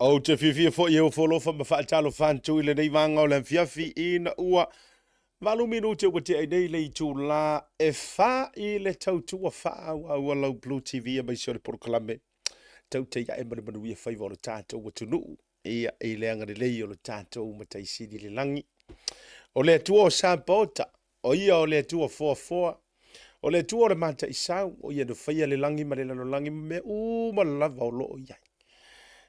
Ou te fiafia foi e ofo alofa ma faatalofa atu i lenei vaega o le afiafi ina ua 8 minute ua tea ai nei le itula e 4 i le tautua faaauau a lau Blue TV aemaise o le polokalame Tautai Ae ma le Manuia Faiva o le tatou atunuu ia i le agalelei o le tatou Matai Sili i le lagi. O le Atua o Sapaota, o ia o le Atua foafoa, o le Atua o le mataisau, o ia na faia le lagi ma le lalolagi ma mea uma lava o lo o i ai.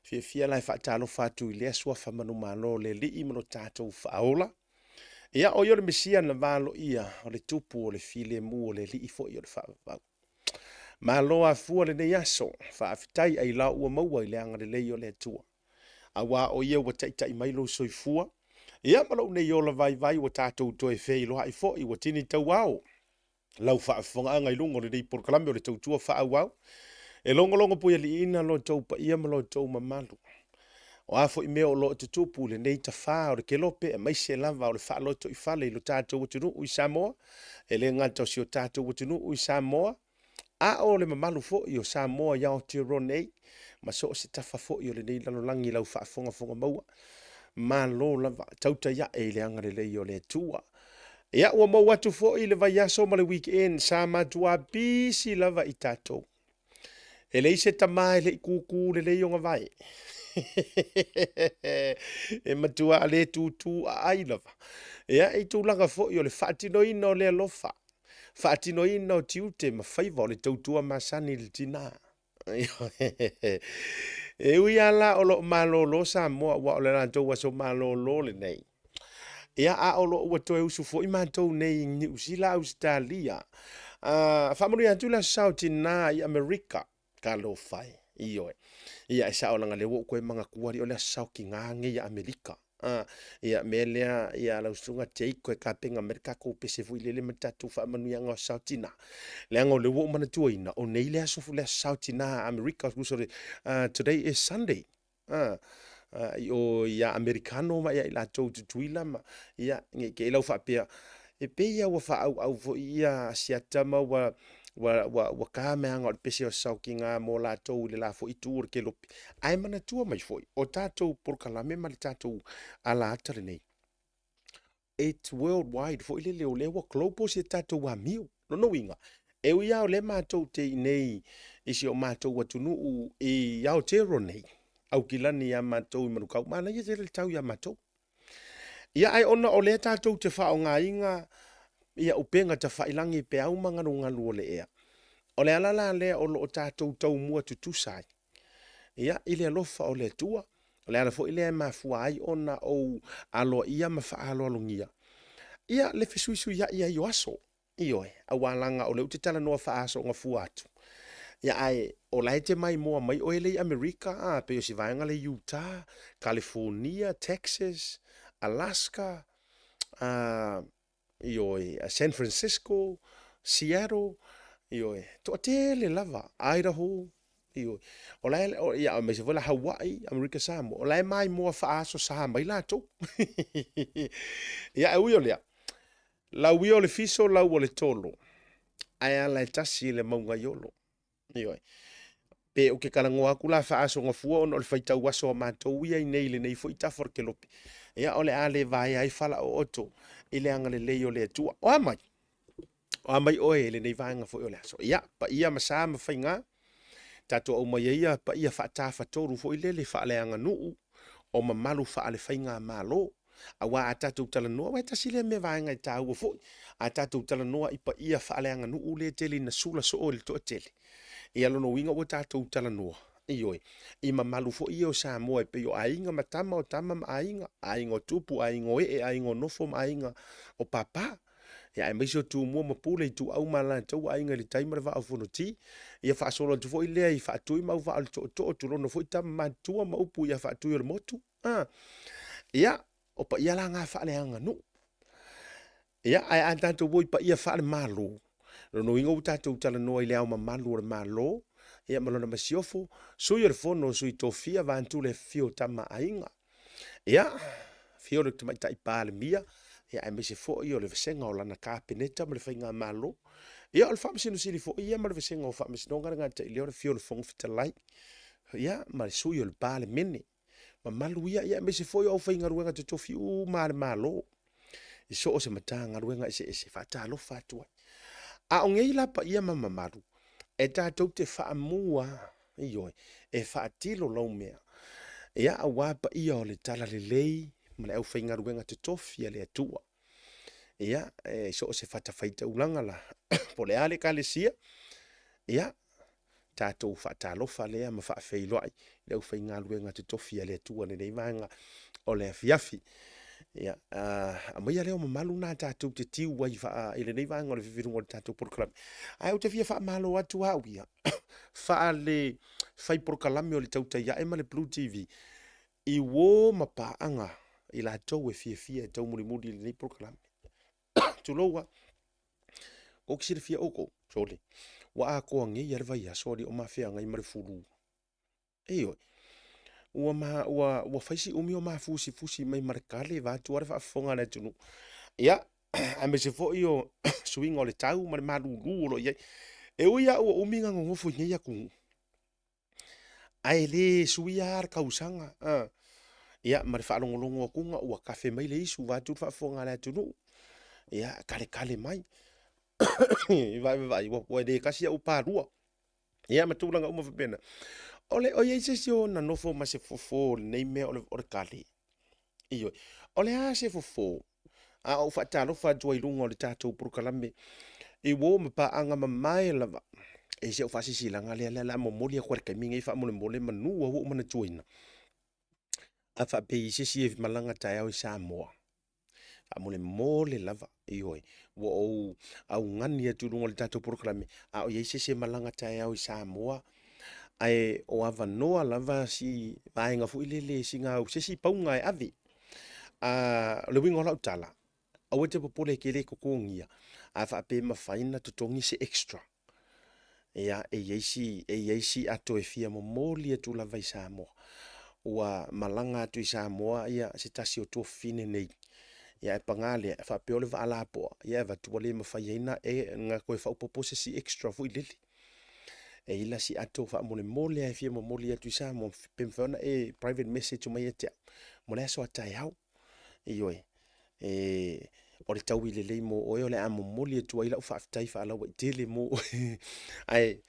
Fiafia la e faatalofa atu i lea suafa manumalo o le Alii ma lo tatou Faaola. Ia, o ia o le Mesia na valoia, o le Tupu o le filemu, o le Alii foi o le faavavau. Malo afua lenei aso, faafetai ailao ua maua i le agalelei o le Atua. Aua o ia ua taitai mai lou soifua, ia ma lou nei ola vaivai ua tatou toe feiloai foi, ua tini tauao lau faafofogaaga i luga o lenei polokalame o le tautua faaauau. E logologo puialiiina lo outou paia ma lo outou mamalu. O a foi mea o lo o tutupu i lenei tafā o le kelope aemaise lava o le faalotoifale i lo tatou atunuu i Samoa, e le gata o si o tatou atunuu i Samoa, a o le mamalu foi o Samoa i Aotearoa nei ma so o se tafa foi o lenei lalolagi i lau faafogafoga maua. Malo lava, tautai ae i le agalelei o le Atua. Ia, ua mou atu foi le vaiaso ma le weekend, sa matua pisi lava i tatou. E leai se tama e le i kūkū lelei ona vae. E matua le tūtū aai lava. Ia, i tulaga foi o le faatinoina o le alofa, faatinoina o tiute ma faiva o le tautua masani i le tinā. E ui lava la o lo o malolo Samoa aua o le latou aso malolo lenei, Ia, a o lo o ua toe usu foi matou nei i Niu Sila, Ausetalia. Faamanuia atu le Aso Sa o Tinā i Amerika. Talofa e, ioe. Ia, e sao leaga lea ua ou toe manatua alii o le Aso Sa o Tinā nei a Amerika. Ia, mea lea, ia lau susuga Jake, toe tapena mai le tatou pese foi lele ma le tatou faamanuiaga o Aso Sa o Tinā. Leaga o lea ua ou manatuaina, o nei le aso, le Aso Sa o Tinā a Amerika, tusa o le, today is Sunday. I o ia Amerikano ma ia i latou Tutuila ma ia nei te i lau faapea e pei lava ua faaauau foi ia Asiata ma ua ua ua ua ta meaga o le pese o saokiga mo latou i le la foi itu o le kelope. Ae manatua mai foi o tatou polokalame ma le tatou ala ata lenei it's worldwide foi lele, o lea ua global si a tatou amio. Lona uiga, e ui lava o lea matou te i nei i si o matou atunuu i Aotearoa nei, Aukilani ia matou i Manukau, manaia tele le tau ia matou. Ia ae ona o lea tatou te faaaogaina ia upega tafailagi, peau ma galugalu o le ea, o le ala la lea o lo o tatou taumua tutusa ai. Ia, i le alofa o le Atua, o le ala foi lea e mafua ai ona ou aloaia ma faaaloalogia ia le fesuisuiai ai o aso. Ioe, aua leaga o lea ou te talanoa faa-aso gafua atu. Ia, ae o la e te maimoa mai oe le i Amerika, a, pei o si vaega lea i Utah, Kalifornia, Texas, Alaska, a, ioe, San Francisco, Seattle, ioe, toatele lava, Idaho, ioe, o la e, ia, aemaise foi la Hawaii, Amerika Samoa, o la e maimoa faaaso sa mai latou. Ia, e ui o lea, lau ia o le fiso, lau o le tolo, ae ala e tasi i le mauga i Olo. Ioe. Pe ou te talanoa atu la faaaso gafua ona o le faitau aso a matou ia i nei i lenei foi tafa o le kelope. Ia o le a le vaea ai fala ooto i le agalelei o le Atua. O a mai? O a mai oe i lenei vaega foi o le aso? Ia, paia ma sa ma faiga, tatou aumai ai ia paia faatafatolu foi lele faaleaganuu o mamalu faale-faigamalo. Aua a tatou talanoa, aua e tasi lea mea vaega e taua foi, a tatou talanoa i paia faaleaganuu lea e tele ina sula soo i le toatele, ia lona uiga ua tatou talanoa, ioe, i mamalu foi ia o Samoa e pei o aiga ma tama, o tama ma aiga, aiga o tupu, aiga o ee, aiga o nofo ma aiga o papa. Ia aemaise o Tumua ma Pule, Ituau ma Alataua, Aiga i le Tai ma le Vaa o Fonoti. Ia faasolo atu foi lea i Faatui ma Auvaa o le Tootoo, tulona foi tama matutua ma upu ia Faatui o le Motu. A. Ia, o paia la na faaleaganuu. Ia, ae a tatou o i paia faale-Malo, lona uiga ua tatou talanoa i le ao mamalu o le Malo, ia ma lona masiofo, Sui o le Fono, Sui Tofia, vaeatu le afifio o Tama a Aiga. Ia, afio le Tamaitai Palemia, ia aemaise foi o le vasega o lana Kapeneta ma le Faigamalo. Ia, o le Faamasino Sili foi ia ma le vasega o Faamasinoga le gata i lea o le afio o le Fofoga Fetalai, ia, ma le Sui o le Palemene. mamalu ia, ia aemaise foi o aufaigaluega totofi uma a le Malo i so o se Matagaluega eseese, faatalofa atu ai. A o nei la paia ma mamalu, e tatou te faamua, ioe, e faatilo laumea, ia aua paia o le Talalelei ma le aufaigaluega totofi a le Atua. Ia, e so o se fatafaitaulaga la, po o le a le ekalesia, ia, tatou faatalofa lea ma faafeiloai i le aufaigaluega totofi a le Atua i lenei vaega o le afiafi. Ia, aumaia lea o mamalu na tatou te tiu ai i lenei vaega o le fifiluga o le tatou polokalame. Ae ou te fia faamalo atu au ia, faale fai polokalame o le Tautai Ae ma le Blue TV, i uo ma paaga i latou e fiafia e taumulimuli i lenei polokalame. Tulou lava. Ou te silafia outou, sole, ua atoa nei lava le vaiaso a le o ma feagai ma le fulu. Ioe. Ua, ma, ua, ua fai si umi o mafusifusi mai ma le kale vaeatu lava le faafofoga a le atunuu. Ia, aemaise foi o suiga o le tau ma le malulu o lo o i ai. E ui lava ua umi ona nonofo i nei atunuu, ae le suia lava le tausaga. A. Ia, ma le faalogologo atuga ua kafe mai le isu vaeatu le faafofoga a le atunuu. Ia, kaletale mai. I vaai, ua le tasi ae ua palua. Ia ma tulaga uma faapena. O le, o i ai se isi o na nofo ma se fofo o lenei mea o le, o le kale? Ioe. O le a se fofo? A ou faatalofa atu ai i luga o le tatou polokalame i uo ma paaga mamae lava. E si au faasilasilaga lea, lea o le a momoli atu i le taimi nei faamolemole manu ua ou manatuaina. A faapea e i ai se isi e malaga taeao i Samoa, faamolemole lava, ioe, ua ou augani atu i luga o le tatou polokalame, a o i ai se isi e malaga taeao i Samoa, ae o avanoa lava si vaega foi lele, sina au, se isi pauga e ave. O le uiga o lau tala, aua e te popole e te le totogia, a faapea e mafai ona totogi se extra, Ia, e i ai si, e i ai si ato e fia momoli atu lava i Samoa. Ua malaga atu i Samoa ia se tasi o tuafafine nei. Ia ae paga lea, e faapea o le vaa lapoa, ia e avatu ua le mafai ai na e na toe faaopoopo se isi extra foi lele. E i ai la si ato faamolemole lava e fia momoli atu i Samoa, pe mafai ona e private message mai ia te au mo le aso a taeao. Ioe, e, o le taui lelei mo oe o le a momoli atu ai lau faafetai faalauaitele mo oe. Ae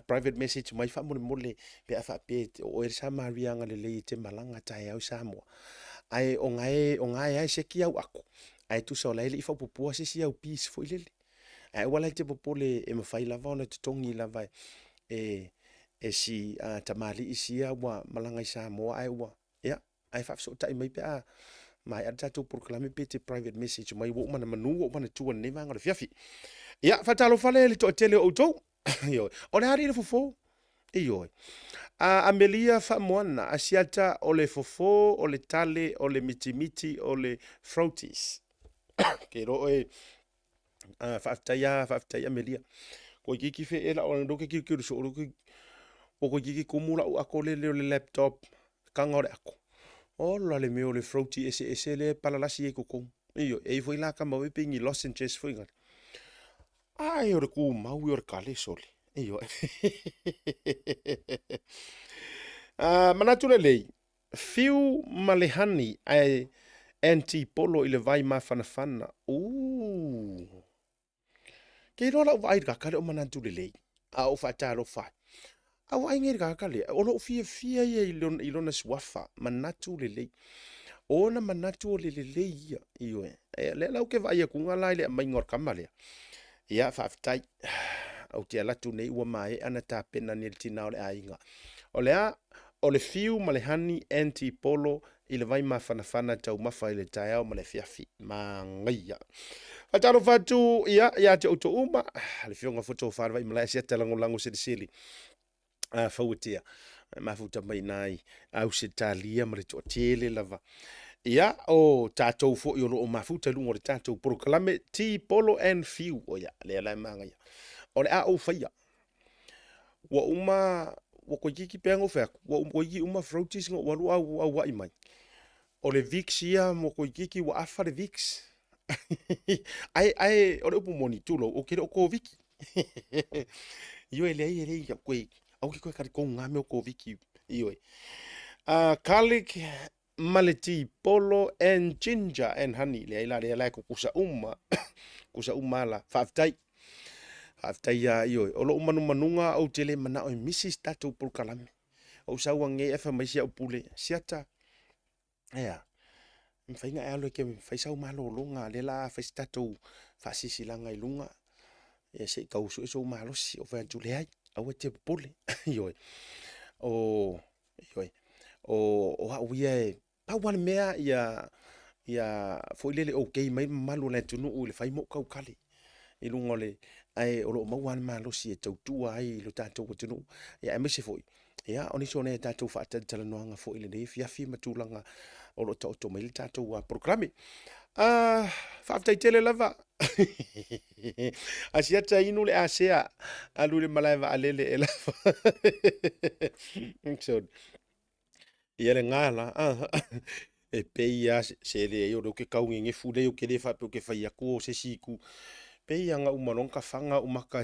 private message mai faamolemole pe a faapea o oe le Samaria agalelei e te malaga taeao i Samoa. Ae o gae, o gae lava e seki au ako, ae tusa o la e le i faaopoopoa se isi au piece foi lele. Ae aua la e te popole e mafai lava ona totogi lava e, e si tamalii sia ua malaga i Samoa ae ua, ia, ae faafesootai mai pe a maea le tatou polokalame pe te private message mai ua uma na manu ua uma na tua lenei vaega o le afiafi. Ia, faatalofa le le toatele o outou. Ioe. O le a alii le fofo? Ioe. A Amelia Faamoana, Asiata o le fofo, o le tale, o le mitimiti, o le frotis. Ke iloa oe faafetai lava, faafetai Amelia. Toeitiiti fe ela o lo ke kilukilu soo lo ke o toeitiiti tumu lau ato lele o le laptop taga o le ato. Ola le mea o le fruity eseese lea e palalasi ai totonu. Ioe, e i ai foi la tama foi pei ni lozenges foi na. Ai o le tumau ia o le kale sole. Ioe. Manatu lelei, Fiu ma le honey ae anti polo i le vai mafanafana. Ooh. Ke iloa lau vaai i le kaka lea o manatu lelei, a ou faatalofa ai. A ua ai nei le kaka lea, o lou fiafia ia i lona, i lona suafa, manatu lelei. O ona manatu o le lelei ia, ioe. E, lea la ou te vaai atuga la i le aumaiga o le kama lea. Ia, faafetai. Ou te alu atu nei ua maea ona tapena nei le tina o le aiga. O le a? O le fiu ma le honey anti polo i le vai mafanafana taumafa i le taeao ma le afiafi. Manaia. Faatalofa atu ia ia te outou uma, le Afioga Foto Faalevai Malae Asiata Lagolago Selesele a Fauatea mafuta mai ina i Ausetalia ma le toatele lava. Ia, o tatou foi o lo o mafuta i luga o le tatou polokalame Tea Polo and Fiu. O ia, lea la e manaia. O le a ou faia. Ua uma, ua toeitiiti pea na ou fai atu, ua toeitiiti uma fruities na ou alu auai mai. O le Vicks ia mo toeitiiti ua afa le Vicks. Ae, ae, o le upu moni, tulou, ou te le o Koviki. Ioe, leai, e leai, koe, aua ke koe talitonu ngā mea o Koviki, ioe. Garlic ma le tipolo and ginger and honey. Leai la lea la e kukusa uma. Kukusa uma la. Faafetai. Faafetai ia ioe. O lou manumanuga ou te le manao e misi se tatou polokalame. Ou sau anei ae fai mai si au pule, Siata, e a, e mafai ona e alu e te fai sau malologa, lea la a fai se tatou faasilasilaga i luga, ia se i tau sue sou malosi. Ou fai atu, leai, aua e te popole. Ioe, o, ioe, o au ia e, pau lava le mea ia, ia foi lele okay mai le mamalu o le atunuu i le fai ma ou tautale i luga o le, ae o lo o maua lava le malosi e tautua ai lo tatou atunuu, ia aemaise foi ia o nisi o nai a tatou faatalatalanoaga foi i lenei afiafi ma tulaga o lo o taoto mai le tatou polokalame. Faafetai tele lava. Asiata inu le asea, alu i le malae vaalele e lava. Sorry. Ia le gala, e pei lava se leai o lea ou te tau nenefu nei, ou te le faapea ou te fai atu o se isi itu. Pei lava na uma loa ona tafaga ou maka,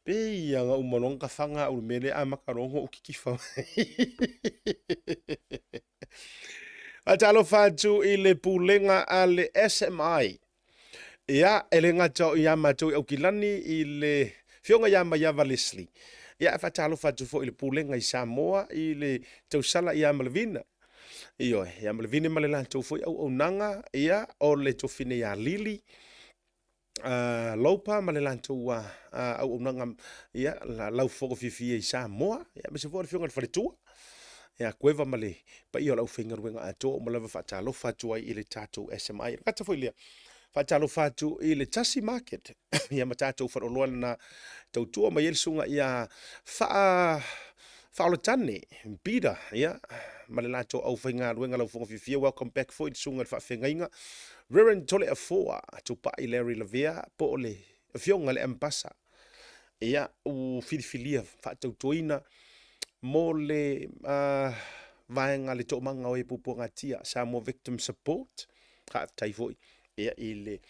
pei lava na uma loa ona tafaga au i le mea lea amata loa ona ou titifa mai. Faatalofa atu i le pulega a le SMI. Ia, e le gata o ia matou i Aukilani i le Afioga ia Maiava Leslie. Ia, e faatalofa atu foi i le Pulega i Samoa i le tausala ia Malevina. Ioe, ia Malevina ma le latou foi auaunaga, ia, o le tofine ia Lili, Lopa ma le latou auaunaga, ia, laufofoga fiafia i Samoa, ia, aemaise foi o le Afioga i le Faletua, ia Kueva ma le paia o le aufaigaluega atoa uma lava faatalofa atu ai i le tatou SMI. E le gata foi i lea, faatalofa atu i le Tasi Market, ia ma tatou faleoloa lena tautua mai ai le susuga ia Faa Faaolatane Peter, ia, ma le latou aufaigaluega laufofoga fiafia. Welcome back foi i le susuga i le faafeagaiga Reverend Toleafoa Tupai Larry Lavea po o le afioga i le Ambassa, ia, ua filifilia faatautoina mo le vaega le toomaga o e puapuagatia Samoa Victim Support. Faafetai foi ia i le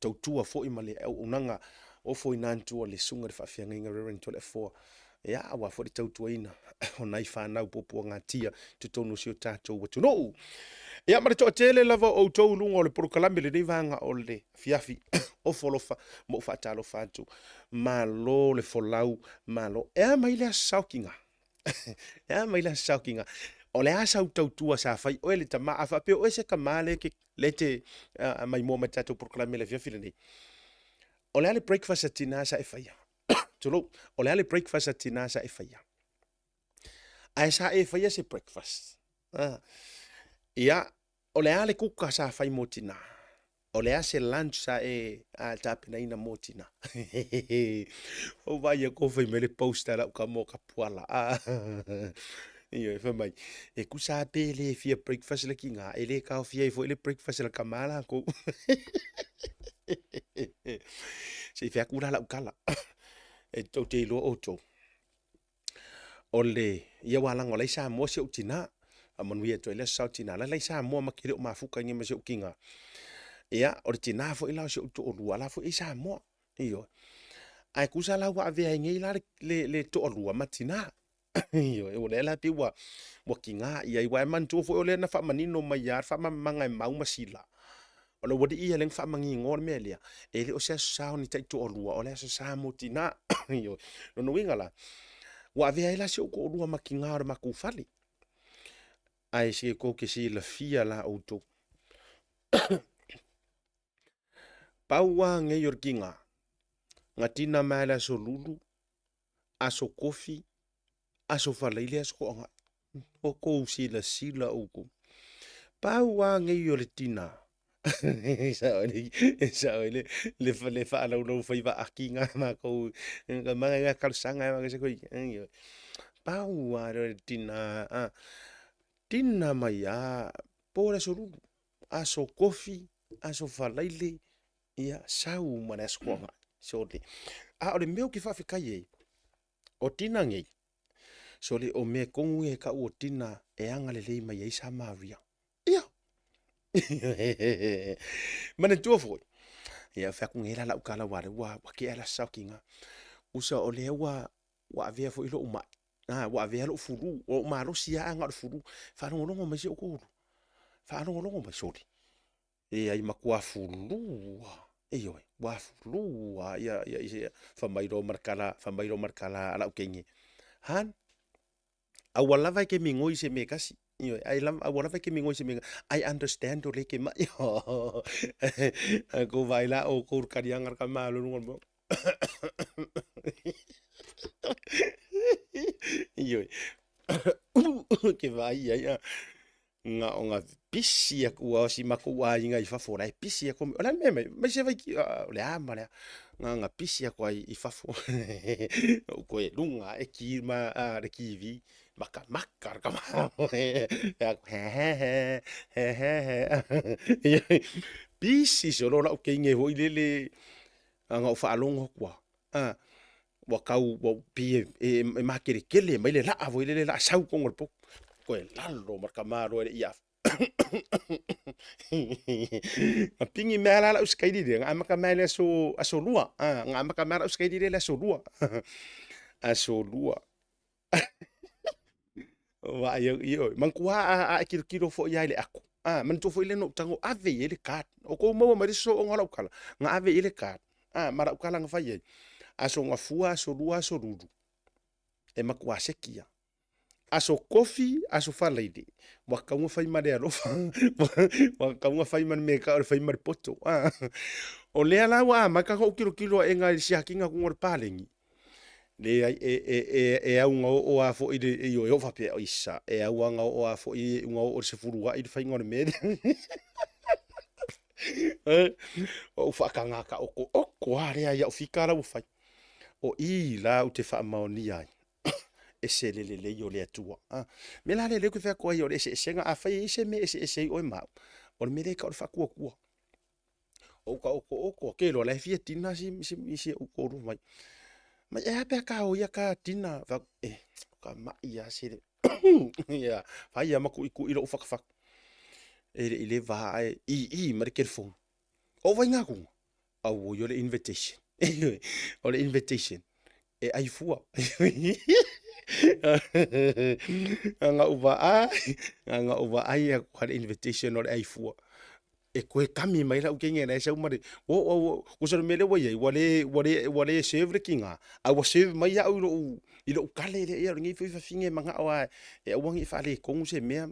tautua foi ma le auaunaga ofoina atu a le susuga i le faafeagaiga Reverend Toleafoa, ia, aua foi le tautuaina o nai fanau puapuagatia i totonu o si o tatou atunuu. Ia, ma le toatele lava o outou i luga o le polokalame i lenei vaega o le afiafi, ofo alofa ma ou faatalofa atu. Malo le folau, malo. E a mai le aso saokiga? E a mai le aso saokiga? O le a sau tautua sa fai oe le tama, a faapea o oe se tama lea ke, lea te maimoa mai le tatou polokalame i le afiafi lenei. O le a le breakfast a tina sa e faia? Tulou, o le a le breakfast a tina sa e faia? Ae sa e faia se breakfast? Ah. Ia, o le a le kuka sa fai mo tina? O le a se lunch sa e tapenaina mo tina? Ou vaai atu o fai mai le post a lau tama o Kapuala. Ah. Ioe, fai mai, e tusa lava pe le fia breakfast le tina, e le taofia ai foi le breakfast a le tama latou. Se i fai atu la lau tala. E tou te iloa outou. O le, ia aua leaga o la e i Samoa si ou tina. Faamanuia atu ai le Aso Sa o Tina. La la i Samoa ma te le o mafuta i nei ma si ou tina. Ia, o le tina foi la o si ou toalua, la foi e i Samoa. Ioe. Ae tusa la ua avea ai nei la le, le, le toalua ma tina. Ioe, o lea la pei ua, ua tiga i ai. Aua e manatua foi o lea na faamanino mai lava le faamalamalamaga e Mau ma Sila. O le aualii ia lea na faamaninoa le mea lea, e le o se Aso Sa o ni taitoalua, o le Aso Sa mo tina. Ioe. Lona uiga la, ua avea ai la si ou toalua ma tina o le matou fale. Ae se tou te silafia la outou. Pau lava nei o le tina, na tina mai le aso lulu, aso kofi, aso falaile, aso toaga. O kou silasila outou. Pau lava nei o le tina. E sao ai e sao ai le, le, le faalaulau faiva aki ngā mākou. Ka manga ngā talosaga e manga se koi. Pau lava o le tina. A, tina mai a, po le aso lulu, aso kofi, aso falaile, ia sau ma le aso toaga. Sole. A o le mea ou te faafetai ai, o tina nei, sole o mea tonu ia e tau o tina e agalelei mai ai Samaria. Ia. Manatua foi, ia fai atu nei la lau tala aua o lea ua tea le aso saokiga. Usa o lea ua avea foi lou mai. A, ua avea lou fulu, ua ou malosi lava na o le fulu. Faalogologo mai si ou toalua, faalogologo mai, sole, leai matua fulu lava, ioe, ua fulu lava ia, fai mai loa ma le tala, fai mai loa ma le tala a lau teine, Hon, aua lava e te migoi i se mea e tasi, ioe, aua lava e te migoi i se mea, I understand o lea e te mai. Tou vaai la outou i le taliaga a le tama i luga o le moana. Ioe, ke vaai i ai, na ona pisi atu lava o si matou aiga i fafo, o la e pisi atu, o le a le mea e aumai, aumai se vaiki, o le a ma le a, na ona pisi atu lava i fafo. Ou toe luga ae ki le TV, makamaka le tama. Pisi solo lau teine foi lele, na ou faalogo atu lava, ua tau ua pei e makeletele mai le laa foi lele laa sau i totonu o le potu, toe lalo ma le tamaloa e le i Na pigi mai lava la lau sikaili lea, na amata mai lava i le aso, aso lua, na amata mai lava lau sikaili lea i le aso lua, aso lua. Vaai au, ioe, manatua a e tilotilo foi lava i le ato, manatua foi lea na ou tago ave i ai le card. O tou maua mai le sosooga o lau tala, na ave i ai le card, ma lau tala na fai ai, aso gafua, aso lua, aso lulu, e matua seki lava. Aso kofi, aso falaile, ua tatau ona fai ma le alofa, ua tatau ona fai ma le mea e tau o le fai ma le poto. O lea la ua amata ona ou tilotilo aega i le siakiina atu o le paleni, leai, e au na oo lava foi i le, ioe, e oo faapea, aisa, e au lava na oo lava foi i le 10 a'i le faiga o le mea lea. Ou faataga taotooko lava lea i au fika la ua fai. O i la ou te faamaonia ai, ese le lelei o le Atua. A mea la lea ou te fai atu ai o le eseesega, afai e i ai se mea e eseese ai oe ma au, o le mea lea e tau o le faatuatua. O ou taotooko lava, ke iloa o la e fia tina si ou toalua mai. Mai e a pe a ta o ia ta tina, fai atu, eh, ka mai lava se le ia, fai lava ma tuitui lou fatufatu. E le i leva ae ii mai le telefoni. O vai ngā kuga? Auoi o le invitation. O le invitation e ai fua. Nga ou vaai, nga ou vaai aku ha le invitation o le ai fua. E koe kami mai lau kenge na e sau ma le, o, o, o, kusa le mea lea ua iai, ua le, ua le, ua le serve le kinga, a ua serve mai au i lou, i lou kale lea, ia o lenei foi fafine e manao lava e aua ne i faaletonu se mea.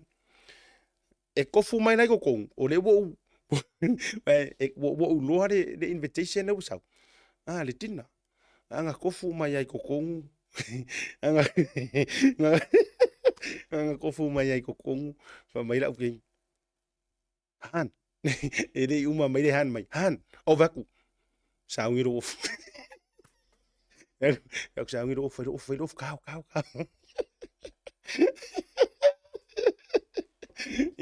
E kofu mai la i totonu, o lea ua ou, ua ou iloa le invitation lea ua sau, a, le dinner. A na kofu mai ai i totonu, a na kofu mai ai i totonu, fai mai lau keiki, Han, e le i uma mai le Han mai, Han, ou vaai atu, sauni lou ofu. Aku sauni lou ofu, fai lou ofu, fai lou ofu, kau, kau, kau.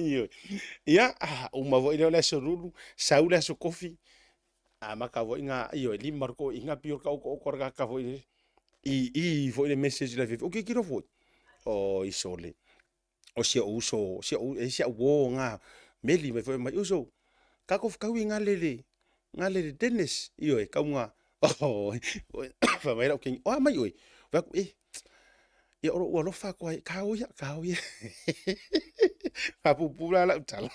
Ioe. Ia, uma foi lea o le aso lulu, sau le aso kofi, amata foi ngā, ioe, lima le toeaiina pei o le taotooko a le tagata foi lele. I i foi le message i le afiafi, o tilotilo foi, oi sole, o si ou uso, si ou, e si au uo ngā meli mai foi mai, uso, tatou fetaui galele, galele Dennis, ioe, kau ngā, fai mai lau teine, o a mai oe? Fai atu, eh, ia o lou alofa atu ai, kao ia, kao ia. Faapuupuu la lau tala.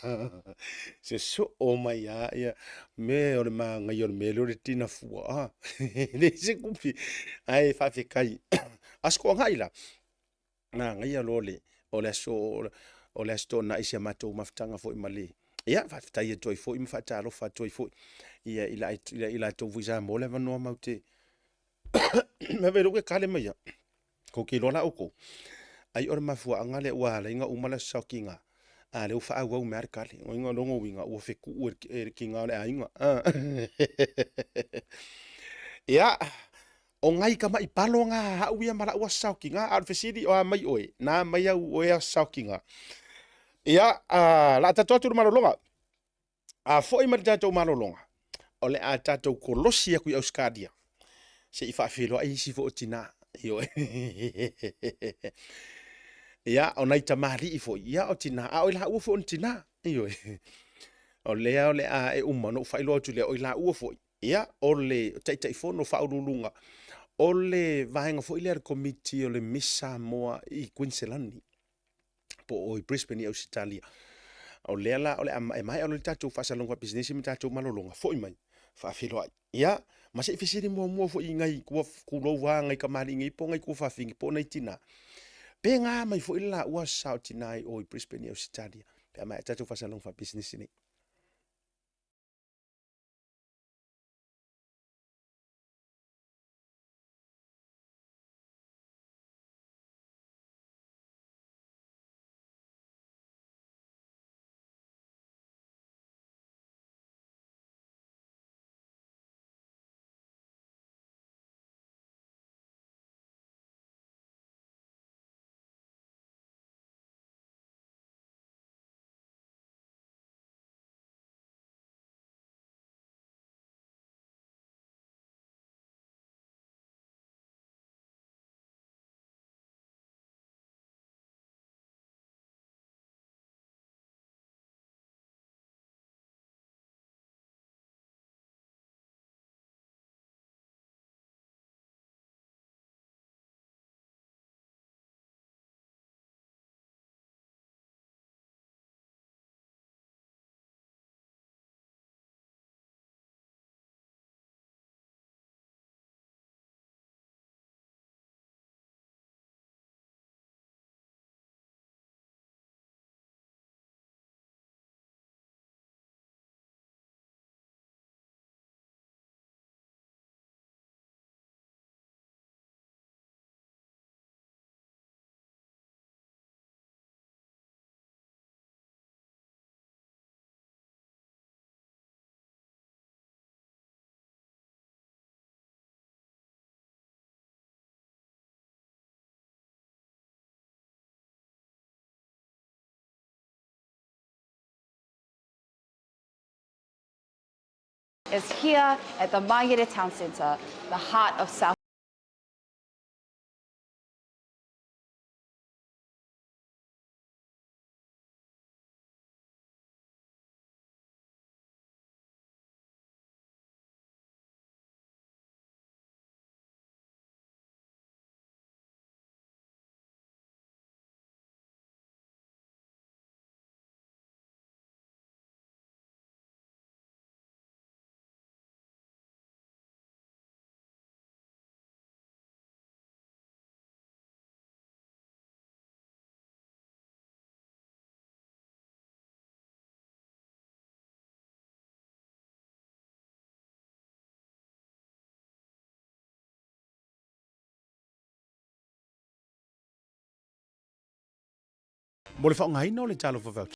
Sosoo mai lava ia mea o le manaia o le mea lea o le tina fua, a, e leai se kupi, ae faafetai. Aso Toonai la, manaia loa le, o le aso, o le Aso Toonai i si a matou mafutaga foi ma le, ia, faafetai atu ai foi ma faatalofa atu ai foi ia i latou foi sa maua le avanoa matou te Vaai lou kale mai ia. Kou te iloa la outou, ai o le mafuaaga lea ua ala ai ona uma le aso saokiga, a lea ua faaauau mai lava le kale. O lona uiga ua fetuu e le kiga o le aiga. Ia, o nai tamai palo na a au ia ma lau aso saokiga, a o le fesili, o a mai oe? Na mai au oe aso saokiga? Ia, o le a tatou atu i le malologa. A foi mai le tatou malologa, o le a tatou kolosi atu i Ausetalia se i faafeiloai isi foi o tina. Ioe. Ia, o nai tamalii foi, ia o tina, a o i laua foi o ni tina. Ioe. O lea o le a e uma ona ou faailoa atu lea, o i laua foi, ia, o le Taitaifono Faauluuluga. O le vaega foi lea a le Komiti o le Miss Samoa i Kuiniselani po o i Brisbane i Ausetalia. O lea la o le a e maea loa le tatou faasalalauga faapisinisi ma tatou malologa, foi mai faafeiloai. Ia, ma se i fesili muamua foi i nai tulou lava nai tamalii nei po o nai tuafafine po o nai tina, pe na mai foi le laua sao tina i o i Brisbane i Ausetalia pe a maea tatou faasalalauga faapisinisi nei. Is here at the Mangere Town Centre, the heart of South Mo le faaaogaina o le Talofa Voucher.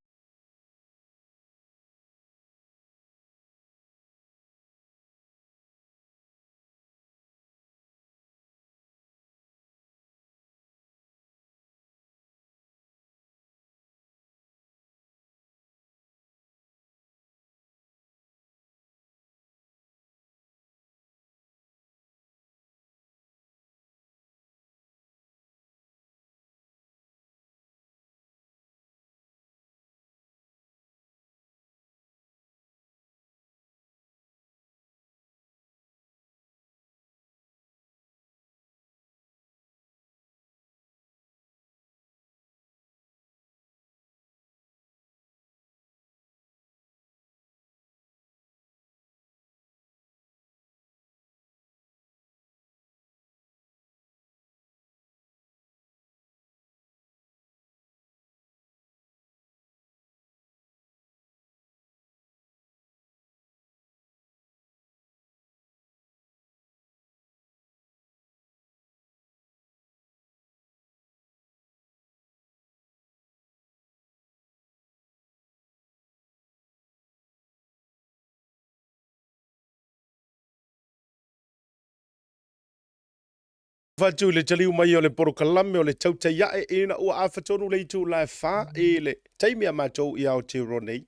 Fatu i le taliu mai o le polokalame o le tautai ae ina ua afa tonu le itula e fa i le taimi a matou i Aotearoa nei.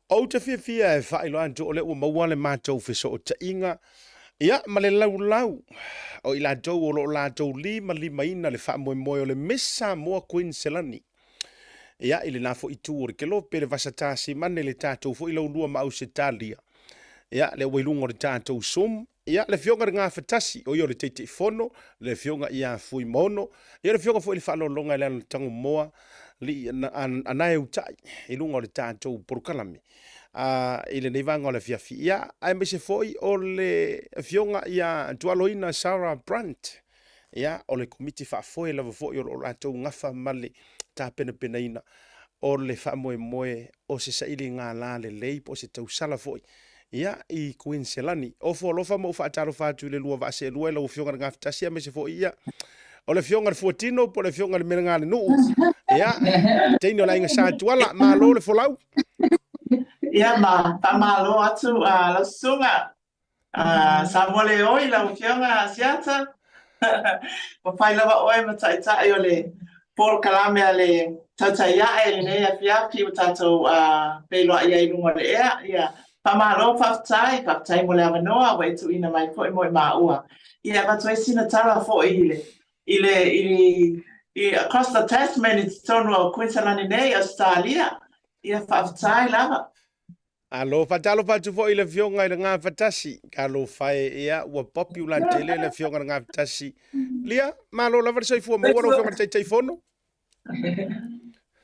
Ou te fiafia e faailoa atu o lea ua maua le matou fesootaiga ia ma le laulau o i latou o lo o latou limalimaina le faamoemoe o le Miss Samoa Queen Selani. Ia, i lena foi itu o le kelope, le vasa Tasimane, le tatou foi laulua ma Ausetalia. Ia, lea ua i luga o le tatou Zoom. Ia, le Afioga i le Gafatasi, o ia o le Taitaifono, le Afioga ia Fuimaono, ia le Afioga foi i le Faaaloaloga i le Alo Tagomoa, Anae Utai i luga o le tatou polokalame i lenei vaega o le afiafi. Ia, aemaise foi o le Afioga ia Tualoina Sarah Brandt, ia, o le Komiti Faafoe lava foi o lo o latou gafa ma le tapenapenaina o le faamoemoe o se sailiga lalelei po o se tausala foi ia i Kuiniselani. Ofo alofa ma ou faatalofa atu i le lua vaa seelua i lau Afioga i le Gafatasi aemaise foi ia o le Afioga i le Fuatino po o le Afioga i le Melegalenuu. Ia, teine o le Aiga Sa Tuala, malo le folau. Ia ma faamalo atu lau susuga Samoa le oi lau Afioga Asiata. Ua fai lava oe ma taitai o le polokalame a le Tautai Ae i lenei afiafi ua tatou feiloai ai i luga o le ea. Ia, faamalo, faafetai, faafetai mo le avanoa ua e tuuina mai foi mo i maua. Ia, avatu ai sina tala foi i le, i le, i le, i across the Tasman i totonu o Kuiniselani nei, Ausetalia. Ia, faafetai lava. Alo, faatalofa atu foi i le Afioga i le Gafatasi. Talofa e, ia, ua popular tele le Afioga i le Gafatasi. Lia, malo lava le soifua maua lau Afioga i le Taitaifono.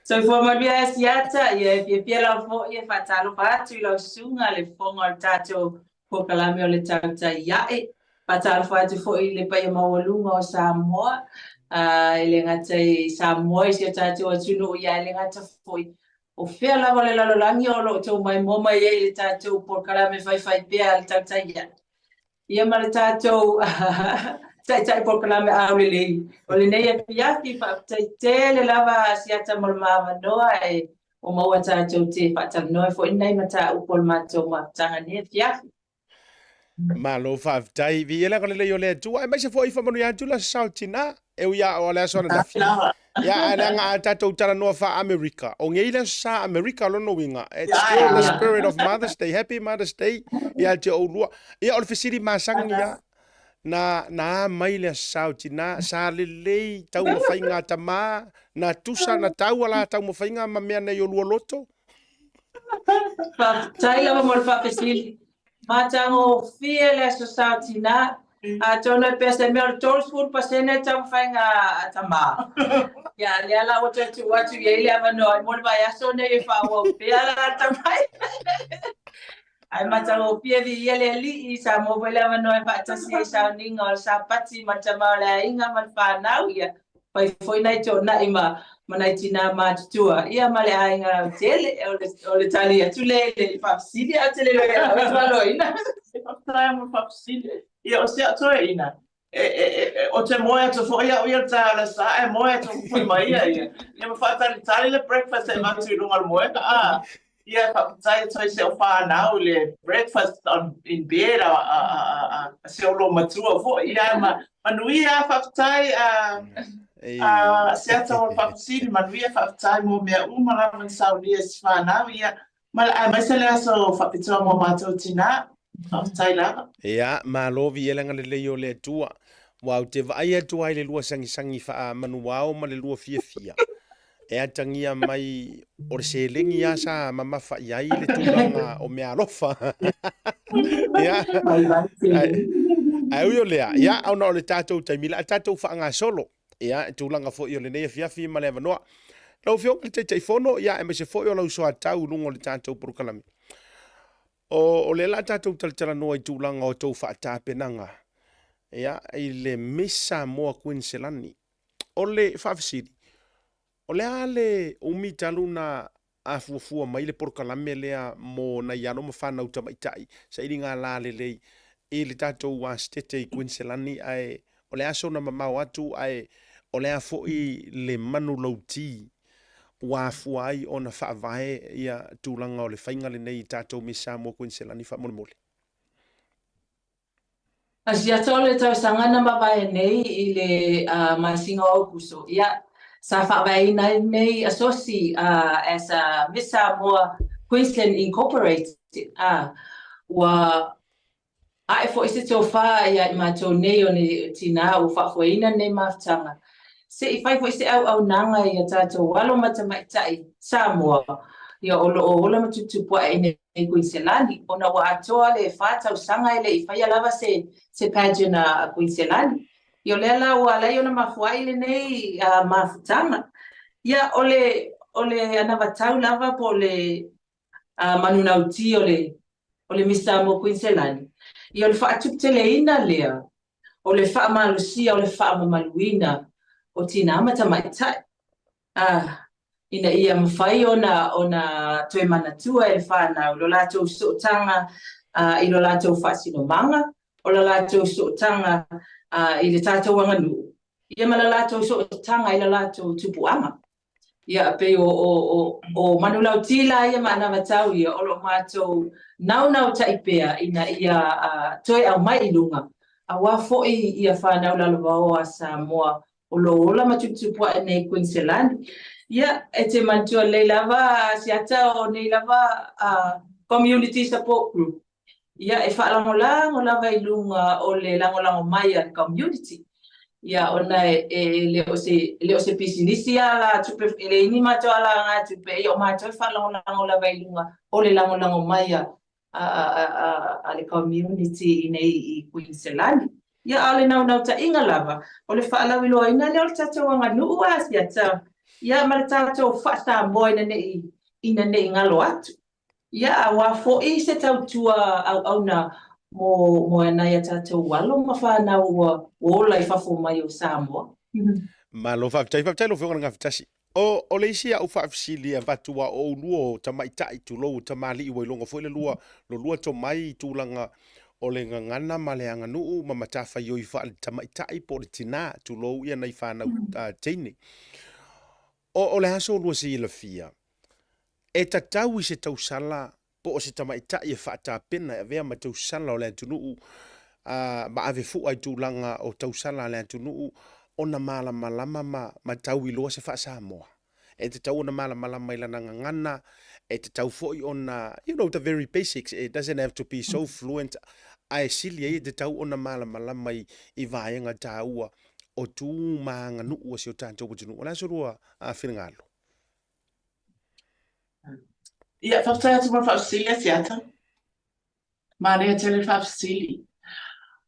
Soifua manuia e Siata, ia e fiafia lava foi e faatalofa atu i lau susuga le fofoga o le tatou polokalame o le Tautai Ae. Faatalofa atu foi i le paia maualuga o Samoa, e le gata i Samoa i si o tatou atunuu, ia e le gata foi O fea lava le lalolagi o lo o tou maimoa mai ai i le tatou polokalame faifaipea a le Tautai Ae, ia ma le tatou taitai polokalame aulelei o lenei afiafi. Faafetai tele lava Asiata mo le ma avanoa e ua maua tatou te faatalanoa ai foi lenei mataupu o le matou mafutaga i lenei afiafi. Malo faafetai. Viia le agalelei o le Atua. Aemaise foi faamanuia atu le Aso Sao Tina. E ui a o le aso ananafi. Ia, ae leaga a tatou talanoa faa-Amerika, o ngei le aso sa Amerika lona uiga, it's still the spirit of Mother's Day. Happy Mother's Day ia te oulua. Ia, o le fesili masani ia, na, na a mai le Aso Sao Tina, sa lelei taumafaiga a tama, na tusa, na taua la taumafaiga ma mea nei o lua loto? Faafetai lava mo le faafesili. Matagofie le Aso Sao Tina. Atonu e pea se mea o le 30% e taumafaiga a tama. Ia, lea la ua toe tuu atu i ai le avanoa mo le vaiaso nei e faaauau pea la le taumafai. Ae matagofie viia le Alii, sa maua foi le avanoa e faatasi ai i sauniga o le Sapati ma le tama o le aiga ma le fanau, ia fai foi nai toonai ma ma nai tinā matutua, ia ma le aiga lautele. O le, o le tali atu lea i le faafesili, ae ou te le iloa ia oe Tualoina. Faafetai mo le faafesili. Ia, o si au toeaina, e, e, e, o te moe atu foi au ia le taeao le sa, ae moe atu foi ma ia ia. Ia ma faatalitali le breakfast e avatu i luga o le moega, a. Ia, faafetai atu ai si au fanau i le breakfast on, in bed a, a, a, a, a si au olomatua foi. Ia, ma, manuia, faafetai a, a Asiata mo le faafesili, manuia, faafetai mo mea uma lava na saunia e si fanau. Ia, Ma, aemaise le aso faapitoa mo matou tinā. Faafetai lava. Ia, malo viia le agalelei o le Atua. Ua ou te vaai atu ai i le lua sagisagi faamanuao ma le lua fiafia e atagia mai o le seleni lava sa mamafa i ai le tulaga o meaalofa. Ia, ae, ae ui o lea, ia, ona o le tatou taimi, le a tatou faagasolo. Ia, tulaga foi o lenei afiafi ma le avanoa. Lau Afioga i le Taitaifono, ia, aemaise foi o lau soatau i luga o le tatou polokalame. O, o lea la tatou talatalanoa i tulaga o tou faatapenaga, ia, i le Miss Samoa Kuiniselani. O le faafesili, o le a le umi talu na afuafua mai le polokalame lea mo nai alo ma fanau tamaitai sailiga lalelei i le tatou Uasitete i Kuiniselani ae o le a sona mamao atu ae o le a foi le manulauti ua afua ai ona faavae ia tulaga o le faiga lenei i tatou Miss Samoa Kuiniselani faamolemole. Asiata o le tausaga na mavae nei i le masina o Aokuso, ia, sa faavaeina ai lenei asosi as a Miss Samoa Queensland Incorporated, ua ae foi se tofa ia i matou nei o ni tinā ua faafoeina lenei mafutaga, se i fai foi se auaunaga i a tatou alo ma tamaitai Samoa. Ia, o lo o ola ma tuputupu ae i nei Kuiniselani, ona ua atoa le fa tausaga e le i faia lava se se pageant a Kuiniselani. Ia, o lea la ua ala ai ona mafua ai lenei mafutaga. Ia, o le o le anavatau lava po o le manulauti o le o le Miss Samoa Kuiniselani, ia o le faatuputeleina lea o le faamalosia o le faamamaluina o tinā ma tamaitai, a, ina ia mafai ona ona toe manatua e le fanau lo latou sootaga i lo latou faasinomaga, o lo latou sootaga i le tatou aganuu, ia ma lo latou sootaga i lo latou tupuaga. Ia, pei o, o, o, o manulauti la ia ma anavatau ia, o lo o matou naunautaʻi pea ina ia toe aumai i luga, aua foi ia fanau lalovaoa a Samoa o lo o ola ma tuputupu ae nei i Kuiniselani. Ia, e te manatua lelei lava Asiata o nei lava Community Support Group, Ia, e faalagolago lava i luga o le lagolago mai a le community. Ia, ona e, e le o se, e le o se pisinisi alatupe, e leai ni matou alagatupe, ia o matou e faalagolago lava i luga o le lagolago mai a, a, a, a, a le community i nei i Kuiniselani. Ia, a o le naunautaiga lava, o le faalauiloaina lea o le tatou aganuu a Asiata, ia ma le tatou faa-Samoa ina ne i, ina ne i galo atu. Ia, aua foi se tautua auauna mo, mo nai a tatou alo ma fanau ua ola i fafo mai o Samoa. Malo faafetai, faafetai lau Afioga i le Gafatasi. O, o le isi au faafesili e avatu a o oulua o tamaitai, tulou o tamalii ua iloga foi le lua, lo lua tomai i tulaga o le gagana ma le aganuu ma matafaioi faale-tamaitai po o le tinā, tulou ia nai fanau uh, teine. O, o le a so lua silafia? E tatau i se tausala po o se tamaitai e faatapena e avea ma tausala o le atunuu a, ma ave fua i tulaga o tausala a le atunuu ona malamalama ma, ma tauiloa se faa-Samoa. E tatau ona malamalama i lana gagana, e tatau foi ona, you know, the very basics, it doesn't have to be so fluent, ae sili ai e tatau ona malamalama i, i vaega taua o tu ma aganuu a si o tatou atunuu. O le a so lua finagalo? Ia, faafetai atu mo le faafesili a Siata. Manaia tele le faafesili.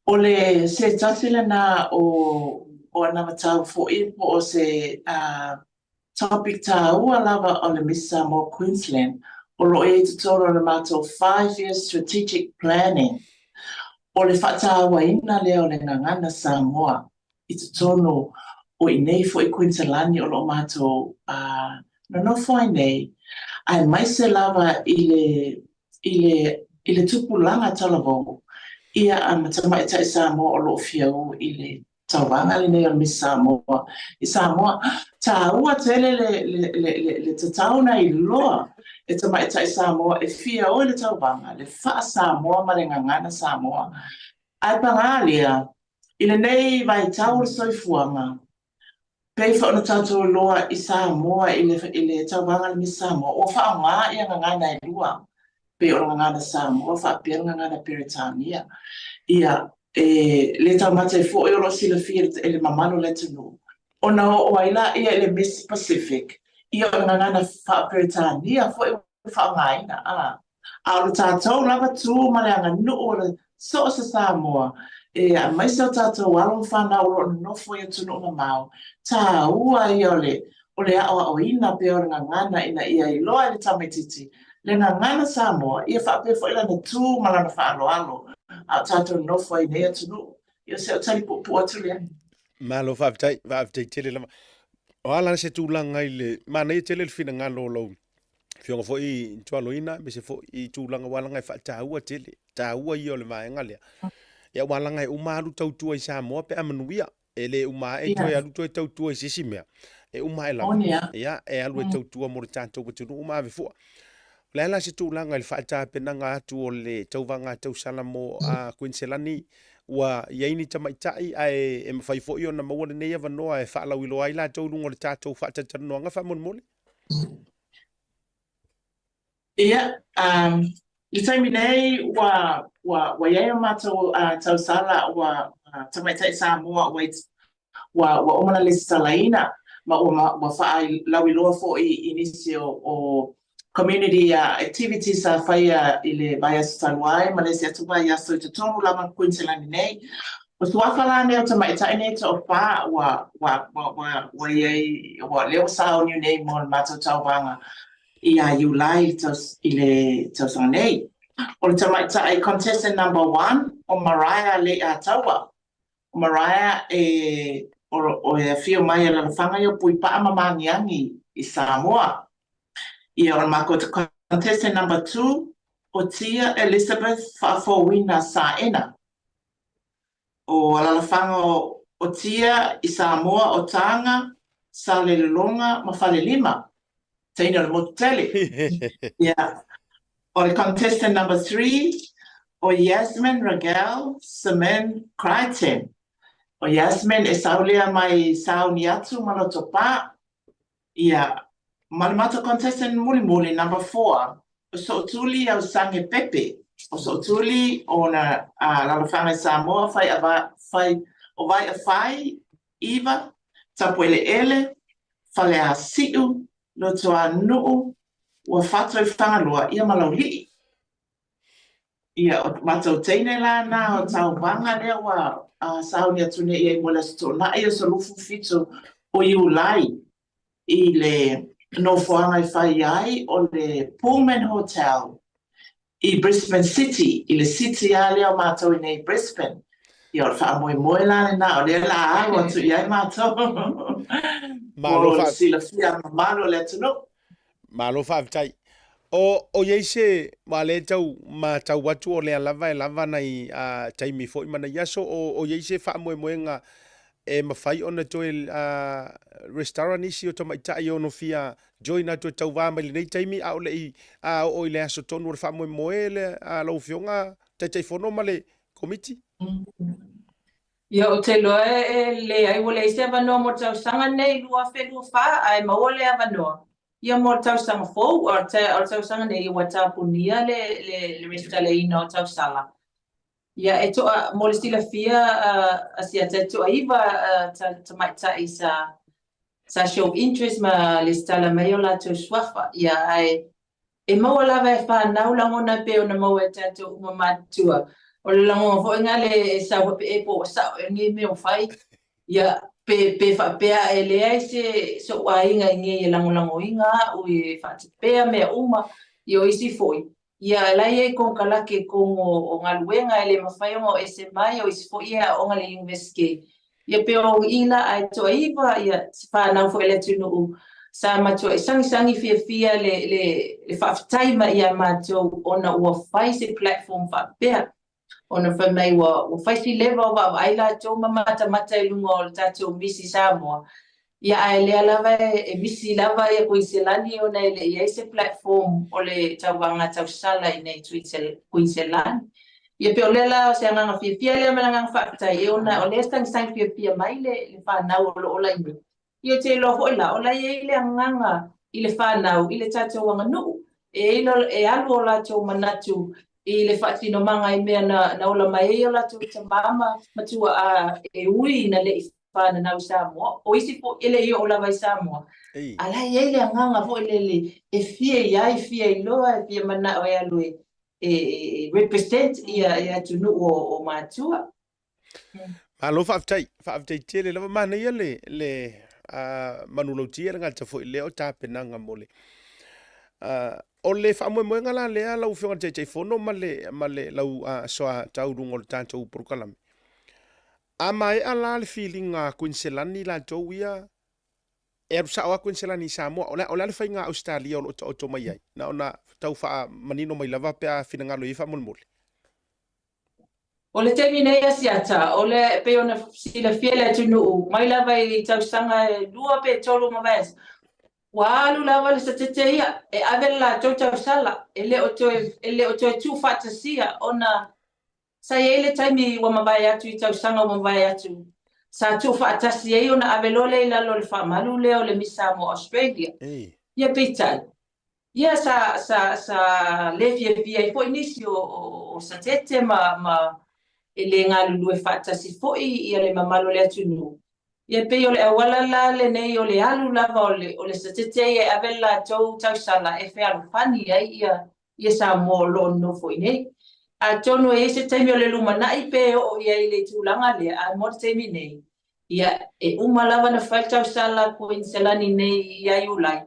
O le se tasi lena o, o anavatau foi po o se uh, topic tāua lava o le Miss Samoa Queensland o lo o i ai i totonu o le matou 5 year strategic planning o le faatauaina lea o le gagana Samoa i totonu o i nei foi Kuiniselani o lo o matou nonofo ai nei, aemaise lava i le, i le, i le tupulaga talavou, ia a ma tamaitai Samoa o lo o fia o i le tauvaga lenei o le Miss Samoa i Samoa. Taua tele le, le, le, le, le tatau ona iloa e tamaitai Samoa e fia o i le tauvaga, le faa-Samoa ma le gagana Samoa. Ae pagā lea, I lenei vaitau o le soifuaga, pei foi ona tatou iloa i Samoa i le, i le tauvaga a le Miss Samoa, ua faaaoga ia gagana e lua, pei o le gagana Samoa faapea le gagana Peretania. Ia, e le taumate ai foi o lo o silafia e le mamalu o le atunuu, ona oo ai laia i le Miss Pacific, ia o le gagana faa-Peretania foi ua faaaogaina, a. A o le tatou lava tu ma le aganuu o le so o se Samoa, e aemaise o tatou alo ma fanau o lo o nonofo i atunuu mamao, tāua ia o le o le aoaoina pea o le gagana ina ia iloa e le tamaitiiti le gagana Samoa, ia faapea foi lana tu ma lana faaaloalo a o tatou nonofo ai i nei atunuu. Ia o se tali puupuu atu lea. Malo faafetai, faafetai tele lava. O a la se tulaga i le manaia tele le finagalo o lou Afioga foi Tualoina, aemaise foi i tulaga ua laga e faataua tele, taua ia o le vaega lea. Ia ua laga e uma alu tautua i Samoa pe a manuia. E le uma ae toe alu toe tautua i se isi mea. E uma ae lava. Ia, e alu e tautua mo le tatou atunuu ma ave fua. O le a la se tulaga i le faatapenaga atu o le tauvaga tausala mo a Kuiniselani, ua i ai ni tamaitai ae e mafai foi ona maua lenei avanoa e faalauiloa ai latou i luga o le tatou faatalatalanoaga faamolemole? Ia, um, i le taimi nei ua, ua, ua i ai o matou uh, tausala ua uh, tamaitai Samoa ua, ua, ua uma ona lesitalaina ma ua, ua faalauiloa foi i nisi o, o Community activity sa faia i le vaiaso talu ai ma le isi atu vaiaso i totonu lava o Kuiniselani nei. O suafa la nei o tamaitai nei e toafa ua ua ua ua ua i ai ua lea ua sauniu nei mo le matou tauvaga ia Iulai i le taus i le tausaga nei. O le tamaitai contestant number one o Mariah Leiataua. O Mariah e o e afio mai Alalafaga ia o Puipaa ma Magiagi i Samoa. Ia o le makou contestant number 2 o Tia Elizabeth Faafouina Saena. O Alalafaga o Tia i Samoa o Taga, Salelologa ma Falelima. Teine o le motu tele. Ia o le contestant number 3 o Yasmin Ragel Simin Crichton. O Yasmin e sau lea mai Sauniatu ma Lotopa. Ia, ma le matou contestant mulimuli, number 4, o Sootuli Ausange Pepe. O Sootuli ona alalafaga i Samoa, fai ava, fai, o Vaiafai, Iva, Tapueleele, Faleasiu, Luatuanuu, Uafato i Fagaloa, ia ma Laulii. Ia, o matou teine la na o tauvaga lea ua sauni atu nei i ai mo le Aso Toonai o 17 o Iulai i le nofoaga i fai ai o le Pullman Hotel i Brisbane City, i le city lava lea o matou i nei i Brisbane. Ia, o le faamoemoe la lena, o lea o le a alo atu i ai matou mo le silafia mamalu o le atunuu. Malo faafetai. O, o i ai se, aua lea e tau matau atu o lea lava e lava nai a, taimi foi ma nai aso, o, o i ai se faamoemoega e mafai ona toe a, resitala nisi o tamaitai e ono fia join atu e tauva mai lenei taimi a o le i a, oo i le aso tonu o le faamoemoe le, a, lau Afioga Taitaifono ma le Komiti? Ia, ou te iloa e leai, ua leai se avanoa mo le tausaga nei 2024, ae maua le avanoa ia mo le tausaga fou. O le tausaga nei ua tapunia le le resitalaina o tausala. Ia, e toa, mo le silafia a Siata, e toaiva tamaitai sa sa show interest ma lesitala mai o latou suafa. Ia, ae E maua lava e fanau lagona e pei ona maua e tatou uma matutua. O le lagona foi lena le e sau faapea e po ua sao ea lenei mea ua fai. Ia, pe, pe faapea e leai se, so'u aiga i nei e lagolagoina a'u e faatupea mea uma, ia o isi foi, ia la e i ai konekarate i totonu o galuega e le mafai ona o ese mai, o isi foi e aoga i le Iunivesite. Ia pei o i la ae toaiva ia se fanau foi a le atunuu sa matuai sagisagi fiafia le le le faafetai mai ia matou ona ua fai se platform faapea ona fai mai ua ua fai si leva o vaavaai latou ma matamata i luga o le tatou misi Samoa ia ae lea lava e misi lava ia Kuiniselani ona e le i ai se platform o le tauvaga tausala i nei Kuiniselani. Ia pei o lea la o se agaga fiafia lea ma le agaga faafetai e ona o lea e sagisagi fiafia mai le le fanau o lo o ola i nei. Ia ou te iloa foi la, o la e i ai le agaga i le fanau i le tatou aganuu, e i ai e alu o latou manatu i le faatinomaga i mea na na ola mai ai o latou tama ma matua'a e ui ina le i fananau i Samoa, o isi foi e le i oo lava i Samoa, a la e i ai le agaga foi lele e fia i ai, fia iloa, e fia mana'o e alu e e represent ia ia atunuu o, o matua. Malo faafetai, faafetai tele lava manaia le le uh, manulauti le gata foi lea o tapenaga mo le uh, o le faamoemoega la lea lau Afioga i le Taitaifono ma le ma le lau uh, soa taualuga o le tatou polokalame. A maea la le filiga a Kuiniselani latou ia e alu sao lava Kuiniselani i Samoa. O le, o le a le faiga a Ausetalia o lo o taoto mai ai? Na ona tau faamanino mai lava pe a finagalo i ai faamolemole. O le taimi nei Asiata, o le, e pei ona silafia e le atunuu, mai lava i tausaga e lua pe tolu ua mavae atu, ua alu lava le satete ia e ave le latou tausala, e le o toe, e le o toe tuufaatasia ona Sa i ai le taimi ua mavae atu i tausaga ua mavae atu, sa tuufaatasi ai ona ave loa lea i lalo o le faamalu lea o le Miss Samoa Australia. Ia peitai, ia sa, sa, sa le fiafia ai foi nisi o, o, o Satete ma, ma e le galulue faatasi foi ia le mamalu o le atunuu. Ia e pei o le auala la lenei o le alu lava o le o le satete ia e ave le latou tausala e fealofani ai ia ia Samoa o lo o nonofo i inei. Atonu e i ai se taimi o le lumanai pe oo i ai i le tulaga lea, ae mo le taimi nei, ia e uma lava ona fai le tausala a Kuiniselani nei ia Iulai,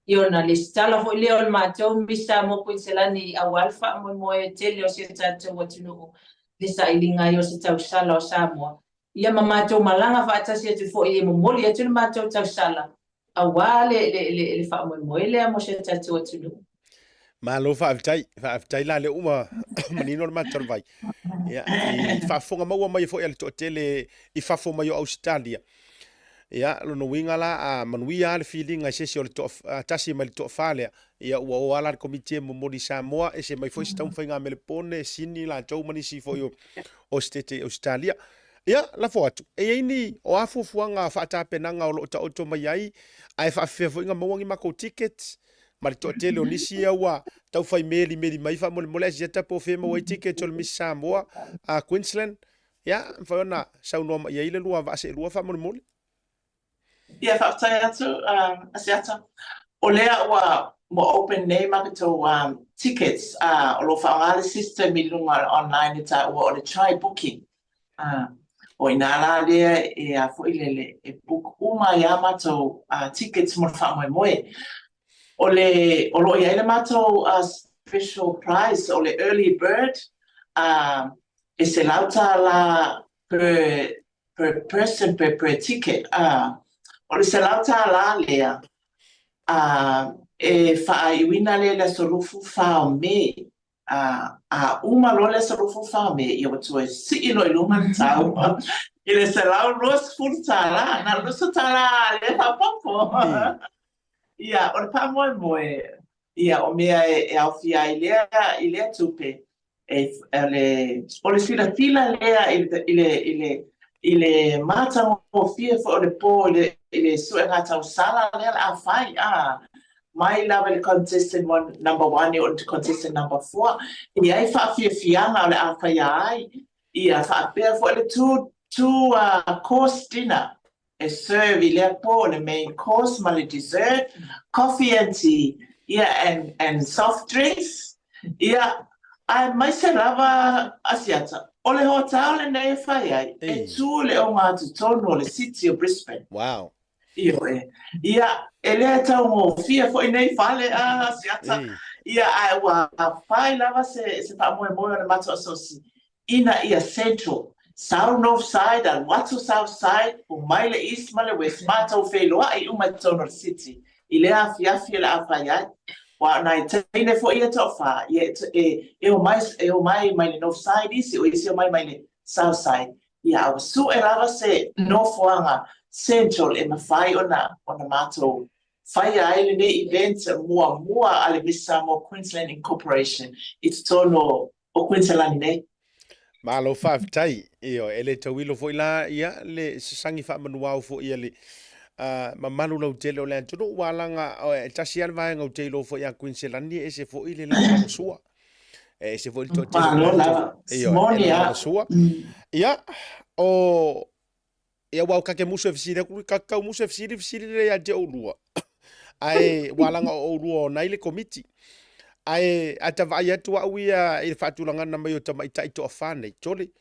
ia ona lesitala foi lea o le matou Miss Samoa Kuiniselani aua le faamoemoe tele o si o tatou atunuu i le sailiga ai o se tausala o Samoa. Ia ma matou malaga faatasi atu foi e momoli atu le matou tausala aua le, le, le, le faamoemoe lea mo si o tatou atunuu. Malo faafetai, faafetai la lea ua manino le matou vai. Ia, i faafofoga maua mai foi a le toatele i fafo mai o Ausetalia. Ia, lona uiga la, a manuia lava le filiga i se isi o le toatasi mai le toafa lea, ia ua o lava la le komiti e momoli i Samoa, ese mai foi se taumafaiga a Melepone, Sini latou ma nisi foi o, o Setete i Ausetalia. Ia, lafo atu, e i ai ni, o a fuafuaga faatapenaga o lo o taoto mai ai, ae faafefea foi ona maua ni matou tickets, ma le toatele o nisi ia ua tau fai melimeli mai faamolemole Asiata po o fea e maua ai tickets o le Miss Samoa a Queensland. Ia, mafai ona saunoa mai ai le lua vaa seelua faamolemole. Ia, faafetai atu Asiata. O lea ua ua open nei matou tickets, o lo o faaaoga le system i luga o le online e taua o le try booking. O i ina la lea e a foi lele e book uma ai lava matou tickets mo le faamoemoe. O le o lo o i ai le matou special price o le early bird e $100 per per person per per ticket o le $100 lea e faaiuina lea i le aso 24 o Me. A, a uma loa le aso 24 o Me, ia ua toe sii loa i luga le tau i le $120, na o le $20 lea e faaopoopo. Ia, o le faamoemoe, ia, o mea e aofia ai lea, i lea tupe, e, o le, o le silasila lea i le, i le, i le, i le matagofie foi o le pō i le, i le suega tausala lea o le a fai, a, mai lava i le contestant one, number one e oo i le contestant number four, e i ai faafiafiaga o le a faia ai, ia faapea foi le two, two uh, course dinner e serve i lea pō, le main course ma le dessert, coffee and tea, ia and, and soft drinks, ia, aemaise lava Asiata, o le hotel lenei e fai ai, e tū i le ogatotonu o le city o Brisbane. Wow. Ioe. Ia, e le taugofie foi nei fale a Asiata. Ia, ae ua fai lava se, se faamoemoe o le matou asosi ina ia central, sau north side, alu atu south side, omai le east ma le west, matou feiloai uma i totonu o le city i lea afiafi o le a fai ai. Aua o nai teine foi ia e toafa, ia e, e omai, e omai mai le north side isi, o isi e omai mai le south side. Ia, a ua sue lava se nofoaga central e mafai ona ona matou faia ai lenei event muamua a le Miss Samoa Queensland Incorporation i totonu o Kuiniselani nei. Malo faafetai. Ioe, e le tauilo foi la ia le sasagi faamanuao foi a le uh, mamalu lautele o le atunuu, ua alaga e tasi lava le vaega ou te iloa foi a Kuiniselani e ese foi le lagolagosua. E ese foi le toatele o Malo lava. Ioe, e Moni a. lagolagosua. Ia, o Ia, aua o kake musu e fesili atu, ka kau musu e fesili, fesili lea ia te oulua. Ae ua alaga o oulua o nai le komiti. Ae a ta vaai atu au ia i le faatulagana mai o tamaitai toafa nei, tole,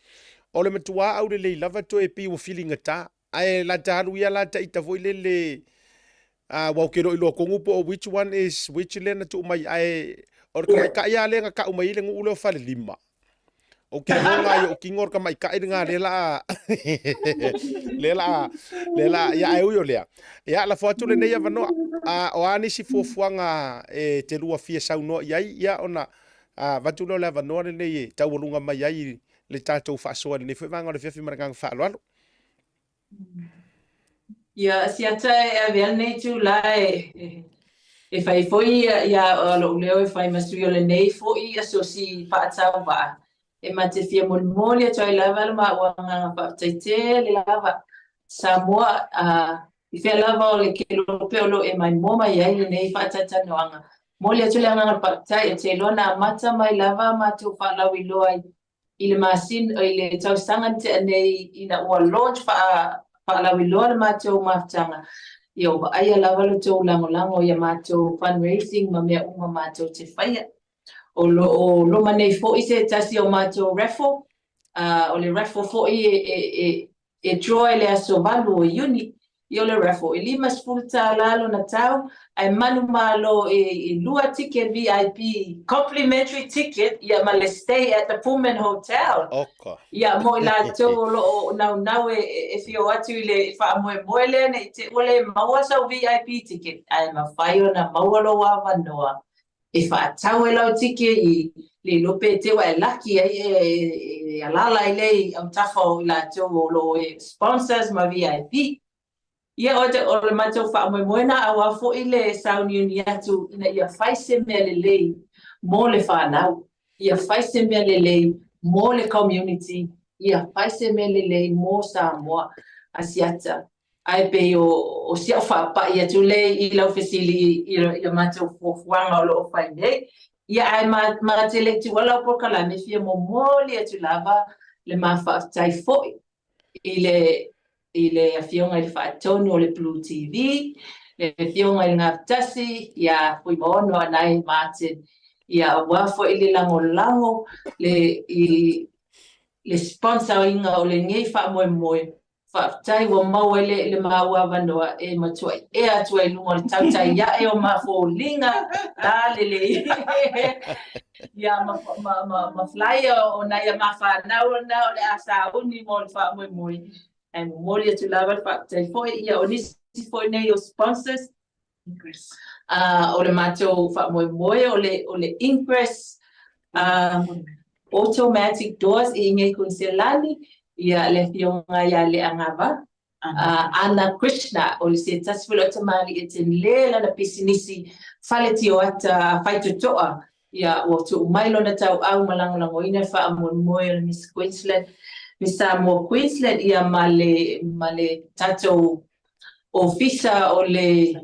o le matua aulelei lava toe pei ua filigata. Ae la ta alu ia la ta ita foi lele, a ua ou ke iloa tonu po o which one is which lea na tuu mai, ae o le tamaitai lava lea na tau mai ai le nuu lea o Falelima. Ou te lagona i ou kino o le tamaitai lena lea la lea la lea la ia ae ui o lea. Ia lafo atu lenei avanoa. A o a nisi fuafuaga e te lua fia saunoa i ai, ia ona avatu lea o le avanoa lenei e taualuga mai ai le tatou faasoa i lenei foi vaega o le afiafi ma le agaga faaaloalo. Ia, siata e avea lenei itulā e e fai foi ia lou leo e fai ma sui o lenei foi asosi faatauvaa. E ma te fia molimoli atu ai lava le maua agaga faafetai tele lava Samoa a i fea lava o le kelope o lo o e maimoa mai ai lenei faatalatalanoaga. Momoli atu le agaga o le faafetai, ou te iloa na amata mai lava matou faalauiloa i le masina, i le tausaga na tea nei ina ua launch faa, Faalauiloa le matou mafutaga, ia ua vaaia lava lo tou lagolago i a matou fundraising ma mea uma matou te faia. O lo o loma nei foi se tasi o matou raffle, o le raffle foi e e draw i le aso 8 o Iuni. Ia o le raffle e $50 lona tau, ae manumalo i lua ticket VIP, complimentary ticket, ia ma le stay at the Pullman Hotel. Oka. Ia, mo i latou o lo o naunau e fia o atu i le faamoemoe lea ne i te i ua le maua sau VIP ticket, ae mafai ona maua lou avanoa e faatau ai lau ticket i le iloa pe te i ua e laki ai e alaala ai lea i autafa o i latou o lo o sponsors ma VIP. Ia, o le matou faamoemoe lena aua foi le sauniuni atu ina ia fai se mea lelei mo le fanau, ia fai se mea lelei mo le community, ia fai se mea lelei mo Samoa Asiata. Ae pei o si au faapai atu lea i lau fesili i a matou fuafuaga o lo o fai nei. Ia, ae ma te le i tuua lau polokalame, e fia momoli atu lava le ma faafetai foi i le i le Afioga i le Faatonu o le Blue TV, le Afioga i le Gafatasi ia Fuimaono Anae Martin, ia aua foi le lagolago le i le sponsor ina o lenei faamoemoe. Faafetai ua maua ai le le maua avanoa e matuai ea atu ai i luga o le tautai ae o ma foliga lalelei ia ma ma ma ma flyer o nai a ma fanau na o le a sauni mo le faamoemoe. Ae momoli atu lava le faafetai foi ia o nisi foi nei o sponsors Ingress. O le matou faamoemoe o le o le Ingress Automatic Doors i inei Kuniselani, ia le afioga ia Leagava Anna Krishna, o le se tasi foi lea o tamalii e tele lana pisinisi fale tioata faitotoa, ia ua tuu mai lona tauau ma lagolagoina le faamoemoe o le Miss Queensland, Miss Samoa Queensland, ia ma le ma le tatou Ofisa o le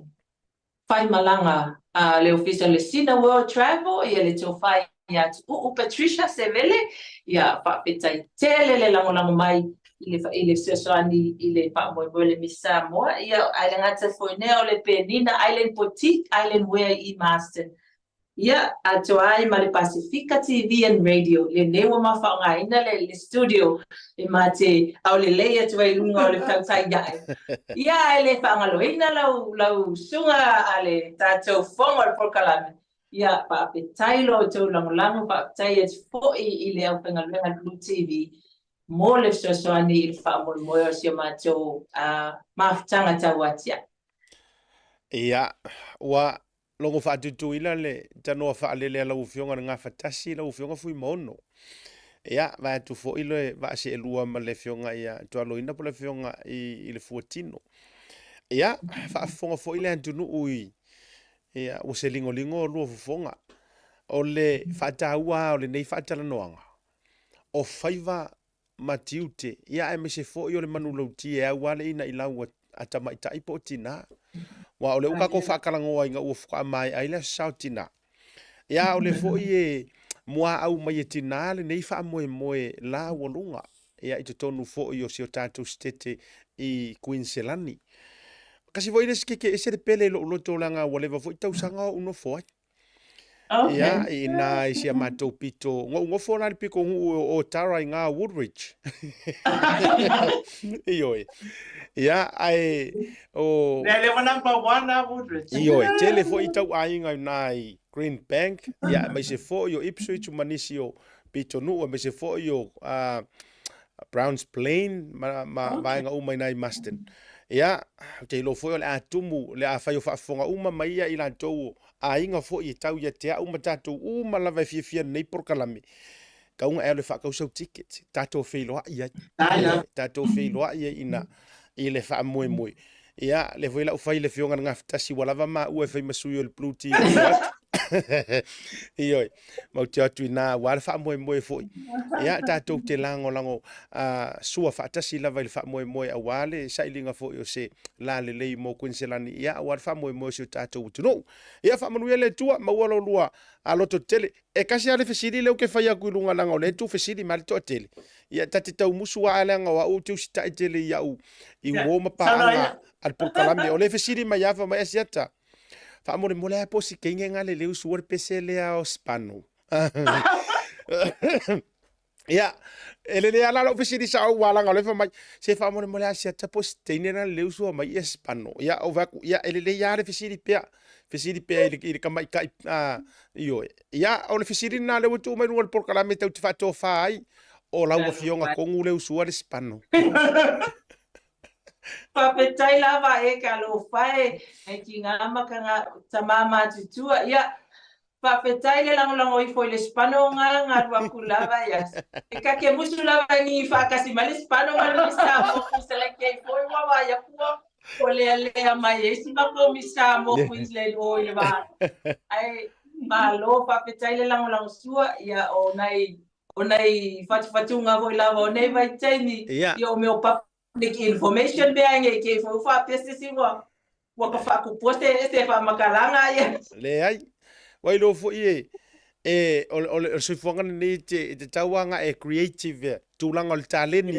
Faimalaga a le Ofisa o le Sina World Travel, ia le Tofa ia Tuuu Patricia Sevele, ia faafetai tele le lagolago mai i le i le fesoasoani i le faamoemoe o le Miss Samoa, ia ae le gata foi i lea o le Penina Island Boutique Island Wear i Marsden. Ia, atoa ai ma le Pasefika TV and Radio, lenei ua ma faaaogaina le, le studio e ma te aolelei atu ai i luga o le tautai ae. Ia, ae le faagaloina lau, lau susuga a le tatou fono o le polokalame. Ia, faafetai lo outou lagolago, faafetai atu foi i le aufaigaluega a le Blue TV mo le fesoasoani i le faamoemoe o si o matou uh, mafutaga tauatiae. Ia, ua Logo faatutuila le tanoa faalele a lau Afioga le Gafatasi, lau Afioga Fuimaono. Ia, vae atu foi le vaa seelua ma le Afioga ia Tualoina po le Afioga i, i le Fuatino. Ia, faafofoga foi le atunuu i, ia, ua se ligolingo o lua fofoga. O le faataua o lenei faatalanoaga, o faiva ma tiute, ia aemaise foi o le manulauti e au lava le inailau a tamaitai po o tinā. Aua o lea ua tatou faatalagoa ina ua faatoa maea ai le Aso Sa o Tinā. Ia a o lea foi e muaau mai e tinā lenei faamoemoe laualuga ia i totonu foi o si o tatou setete i Kuiniselani. Kasi foi le isi keke ese le pele i lou loto leaga ua leva foi tausaga o ou nofo ai. Okay. Ia, i nā i si a mātou pito. Ngou ngofo la le piko nuu o Otara i ngā Woodridge. Ioe. Ia, ai o... Lea lewa number one a Woodridge. Ioe, tele foi tau aiga i nā i Green Bank, ia, aemaise foi o Ipswich ma nisi o pito nuu, aemaise foi o uh, Browns Plain ma, ma okay. vaega uma i nā i Marsden. Ia, ou te iloa foi o le a tumu, le a fai o faafofoga uma mai ia i latou o aiga foi e tau ia te au ma tatou uma lava e fiafia i lenei polokalame, tau ina e alu e faatau sau ticket, tatou feiloai ai. Tatou feiloai ai ina i le faamoemoe. Ia, lea foi la ua fai le Afioga i le Gafatasi, ua lava maua e fai ma sui o le Blue TV atu. Ioe, matou te o atu i ina aua le faamoemoe foi. Ia, tatou te lagolago sua faatasi lava i le faamoemoe aua le sailiga foi o se lalelei mo Kuiniselani, ia, aua le faamoemoe o si o tatou atunuu. Ia, faamanuia le Atua, maua lo lua lototele. E tasi lava le fesili lea ou te fai atu i luga leaga o lea e tuufesili mai le toatele. Ia ta te taumusu lava leaga o au ou te usitai tele i au i uo ma paaga a le polokalame. O lea e fesili mai lava fai mai Asiata, faamolemole lava po o si teine lena le leu sua le pese lea o Spano. Ia, e lelei lava la lou fesili sao aua leaga o lea e fai mai, se faamolemole lava Asiata po o si teine lena le leu sua mai ia Spano. Ia, ou fai atu, ia e lelei lava le fesili pea, fesili pea i le tamaitai, ioe. Ia, o le fesili lena lea ua tuu mai i luga o le polokalame tatou te faatofa ai, o lau afioga tonu lea e usua le Spano. Faafetai lava e ka alofa e, nai tiga ma tama matutua. Ia, Faafetai le lagolago ifo i le sipano nga galu aku lava ia. E ka ke musu lava ni faakasi mai le sipano ma le Samoa Queensland ke foi ua vaai aku ua ua lealea mai ai si matou Miss Samoa Queensland o i le va. Ae malo faafetai le lagolago sua ia o nai o nai fatufatuga foi lava o nei vaitaimi ia o mea o public information mea nei ke foi faapea se isi ua ua ka faakupua se se faamatalaga ia. Leai. Ua iloa foi e e o le o le soifuaga lenei e te e te tau lava e creative e tulaga o le taleni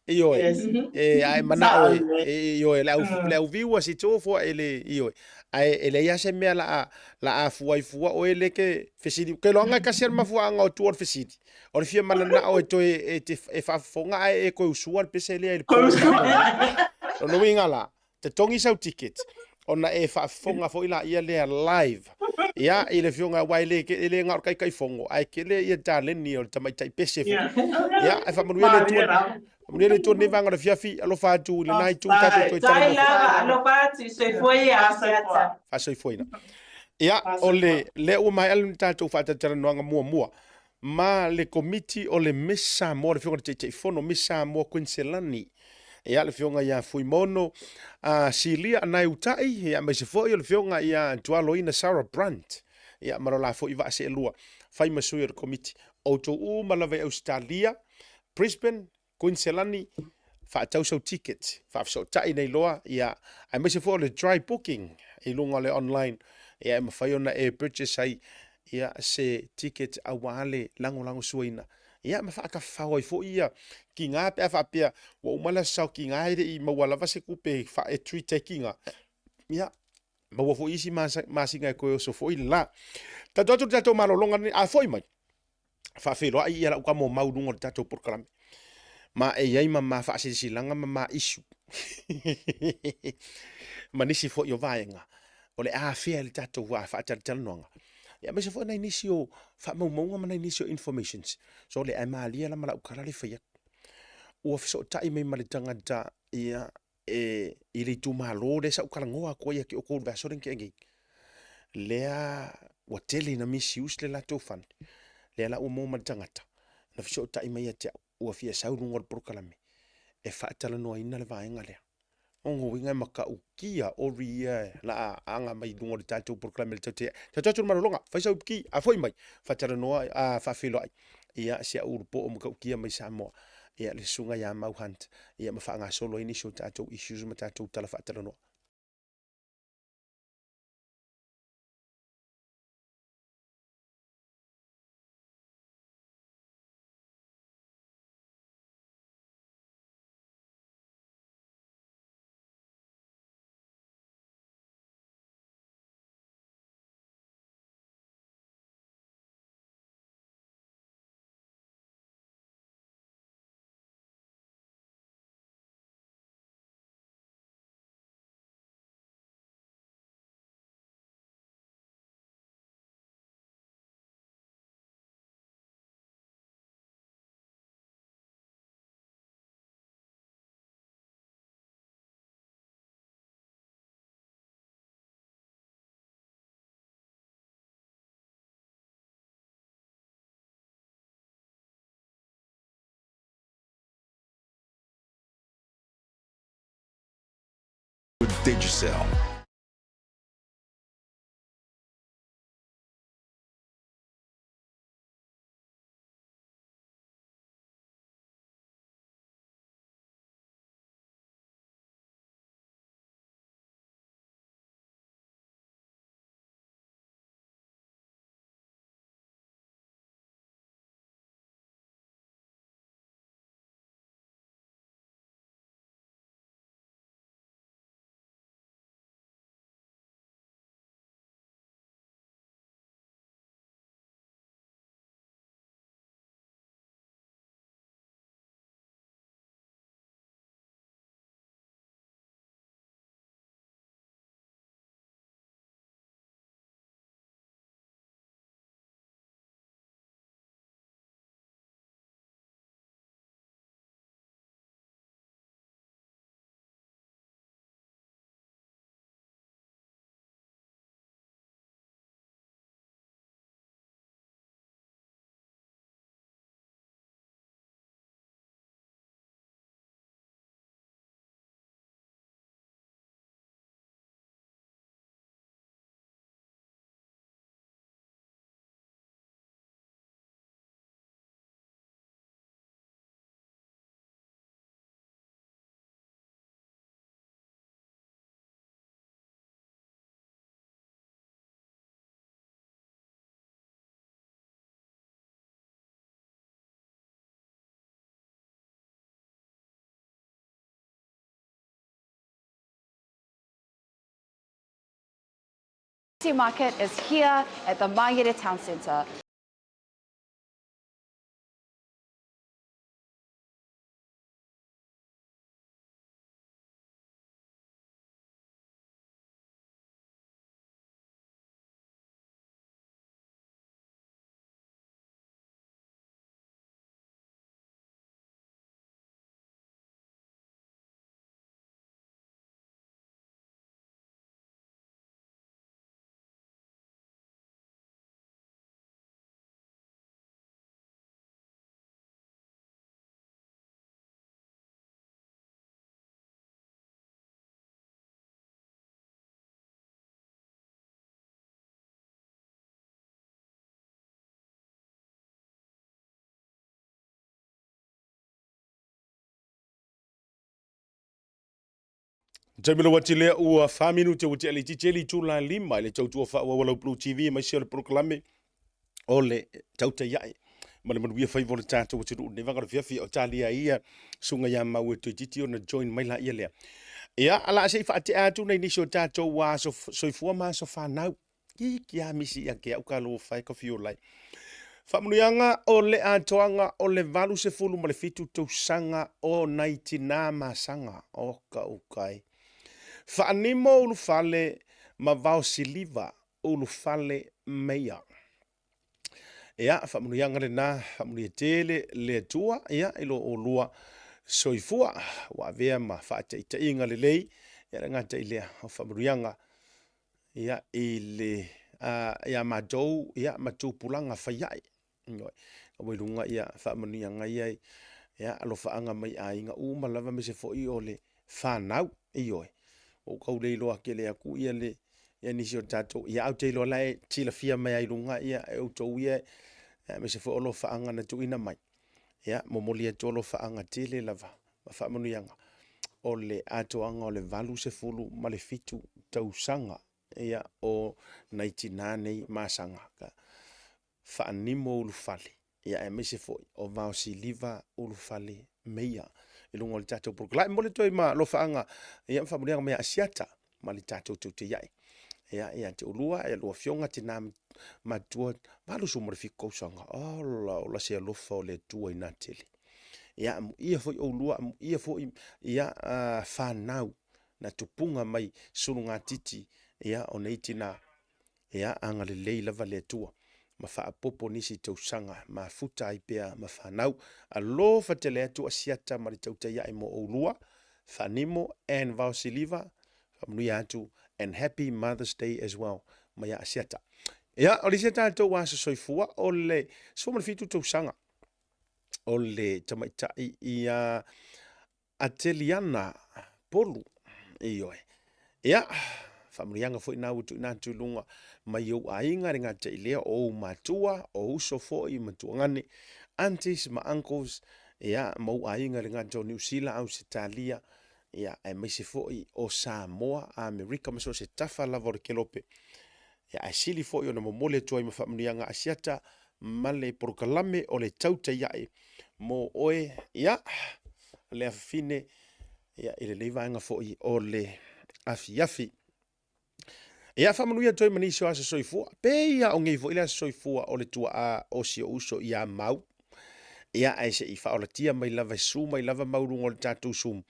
e ioe e a e manao e e ioe le au le au viewers i to fua e le ioe ae e leai lava se mea la a la a fua ai fua oe le ke fesili ke loaga e kasi le mafuaaga o tua o le fesili O le fia mananao e toe e te e faafofoga ae e toe usua le pese lea i le po. Lona uiga la, totogi sau ticket ona e faafofoga foi laia lea live ia i le afioga aua e le e le na o le taitaifono ae tele ia taleni o le tamaitai pese foi. Ia e faamanuia le Atua. Faamanuia le Atua i lenei vaega o le afiafi. Alofa atu i lena itu tatou toe talanoa. Faafetai lava, alofa atu, soifua ia Asiata. Faasoifuaina. Ia, o le lea ua maea le tatou faatalatalanoaga muamua ma le Komiti o le Miss Samoa, le Afioga i le Taitaifono Miss Samoa Kuiniselani, ia, le Afioga ia Fuimaono Silia Anaeutai, ia, aemaise foi o le Afioga ia Tualoina Sarah Brunt, ia, ma lo la foi vaa seelua, fai ma sui o le Komiti. Outou uma lava i Ausetalia, Brisbane, Kuiniselani, faatau sau ticket, faafesootai nei loa, ia, aemaise foi o le dry booking i luga o le online, ia, e mafai ona e purchase ai, ia, se ticket aua le lagolagosuaina, ia, ma faatafafao ai foi ia kiga pe a faapea ua uma le aso sao kiga e le i maua lava se tupe e treat ai kiga, ia, maua foi isi masina e toe oso foi le la. Tatou atu le tatou malologa lenei, a foi mai, faafeiloai ia lau tama o mau luga o le tatou polokalame. Ma e i ai ma ma faasilasilaga ma ma issue. Ma nisi foi o vaega o le a afea i le tatou faatalatalanoaga. Ia aemaise foi nai nisi o faamaumauga ma nai nisi o informations. So le ae malie la ma lau tala le fai atu. Ua fesootai mai ma le tagata ia e, i le itumalo lea sa ou talanoa atu ai ia te outou i le vaiaso lea na tea nei, lea ua tele ina misuse le latou fund, lea la ua maua ma le tagata na fesootai mai ia te au, ua fia sau i luga o le polokalame e faatalanoaina le vaega lea. O lona uiga e matautia ori ia la a aga mai i luga o le tatou polokalame le tau Tatou atu i le malologa, fai sau ki, a foi mai, faatalanoa, a faafeiloai ia si au ulupoo matautia mai Samoa, ia le susuga ia Mau Hunt, ia ma faagasolo ai nisi o tatou issues ma tatou tala faatalanoa. Digicel. Market is here at the Mangere Town Centre. Taimi le wati lea ua wha minute ua tea le itiiti le itula lima i le tautua faaauau a lau Blue TV aemaise o le polokalame o le tautai ae ma le manuia faiva o le tatou atunuu lenei vaega o le fiafia o talia ia susuga ia Mau e toeitiiti ona join mai laia lea. Ia, o le a se i faatea atu nai nisi o tatou aso soifua ma aso fanau. Ki ki a misi ia ke au ka lo fai ka fio lai. Faamanuiaga o le atoaga o le 87 tausaga o nai tinā masaga o ka ukai. Faanimo ulufale ma vaosiliva ulufale meia. Ia, faamanuiaga lena, faamanuia tele le Atua, ia, i lo olua soifua, ua avea ma faataitaiga lelei, ia le gata i lea, o faamanuiaga, ia, i le, ia matou, ia, ma tupulaga faiae, ioe, ua i luga ia faamanuiaga ia, ia, alofaaga mai aiga uma lava, aemaise foi o le fanau, ioe, ua ou tau le iloa tele atu ia le, ia nisi o tatou, ia ae ou te iloa la e silafia mai lava i luga ia e outou ia, aemaise foi o alofaaga na tuuina mai. Ia, momoli atu alofaaga tele lava ma faamanuiaga o le atoaga o le 87 tausaga ia o nai tinā nei masaga ka faanimo ulufale ia aemaise foi o vaosiliva ulufale meia i luga o le tatou polokalame. Momoli atu ai ma alofaaga ia ma faamanuiaga mai Asiata ma le tatou teuteia'i ia ia te oulua ia lua afioga tina matua 87 tausaga. Ola ola se alofa o le Atua ina tele. Ia amuia foi oulua amuia foi ia fanau na tupuga mai sulugatiti ia o nei tina. Ia agalelei lava le Atua ma faaopoopo nisi tausaga mafuta ai pea ma fanau. Alofa tele atu Asiata ma le tautai ae mo oulua, Faanimo and Vaosiliva, faamanuia atu and happy Mother's Day as well mai a Asiata. Ia, o le isi a tatou aso soifua o le 17 tausaga o le tamaitai ia Ateliana Polu, ioe. Ia, faamanuiaga foi na ua tuuina atu i luga mai ou aiga, le gata i lea o ou matua, o uso foi ma tuagane, aunties ma uncles, ia, ma ou aiga le gata o Niu Sila, Ausetalia, ia, aemaise foi o Samoa, Amerika ma so o se tafa lava o le kelope. Ia, ae sili foi ona momoli atu ai ma faamanuiaga Asiata ma le polokalame o le tautai ae mo oe, ia, le afafine, ia, i lenei vaega foi o le afiafi. Ia, faamanuia atu ai ma nisi o aso soifua, pei a o nei foi le aso soifua o le tuaa o si ou uso ia Mau. Ia, ae se i faaolatia mai lava e su mai lava Mau luga o le tatou Zoom,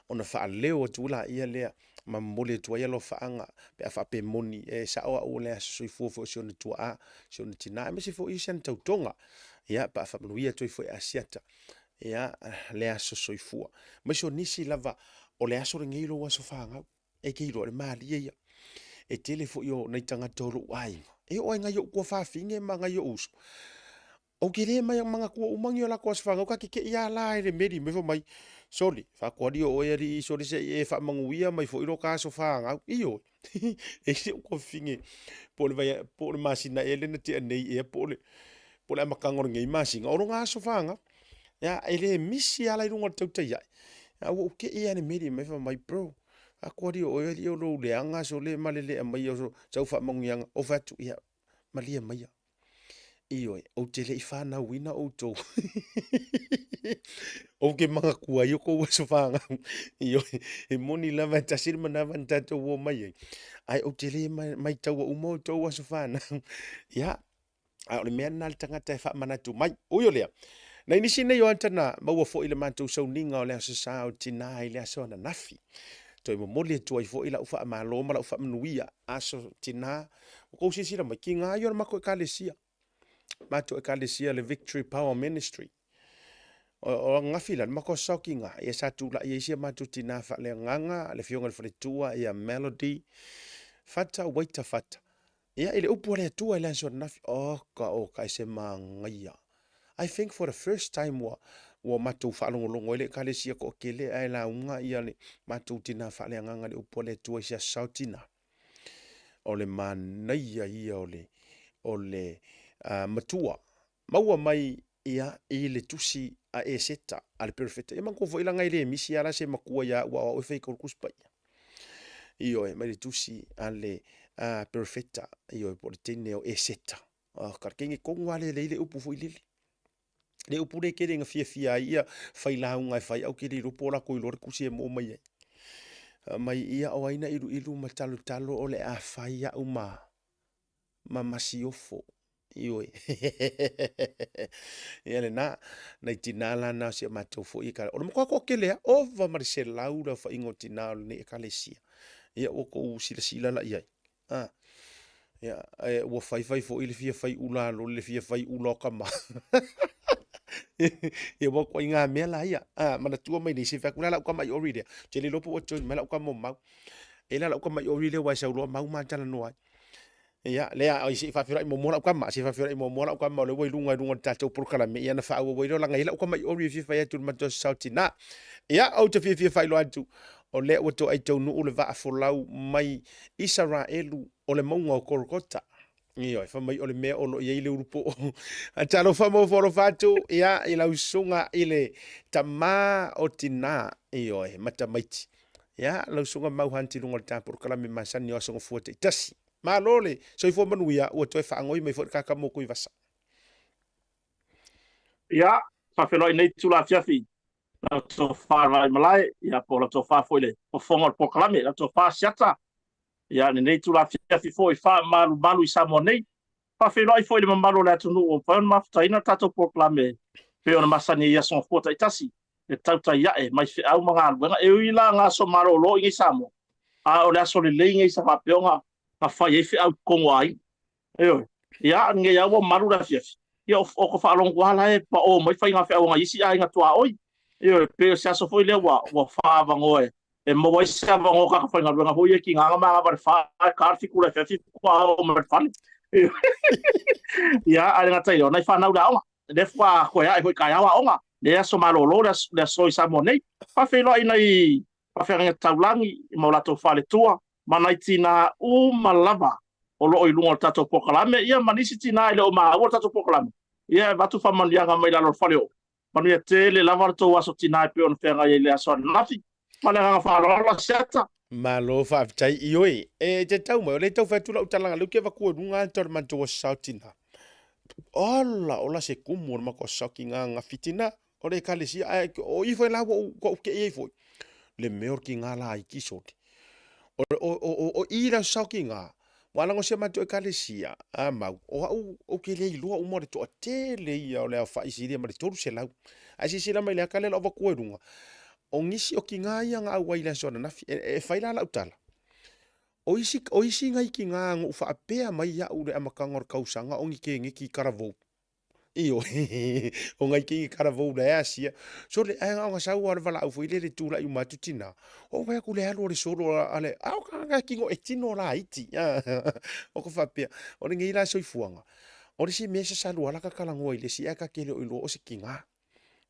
ona faaleo atu laia lea ma momoli atu ai alofaaga pe a faapea e moni e sao au o le aso soifua foi o si ona tuaa, si ona tinā, aemaise foi o si ana tautoga. Ia, pe a faamanuia atu ai foi e Asiata, ia, le aso soifua. Aemaise o nisi lava o le aso lenei lou aso fanau, e te iloa le malie ia. E tele foi o nai tagata o lou aiga, e oo lava i nai ou tuafafine ma nai ou uso, Ou te le manatua uma ni o latou aso fanau, ta te te i lava la i le meli mai fai mai, sole, faatoali o oe alii sole se i e faamanuia mai foi lo ta aso fanau. Ioe, e i ai si ou tuafafine po o le vai, po o le masina ea lea na tea nei ea po o le, po o le amataga o lenei masina, o lona aso fanau. Ia, e le misi lava la i luga o le tautai ae. Ae ua ou te i lava i le meli mai fai mai, bro, faatoali o oe alii o lou leaga sole ma le le aumaia o sau faamanuiaga. Ou fai atu, ia, malie maia. Ioe, ou te le i fanauina outou. Ou ke manatua ai o kou aso fanau. Ioe, e moni lava e tasi le manava na tatou o mai ai. Ae ou te le maitaua uma outou aso fanau. Ia, a o le mea lena le tagata e faamanatu mai. Ui o lea, nai nisi nei o ata na maua foi le matou sauniga o le Aso Sa o Tina i le aso ananafi. Toe momoli atu ai foi lau faamalo ma lau faamanuia. Aso Tina, ua kou silasila mai, kiga ia o le matou ekalesia. Matou ekalesia le Victory Power Ministry. O ananafi la, le matou aso Sa o Tina, ia sa tulai ai si a matou tina faaleagaga, le afioga i le faletua ia Melody Fata Waita Fata. Ia, i le upu a le Atua i le aso ananafi, oka oka e se manaia. I think for the first time ua, ua matou faalogologo ai le Ekalesia toatele ae lauga ia le matou tina faaleagaga i le upu a le Atua i se aso sao tina. O le manaia ia o le, o le uh, matua. Maua mai ia i le tusi a Eseta a le perofeta. Ia manatua foi laga e le misi lava la se matua ia au a o au e fai tolu Tusi Paia. Ioe, mai le tusi a le perofeta, ioe, po o le teine o Eseta. Oh, ka kenge tonu lava lea e leai le upu foi lele. Le upu lea e tele ina fiafia ai ia failauga e fai au ke le iloa po o latou iloa le tusi e maua mai ai. Mai ia o ai na iluilu ma talotalo o le a fai au ma ma masiofo. Ioe. Ia lena, nai tinā la na o si a matou foi ekalesia. O le matua toatele lava, ova ma le 100 le aofaiga o tinā o lenei ekalesia. Ia ua tou silasila la i ai. A, ia, e, ua faifai foi le fia fai ula a loli, le fia fai ula o tama. Ia ua ituaiga mea la ia. A, manatua mai nei, se fai atu la lau tama i ori lea. Ou te le iloa po ua join mai lau tama o Mau. E la lau tama i ori lea aua e sau loa Mau ma talanoa ai. Ia, lea, oi, se i faafeiloai muamua lau tama, se i faafeiloai muamua lau tama o lea ua i luga i luga o le tatou polokalame, ia ona faaauau ai lea, leaga e i ai lau tama i ori e fia fai atu i le matou aso tina. Ia, ou te fiafia faailoa atu, o lea ua toai taunuu le vaa folau mai Isaraelu o le mauga o Kolokota. Ioe, fai mai o le mea o lo o i ai le ulupoo. Talofa ma ofo alofa atu, ia, i lau susuga i le tama o tina, ioe, ma tamaiti. Ia, lau susuga Mau Hunt i luga o le ta polokalame masani o Aso Gafua Taitasi. Malo le soifua manuia, ua toe faagoi mai foi le kaka mo Tuivasa. Ia, faafeiloai nei itula afiafi lau tofa Vaimalae, ia po o lau tofa foi le fofoga o le polokalame, lau tofa Asiata, ia lenei itula afiafi foi faamalumalu i Samoa nei. Faafeiloai foi i le mamalu o le atunuu ua mafai ona mafutaina le tatou polokalame pei ona masani ai i aso Gafua taitasi, le tautai ae mai feau ma galuega. E ui la ga aso malolo i nei Samoa, a o le aso lelei nei sa faapea ona na fai ai feau i totonu o aiga. Ioe. Ia, nei lava ua malu le afiafi, ia o ka faalogo lava la e paʻō mai faiga feau a nai isi aiga tuaoi. Ioe, pei o se aso foi lea ua ua faaavanoa e e maua ai se avanoa o tagata faigaluega foi ia tiga na manava i le fa e ta le fitu i le afiafi faatoa oo mai i le fale. Ia, ae le gata i lea, o nai fanau i le aoga, lea faatoa toe ae foi i taeao aoga, lea aso malolo le aso, le aso i Samoa nei. Faafeiloai i nai faafeagaiga taulagi ma o latou faletua ma nai tinā uma lava o lo o i luga o le tatou polokalame, ia ma nisi tinā e le o maua le tatou polokalame, ia e avatu faamanuiaga mai lalo o le fale oo. Manuia tele lava le tou aso tinā e pei ona feagai ai i le aso ananafi. Ma le agaga faaaloalo, Asiata. Malo faafetai Ioe. E te tau mai, o lea e tau fai atu lau talaga, lea ou te avatua i luga ata o le matou aso sao tina. Ola, ola se kumu o le matou aso sao tina ananafi tina. O le ekalesia, ae o i foi la ua ou, ua ou kei ai foi. Le mea o le kiga laiti sole. O, o, o, o, o i le aso sao kiga, ua lago si a matou ekalesia, a mau, o au, ou te le iloa uma o le toatele ia o le aofai silia ma le 300. Ae silasila mai i le ata lea o le avatua i luga, o nisi o kiga ia na auai i le aso ananafi. E, e fai la lau tala, o isi, o isi nai kiga na ou faapea mai au i le amataga o le tausaga o ni keneti karavou. Ioe, o ngai kei karavou la e asia. Sole, ae na ona sau lava o le valaau foi lele tulai uma atu tina. Ou vaai atu le alu o le solo a le, a o ka kino e tino laiti. O ka faapea, o lenei la soifuaga, o le isi mea e sasalu lava la ka talanoa i le isi ae ta te le o iloa o se tiga.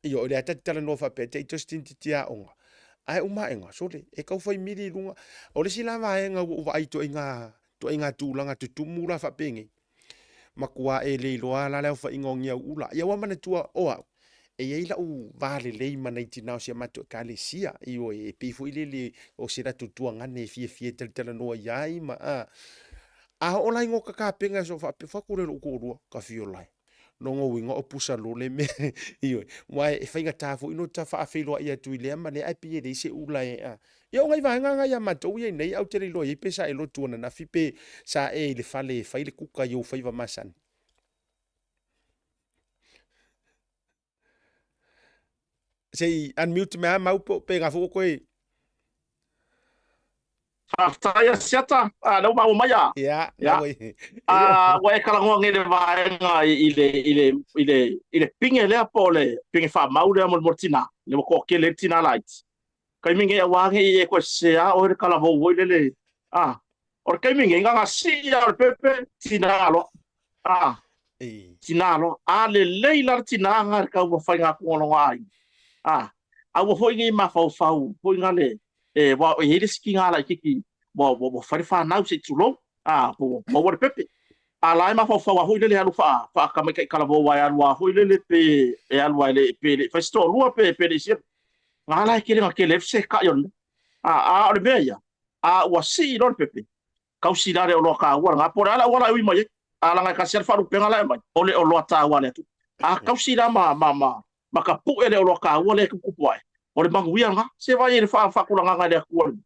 Ioe, o lea ta te talanoa faapea, te i tosi tinititi aoga. Ae uma aega, sole, e tau fai mili i luga. O le isi la vaega ua ou vaai i ituaiga, ituaiga tulaga tutumu la faapenei, matua e le iloa la le aofaiga o ni au ula. Ia ua manatua o au, e i ai lau va lelei ma nai tina o si a matou ekalesia, ioe, e pei foi lele o se latou tuagane e fiafia e talatalanoa i ai ma, a. A oo la i gota kapena e so faapea, fatu lea i lou toalua, ka fio lae. Lona uiga o pusa lole mea, ioe, aua e faigata foi ona ota faafeiloai atu i lea ma lea ae pei e leai se ula e a. Ia o nai vaega na ia matou ia inei ae ou te le iloa i ai pe sa e lotu ananafi pe sa e i le fale e fai le kuka i ou faiva masani. Se i unmute mai lava Mau po pe na foi ua toe. Faafetai Asiata, a lea ua maua mai a. Ia, Ia. A ua e talanoa nei i le vaega i le i le i le i le pine lea po o le pine faamau lea mo le mo le tinā, lea ua toatele ai le tinā laiti. Taimi nei aua ne i e toe sese oe le talavou foi lele, a. O le taimi nei, na ona sii lava o le pepe, tinā loa. A. Tinā loa. A lelei la le tinā na i le taumafaiga atu o lona aiga. A. Aua foi ne i mafaufau foi na le, e, aua e i ai le isi tinā laitiiti ua, ua, ua fai le fanau se i tulou, a, po ua maua le pepe. A la e mafaufau lava foi lele e alu faa, faatamaitai talavou aua e alu lava foi lele pe e alu lava e le, pe le i fai se toalua pe, pe le i sia. Na la e tele na tele ai le fesetai o le mea. A, a o le mea ia, a ua sii loa le pepe, tausi la le oloa taua lena, po o le a le auala e ui mai ai. A leaga e tasi lava le faalupega la e aumai, o le oloa taua a le atunuu. A tausi la ma, ma, ma, ma tapue le oloa taua lea e tuputupu ae, o le manuia lena. Se vaai i le faatulagaga e le Atua le mea.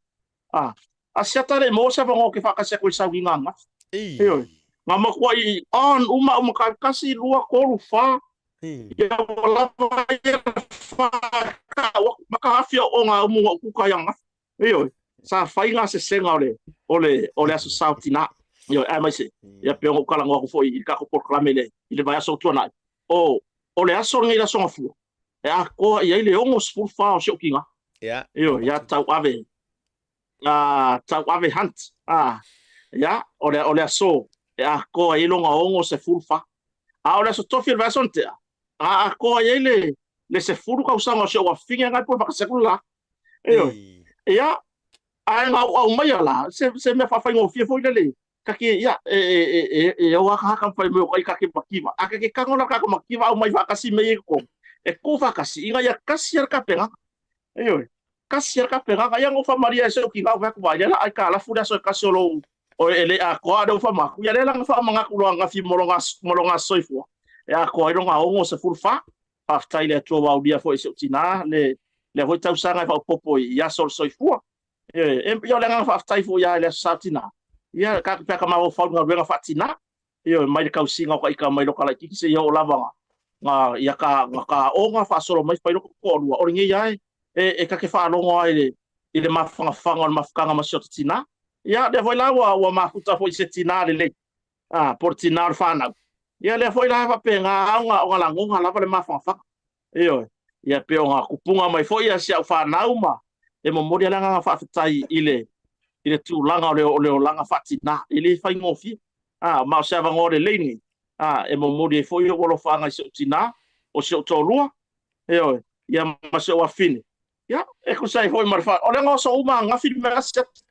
A, a siata le i maua se avanoa ou te faatasi atu i sauniga ananafi. Ioe. Na matuai on uma au mataupu, tasi, lua, tolu, fa, ia ua lava ia le fa e tau atu, ma ka afi o ngā umu o kuka i ananafi. Ioe. Sa fai ngā sesega o le, o le, o le aso Sao tinā. Ioe, aemaise, ia pei ona ou talanoa atu foi i le tatou polokalame i le, i le vaiaso ua tuanai, o, o le aso lenei i le Aso Gafua, e atoa i ai le 64 o si ou tinā. Ia. Ioe, ia Tauave, a Tauave Hunt, a, ia, o le, o le aso e atoa i ai lona 64. A o le aso tofi o le vaiaso na tea, a atoa i ai le, le 10 tausaga o si ou afafine na e pule faatasi atu le la. Ioe. Ia, ae na ou aumaia la, se, se mea faafaigofie foi lele, kake, ia, e, e, e, e, e o haka haka fai mai o kai kake makiva. A kake kango la kake makiva au mai whakasi me i ko. E kō whakasi, inga ia kasi ara kapenga. Ioe, kasi ara kapenga, ia ngo whamaria e se ki ngau whaku vai, la ai ka lafu le aso e kasi o lou, o e le a koa le ufa maku. Ia le langa wha mangaku loa ngafi mo longa, mo longa soifua. E a koa i longa ongo se furu wha. Faafetai i le Atua ua aulia foi e si ou tinā le lea foi tausaga e faaopoopo i aso o le soifua. Ioe, e, ia o le agaga faafetai foi ia i le Aso Sa o Tinā. Ia, ka pe a ka mafaufau i le galuega faatinā. Ioe, mai le tausiga o ka ika mai loka laitiiti seia oo lava nga, nga, ia ka, nga ka aoga faasolo mai fai loko toalua. O lenei lava e, e, e ta te faalogo lava i le, i le mafanafana o le mafutaga ma si ota tinā. Ia, lea foi la ua, ua mafuta foi i se tinā lelei. A, po o le tinā o le fanau. Ia, lea foi la e faapena lava ona lagona lava le mafanafana. Ioe. Ia, pei ona kupuga mai foi ia si au fanau ma e momoli lava le agaga faafetai i le, i le tulaga o le, o le olaga faatinā. E le faigofie. A, ma o se avanoa lelei lenei, a, e momoli ai foi ou alofaaga i si ou tinā, o si ou toalua, ioe, ia ma si ou afine. Ia, e tusa ai foi ma le fa... O le gaoso uma ananafi le mea siaki.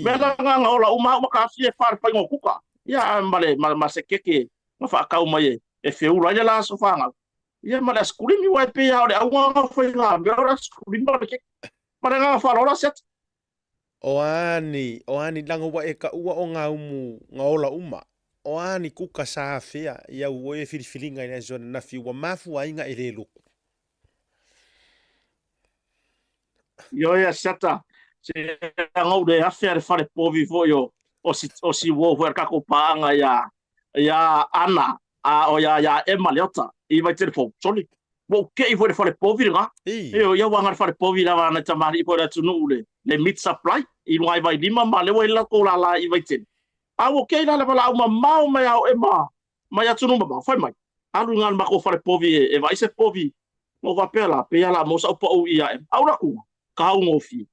Mea la nga nga ola uma au ma ka afia e fa le faiga o kuka. Ia, a ma le, ma, ma se keke na faakau mai e, e feula ai le la aso fanau. Ia, ma le asikulimi, ua e pei lava o le auga nga faiga mea o le asikulimi ma le keke. Ma le agaga faaaloalo siaki. O a ni, o a ni leaga ua e kaua o ngā umu nga ola uma. O a ni kuka sa afea i au oe filifiliga i le aso ananafi ua mafua ai nga e le loku. Ioe Asiata, se agou le afe a le fale povi foi o o si o si uo foi a le tatou paaga ia ia Ana a o ia ia Emma Leota i Vaitele Fou. Soli, ua ou te'i foi i le fale povi lena. Ioe, ia ua aga le fale povi lava a nai tamalii foi o le atunuu le le meat supply i luga i Vailima ma lea ua i ai le latou lala i Vaitele. A ua te'i la le valaau mamao mai a o Emma mai atunuu mamao, fai mai, alu i le matou fale povi e vaai se povi. Na ou faapea la, pei lava o le a maua sau pau i ia Emma. Ae ou alu atu, taugofie.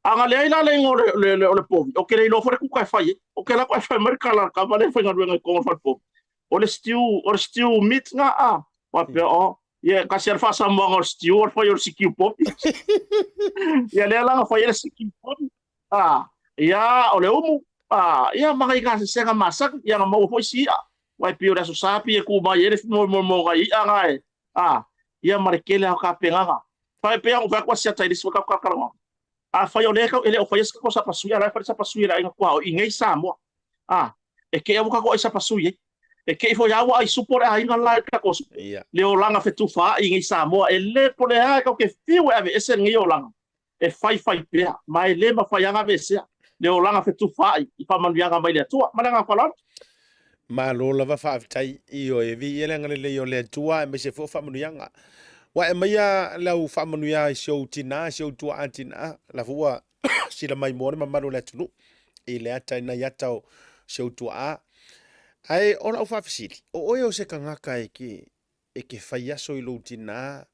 A na leai la le igoa o le povi, ou te le iloa foi le kuka e fai ai. Ou te alu atu ae fai mai le tala a le tama lea e faigaluega i totonu o le fale povi, o le stew, o le stew meat na a. Faapea, oh, ia e tasi lava le faasamoaga o le stew, o le fai o le sikiu povi. Ia lea la na fai ai le sikiu povi. A, ia, o le umu, a, ia, ma nai gasesega masani, ia na maua foi si i'a, aua e pei o le Aso Sa pei e tu mai ai le moemoemoega i i'a na e, a, ia ma le tele lava o tapenaga. Fai pei lava ona ou fai atu asiata i le isi foi tatou talanoaga. Afai o lea e le o faia se tatou sapasui, a o la e fai le sapasui a le aiga tuaoi i inei i Samoa. A, e te i lava ua tatou ai sapasui ai. E kei foi a ua ai supo le aiga la i le tatou supo. Le olaga fetufaai i Samoa e le po le a e tatou te fiu e aveese lenei olaga e faifai pea ma e le mafai lava ona aveesea le olaga fetufaai i faamanuiaga mai le Atua. Ma le agaga faaaloalo. Malo lava faafetai ioe viia le agalelei o le Atua aemaise foi o faamanuiaga. Ua e aumaia lau faamanuia i si ou tina, si ou tuaa tina, la foi ua sila mai moa le mamalu o le atunuu i le ata i nai ata o si ou tuaa. Ae o lau faafesili, o oe o se tagata e ke, e ke fai aso i lou tinā,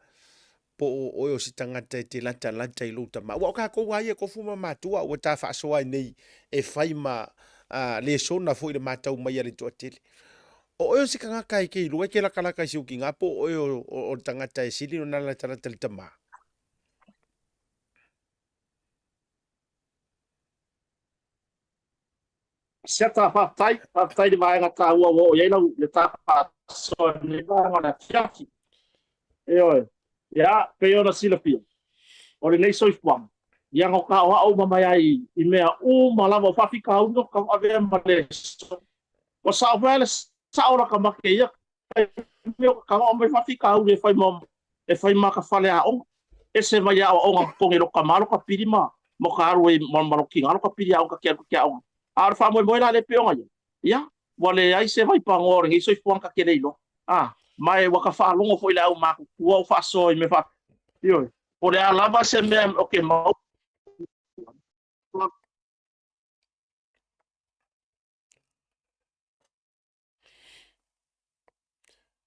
po o oe o se tagata e te latalata i lou tamā. Ua o kākou lava ia e tofu ma matua ua ta faasoa ai nei e fai ma lesona foi i le matau mai a le toatele. O oe o se tagata e ke iloa e ke latalata i si ou tinā po o oe o, o, o le tagata e sili ona latalata i le tamā? Siata, faafetai, faafetai i le vaega taua ua oo i ai lau le ta faasoa i lenei vaega o le afiafi. Ioe, ia, pei ona silafia, o lenei soifuaga, ia na aoao uma mai ai i mea uma lava o faafitauli o tauavea ma lesona. Ua sao foi lava le sao o lata make i ia taimi o tatalo aumai faafitauli e fai ma e fai ma ka faleaoga. Ese mai aoaoga totogi e lota tama lota pili ma ma ka alu ai ma ma lota tina lota pili aoga ta te alu ta te aoga. A o le faamoemoe la lea pei ona i ai, ia, ua leai se vaipanoa o lenei soifuaga ta te le iloa. A, ma e ua ta faalogo foi i le aumatutua o faasoa i mea faapea. Ioe. Po o le a lava se mea o ke maua.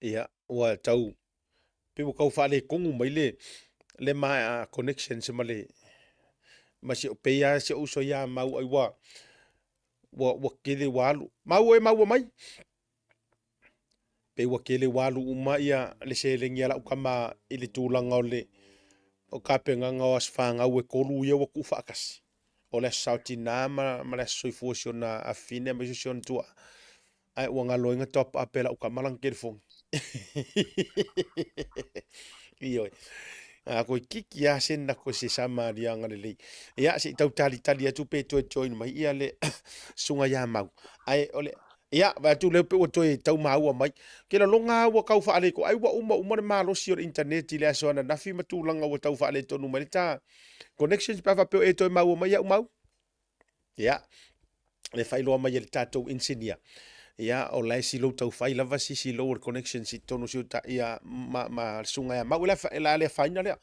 Ia, ua tau, pei ua tau faaletonu mai le, le ma connections ma le, ma si, pei lava si ou uso ia Mau ai ua, ua, ua tele ua alu. Mau e maua mai? Pei ua tele ua alu uma ia le seleni a lau tama i le tulaga o le, o tapenaga o aso fanau e tolu ia ua tuufaatasi. O le aso saotina ma, ma le aso soifua o si ona afafine aemaise o si ona tuaa. Ae ua galo ai na top up e lau tama lana telefoni. Ioe. A koe kiki a se na koe se Samaria agalelei. Ia, se i tau talitali atu pe toe join mai ia le susuga ia Mau. Ae o le, ia, vaai atu lea pe ua toe tau maua mai. Ke laloga lava ua tau faaletonu, ai ua uma uma le malosi o le internet i le aso ananafi ma tulaga ua tau faaletonu mai le ta connections pe a faapea o e toe maua mai au mau. Ia, le faailoa mai e le tatou engineer. Ia, o la e silou tau fai lava si silou o le connection si tonu si uta, ia, ma, ma le susuga ia Mau. E la le afaina lea.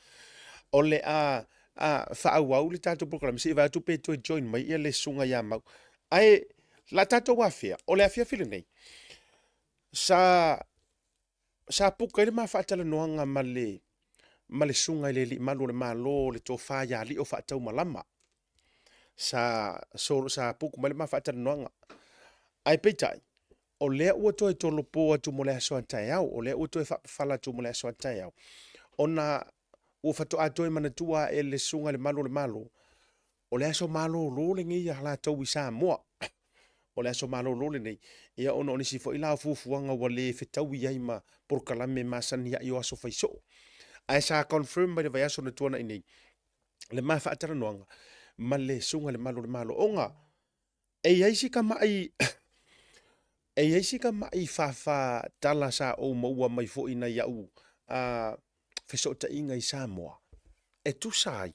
O le a, a faaauau le tatou program, se i vaai atu pe toe join mai ia le susuga ia Mau. Ae, la tatou afea, o le afiafi lenei, sa, sa puka ai le ma faatalanoaga ma le, ma le susuga i le Alii Malu o le Malo, le Tofa ia Alii o Faataumalama. Sa, so, sa puku mai le ma faatalanoaga. Ae peitai, o lea ua toe tolopo atu mo le aso a taeao, o lea ua toe faapafala atu mo le aso a taeao, ona ua faatoa toe manatua ae le susuga i le Malu o le Malo, o le aso malolo lenei ia latou i Samoa. O le aso malolo lenei, ia ona o nisi foi la o fuafuaga ua le fetaui ai ma polokalame masani ai o aso fai soo. Ae sa confirm mai le vaiaso na tuanai nei, le ma faatalanoaga ma le susuga i le Malu o le Malo, ona e i ai si tamai e i ai si tamai fāfā tala sa ou maua mai foi nai au fesootaiga i Samoa e tusa ai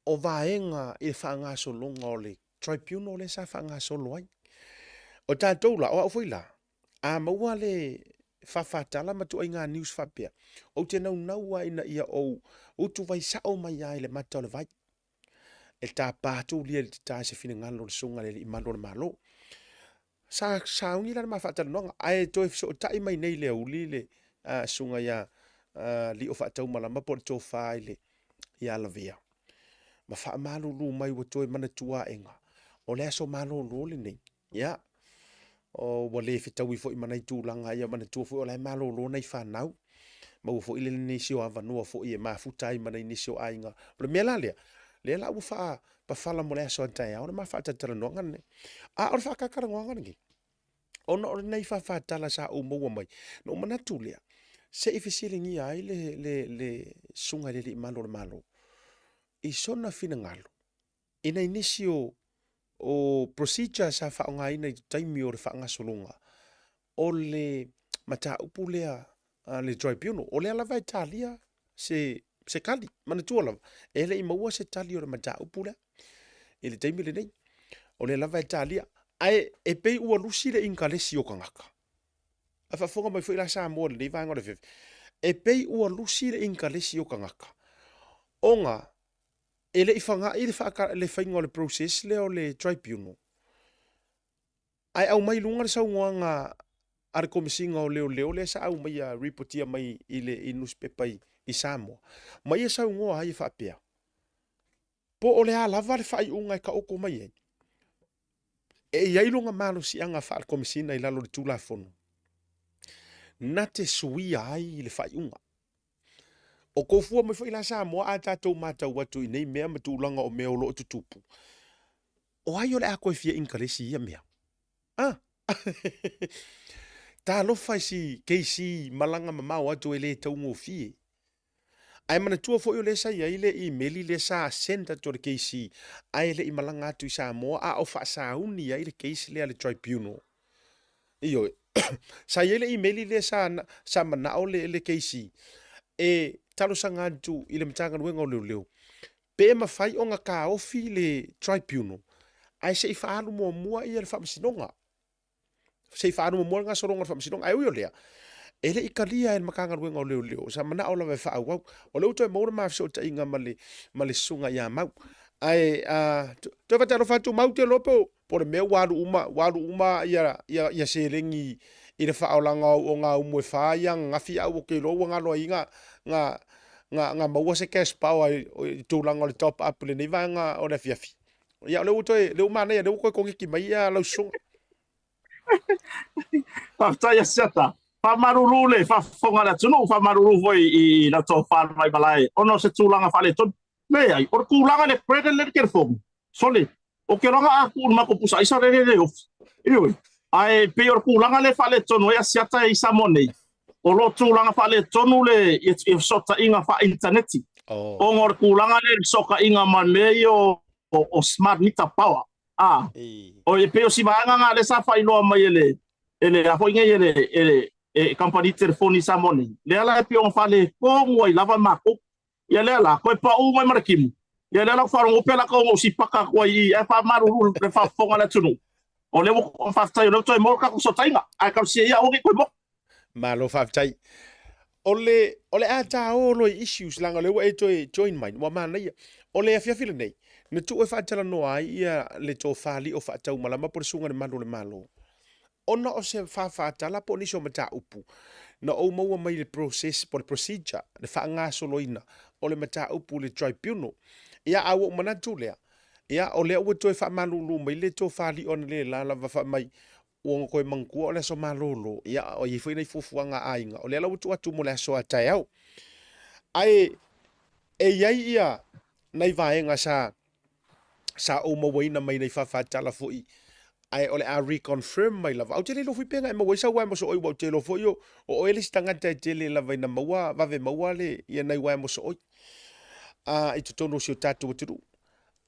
o vaega i le faagasologa o le tribunal lea sa faagasolo ai. O tatou la, o au foi la, a maua le fāfā tala ma tuaiga news faapea, ou te naunau lava ina ia ou utuvai sao mai lava i le mata o le vai. E tapa atu ulia i le tita i se finagalo o le Susuga i le Alii Malu o le Malo. Sa sauni la le ma faatalanoaga, ae toe fesootai mai nei le auli le susuga ia Lio Faataumalama po o le Tofa i le ia Lavea, ma faamalulu mai ua toe manatua aega, o le aso malolo lenei. Ia, o, ua le fetaui foi ma nai tulaga ia, manatua foi o la e malolo nai fanau, maua foi le nisi o avanoa foi e mafuta ai ma nai nisi o aiga. O le mea la lea, lea la ua faapafala mo le aso a taeao le ma faatalatalanoaga lenei. A o le faatalatalanoaga lenei, ona o lenei faafatala sa ou maua mai, na ou manatu lea, se i fesiligia ai le, le, le susuga i le Alii Malu o le Malo i sona finagalo i nai nisi o, o procedure sa faaaogaina i taimi o le faagasologa. O le mataupu lea a le tribunal, o lea lava e talia se, se tali. Manatua lava, e le i maua se tali o le mataupu lea i le taimi lenei. O lea lava e talia. Ae e pei ua lusi le inikalesi o tagata. A faafofoga mai foi la Samoa i lenei vaega o le afiafi, e pei ua lusi le inikalesi o tagata ona e le i fana'i le, le faiga o le process lea o le tribunal. Ae aumai i luga le saunoaga a le Komesina o Leoleo lea sa aumaia ripotia mai i le i nusipepa i, i Samoa, ma ia saunoa ai e faapea, po o le a lava le faaiuga e taoto mai ai, e i ai lona malosiaga faale-Komesina i lalo o le Tulafono na te suia ai le faaiuga. O kou fua mai foi la Samoa a tatou matau atu i nei mea ma tulaga o mea o lo o tutupu, o ai o le a toe fia inikalesi i ia mea? A! Talofa i si KC malaga mamao atu e le taugofie. Ae manatua foi o lea sa i ai le imeli lea sa send atu e le KC ae le i malaga atu i Samoa a o faasauni ai le case lea a le tribunal. Ioe. Sa i ai le imeli lea sa, sa manao le, le KC e talosaga atu i le Matagaluega o Leoleo pe mafai ona taofi le tribunal ae se i faaalu muamua ia le faamasinoga. Se i faaalu muamua le gasologa o le faamasinoga. Ae ui o lea, e le i talia e le Matagaluega o Leoleo, sa manao lava e faaauau. O lea ua toe maua le ma fesootaiga ma le, ma le susuga ia Mau. Ae uh, toe faatalofa atu Mau te iloa po o le mea ua alu uma, ua alu uma ia, ia, ia seleni i le faaolaga o gaumu e fa ia ananafi, a ua te iloa ua galo ai na, na, na, na maua se cash power i, i tulaga o le top up i lenei vaega o le afiafi. Ia, o lea ua toe, lea ua manaia, lea ua toe koneti mai ia lau susuga. Faafetai Asiata. Faamalulu le faafofoga a le atunuu, faamalulu foi i lau tofa le Vaimalae ona o se tulaga faaletonu. Leai, o le tulaga i le credit le telefoni, sole, o ke loga a tuu i le matou pusa aisa le le le ofi. Ioe, ae pei o le tulaga lea e faaletonu ai Asiata i Samoa nei, o lo o tulaga faaletonu le i fesootaiga faa-initaneti. Oh. Ona o le tulaga lea i le fesootaiga ma mea ia o, o, o smart meter power. Ah, o e pei o si vaega na lea sa faailoa mai e le e le a foi nei e le e le e kamupani telefoni i Samoa nei. Lea la e pei ona faaletonu ai lava matou. Ia lea la, toe paʻu mai ma le timu. Ia lea la ua faalogo pea la ka ou sipaka atu ai i i, ae faamalulu le faafofoga a le atunuu. O lea ua faafetai o lea ua toe maua le tatou fesootaiga, ae talosia ia aua ne i toe maua. Malo faafetai. O le, o le a tāo loa i issues leaga o lea ua e toe join mai, ua manaia. O le afiafi lenei, na tuu e faatalanoa ai ia le tofa lio faataumalama po o le susuga i le Malu o le Malo. Ona o se faafaatala po o nisi o mataupu na ou maua mai le process po o le procedure, le faagasoloina o le mataupu i le tribunal. Ia, a ua ou manatu lea, ia, o lea ua toe faamalulu mai le tofa lio analeila lava fai mai, ua ona toe manatua o le aso malolo, ia, o i ai foi nai fuafuaga a aiga, o lea la ua tuu atu mo le aso a taeao. Ae e i ai ia nai vaega sa sa ou mauaina mai nai faafaatala foi ae o le a reconfirm mai lava. Ou te le iloa foi pe na e maua ai sau uaea mosooi aua ou te iloa foi o o oe le isi tagata e tele lava ina maua vave maua le ia nai uaea mosooi a i totonu o si o tatou atunuu.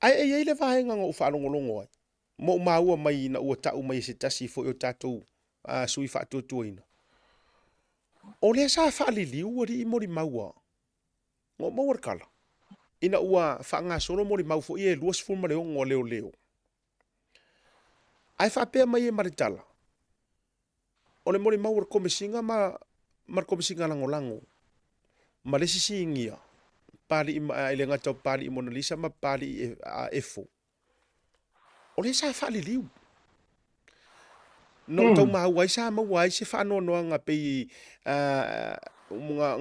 Ae e i ai le vaega na ou faalogologo ai ma ou maua mai ina ua tau mai e se tasi foi o tatou uh, sui faatuatuaina. O lea sa faaliliu alii molimau a Na ou maua le tala, ina ua faagasolo molimau foi e 26 a leoleo. Ae faapea mai ai ma le tala, o le molimau a le Komesina ma, ma le Komesina Lagolago ma le isi sinia, Papalii, e le gata o Papalii Monalisa ma Papalii Efo, O lea sa faaliliu. Na ou tau maua ai sa maua ai se faanoanoaga pei uh,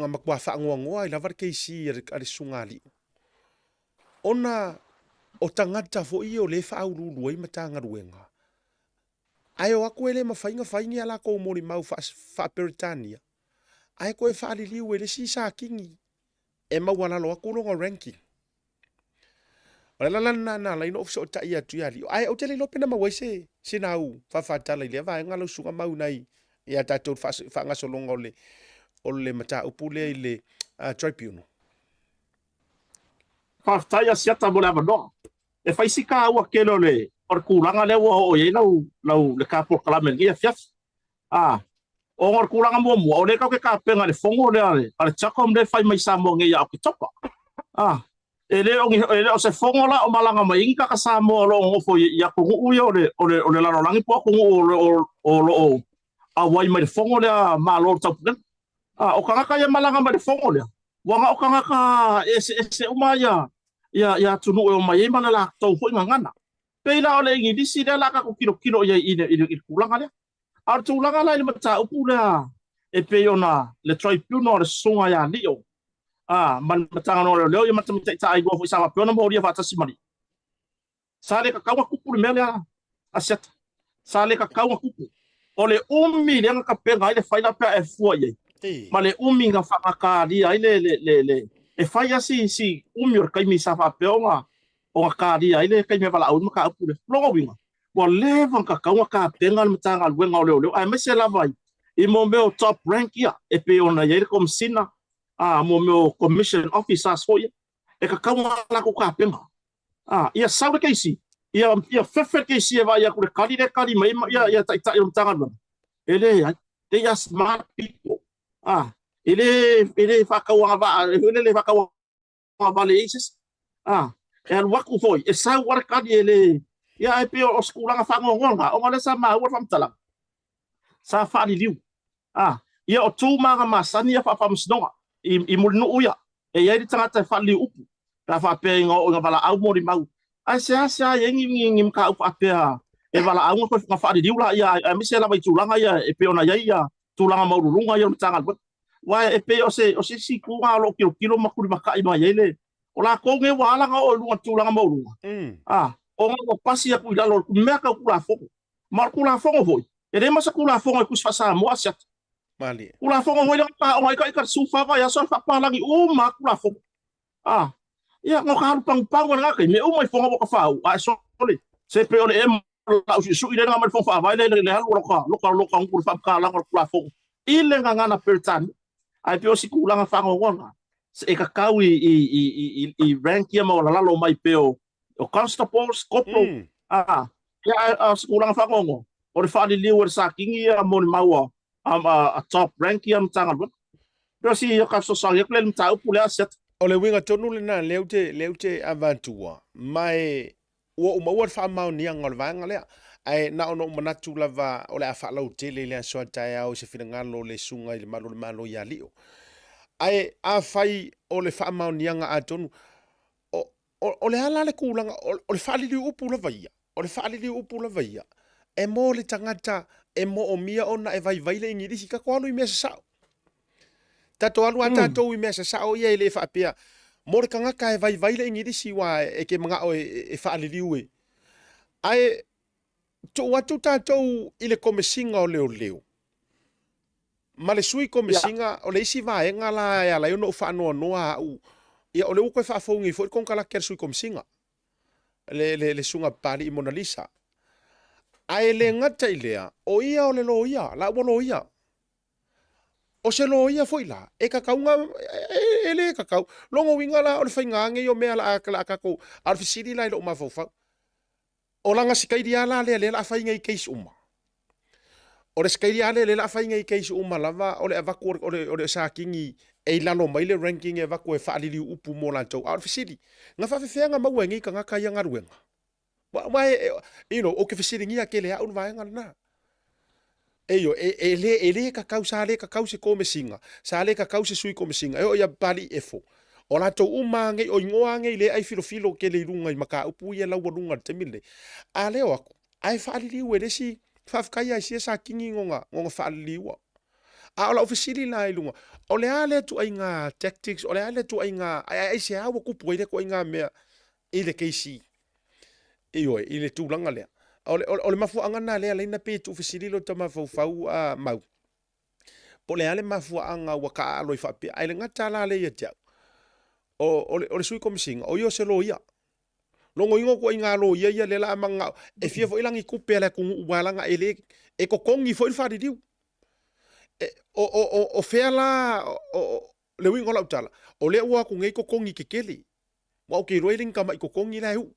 na matua faanoanoa ai lava le KC a le susuga alii. Ona o tagata foi ia o lea e faauluulu ai Matagaluega, ae o atu e le mafai ona fai ni a latou molimau faa-Peretania, ae toe faaliliu e le isi Satini e maualalo atu lona ranking. O le ala la lena na ala ai ona ou fesootai atu ia Lio. Ae ou te le iloa pe na maua ai se, sina au faafatala i lea vaega lau susuga Mau nai ia tatou le faagasologa o le, o le mataupu lea i le uh, tribunal. Faafetai Asiata mo le avanoa. E fai si taua tele o le, o le tulaga lea ua oo i ai lau, lau, le ta polokalame i lenei afiafi. Ah, Ona o le tulaga muamua, o lea tatou te tapena i le fono lea a le CHOGM lea e fai mai i Samoa nei ia Oketopa. A, e le o, ni, e le o se fono la o malaga mai ai ni tagata Samoa o lo o nonofo i, i atunuu ia o le, o le, o le lalolagi po o atunuu o, o, o lo o auai mai le fono lea a Malo o le Taupulega. A, o tagata ia e malaga mai le fono lea, ua na o tagata eseese uma ia, ia, ia atunuu e omai ai ma le latou foi gagana. Pei la o le Igilisi lea la tatou tilotilo i ai i le, i le, i le tulaga lea. A o le tulaga la i le mataupu lea e pei ona le tribunal a le Susuga ia Lio a, ma le Matagaluega o Leoleo ia ma le tamaitai taailua foi sa faapea ona molia faatasi ma Lio, sa le tatau ona tupu le mea lea a Asiata. Sa le tatau ona tupu. O le umi lea na tapena ai le faila pe a e fua i ai, ma le umi na faagatalia ai le, le, le, le, e fai lava si, si umi o le taimi sa faapea ona ona talia ai le taimi e valaau ai le mataupu lea. O lona uiga, ua leva ona tatau ona tapena le Matagaluega o Leoleo, aemaise lava i mo mea o top rank ia, e pei ona i ai le Komesina, a, mo mea o Commission Officers foi ia, e tatau ona latou tapena. A, ia sau le keisi, ia, ia fefe le keisi e vaai atu i le kali lea e kali mai ai ia, ia taitai o le Matagaluega. E leai, they are smart people. A, e le, e le faatauagavaa, e le faatauagavaa vale ai se isi. A, e alu atu foi, e sau lava le kali e le... Ia, ae pei o se tulaga faanoanoa lena, ona o lea sa maua le faamatalaga, sa faaliliu. A, ia o tu ma aga masani ia faafaamasinoga i, i Mulinuu ia, e i ai le tagata e faaliliu upu, pe a faapea ina oo ina valaau molimau. Ae seasea i ai ni, ni, ni mataupu faapea e valaau ona toe na faaliliu laia, aemaise lava i tulaga ia e pei ona i ai ia tulaga maualuluga ia o le Matagaluega. Aua e pei o se, o se isi itu lena o lo o tilotilo ma tulimatai mai ai le, o latou nei ua ala ona oo i luga i le tulaga maualuluga, a, ona ua pasi atu i lalo o le mea tau Tulafono. Ma o le Tulafono foi, e leai ma se Tulafono e tusi faa-Samoa a siata. Malie. Tulafono foi lea na paoga ai ita i le 14 vaiaso e faapalagi uma lava Tulafono. A, ia, na ka alu pagupagu i lena taimi, e uma ifoga ua tafāū, ae sole, se pei o le ema o lau suisui lea na mai le Fono Faavae lea le alu o loka, loka, loka upu le faamatalaga o le Tulafono i le gagana Peretania. Ae pei o si tulaga faanoanoa lena, e tatau i, i, i, i, i rank ia maualalalo mai pei o, o constables, corporal, a, ia, ae o se tulaga faanoanoa, o le faaliliu e le Satini ia molimau a, a, a top rank ia Matagaluega. Pei o si o ka fesoasoani atu lea i le mataupu lea Asiata. O le uiga tonu lena lea ou te, lea ou te avatua, ma e ua ou maua le faamaoniaga o le vaega lea. Ae na ona ou manatu lava o le a faalautele i le aso a taeao i se finagalo o le Susuga i le Malu o le Malo ia Lio. Ae afai o le faamaoniaga atonu, o, o, o le a la le tulaga, o, o le faaliliu upu lava ia, o le faaliliu upu lava ia, e mo le tagata e moomia ona e vaivai le Igilisi, tatou alu i mea sasao. Tatou alu a tatou i mea sasao ia e le faapea, mo le tagata e vaivai le Igilisi ua e te manao e, e, e faaliliu e. Ae tuu atu tatou i le Komesiga o Leoleo, Ma le Sui Komesiga, o le isi vaega la e ala ai ona ou faanoanoa au, ia o lea ua toe faafou nei foi le konekarate a le Sui Komesiga, le, le, le Susuga Papalii Monalisa. Ae le gata i lea, o ia o le loia, la ua loia. O se loia foi la, e tatau na, e, e le tatau. Lona uiga la o le faiga nei o mea la, la tatou, a o le fesili la i lou mafaufau, O lana sikaili lava la lea lea la a fai nei i case uma. O le sikaili lava lea lea la a fai nei i case uma lava o le avatu o le, o le Satini e i lalo mai le ranking e avatu e faaliliu upu mo latou. A o le fesili, na faafefea na maua e nei tagata ia galuega? Aua e, you know, ou te fesiligia tele au le vaega lena. Eio, e, e le, e le tatau, sa le tatau se komesiga, sa le tatau se sui komesiga, e oo ia Papalii Efo. O latou uma nei, o igoa nei lea ai filofilo tele i luga i mataupu ia laualuga i le taimi lenei. A leo aku, ae faaliliu e le isi, faafetai lava i sia Satini nona, nona faaliliua. A o lau fesili la i luga, o le a lea ituaiga tactics, o le a lea ituaiga, ae aisea ua tupu ai lea ituaiga mea i le keisi Ioe, i le tulaga lea. O le, o le mafuaaga lena lea alaina pei e tuufesili lota mafaufau a Mau. Po o le a le mafuaaga ua taaalo ai faapea. Ae le gata la lea ia te au, o, o, le, o le sui komesiga, o ia o se loia. Logoina o ituaiga loia ia lea la a mananao, e fia foi la ni tupe a le atunuu aua leaga e le, e totogi foi le faaliliu. E, o, o, o, o fea la, o, o, le uiga o lau tala, o lea ua o atu nei totogi tetele. Aua ou te iloa e le ni tamai totogi la e uu.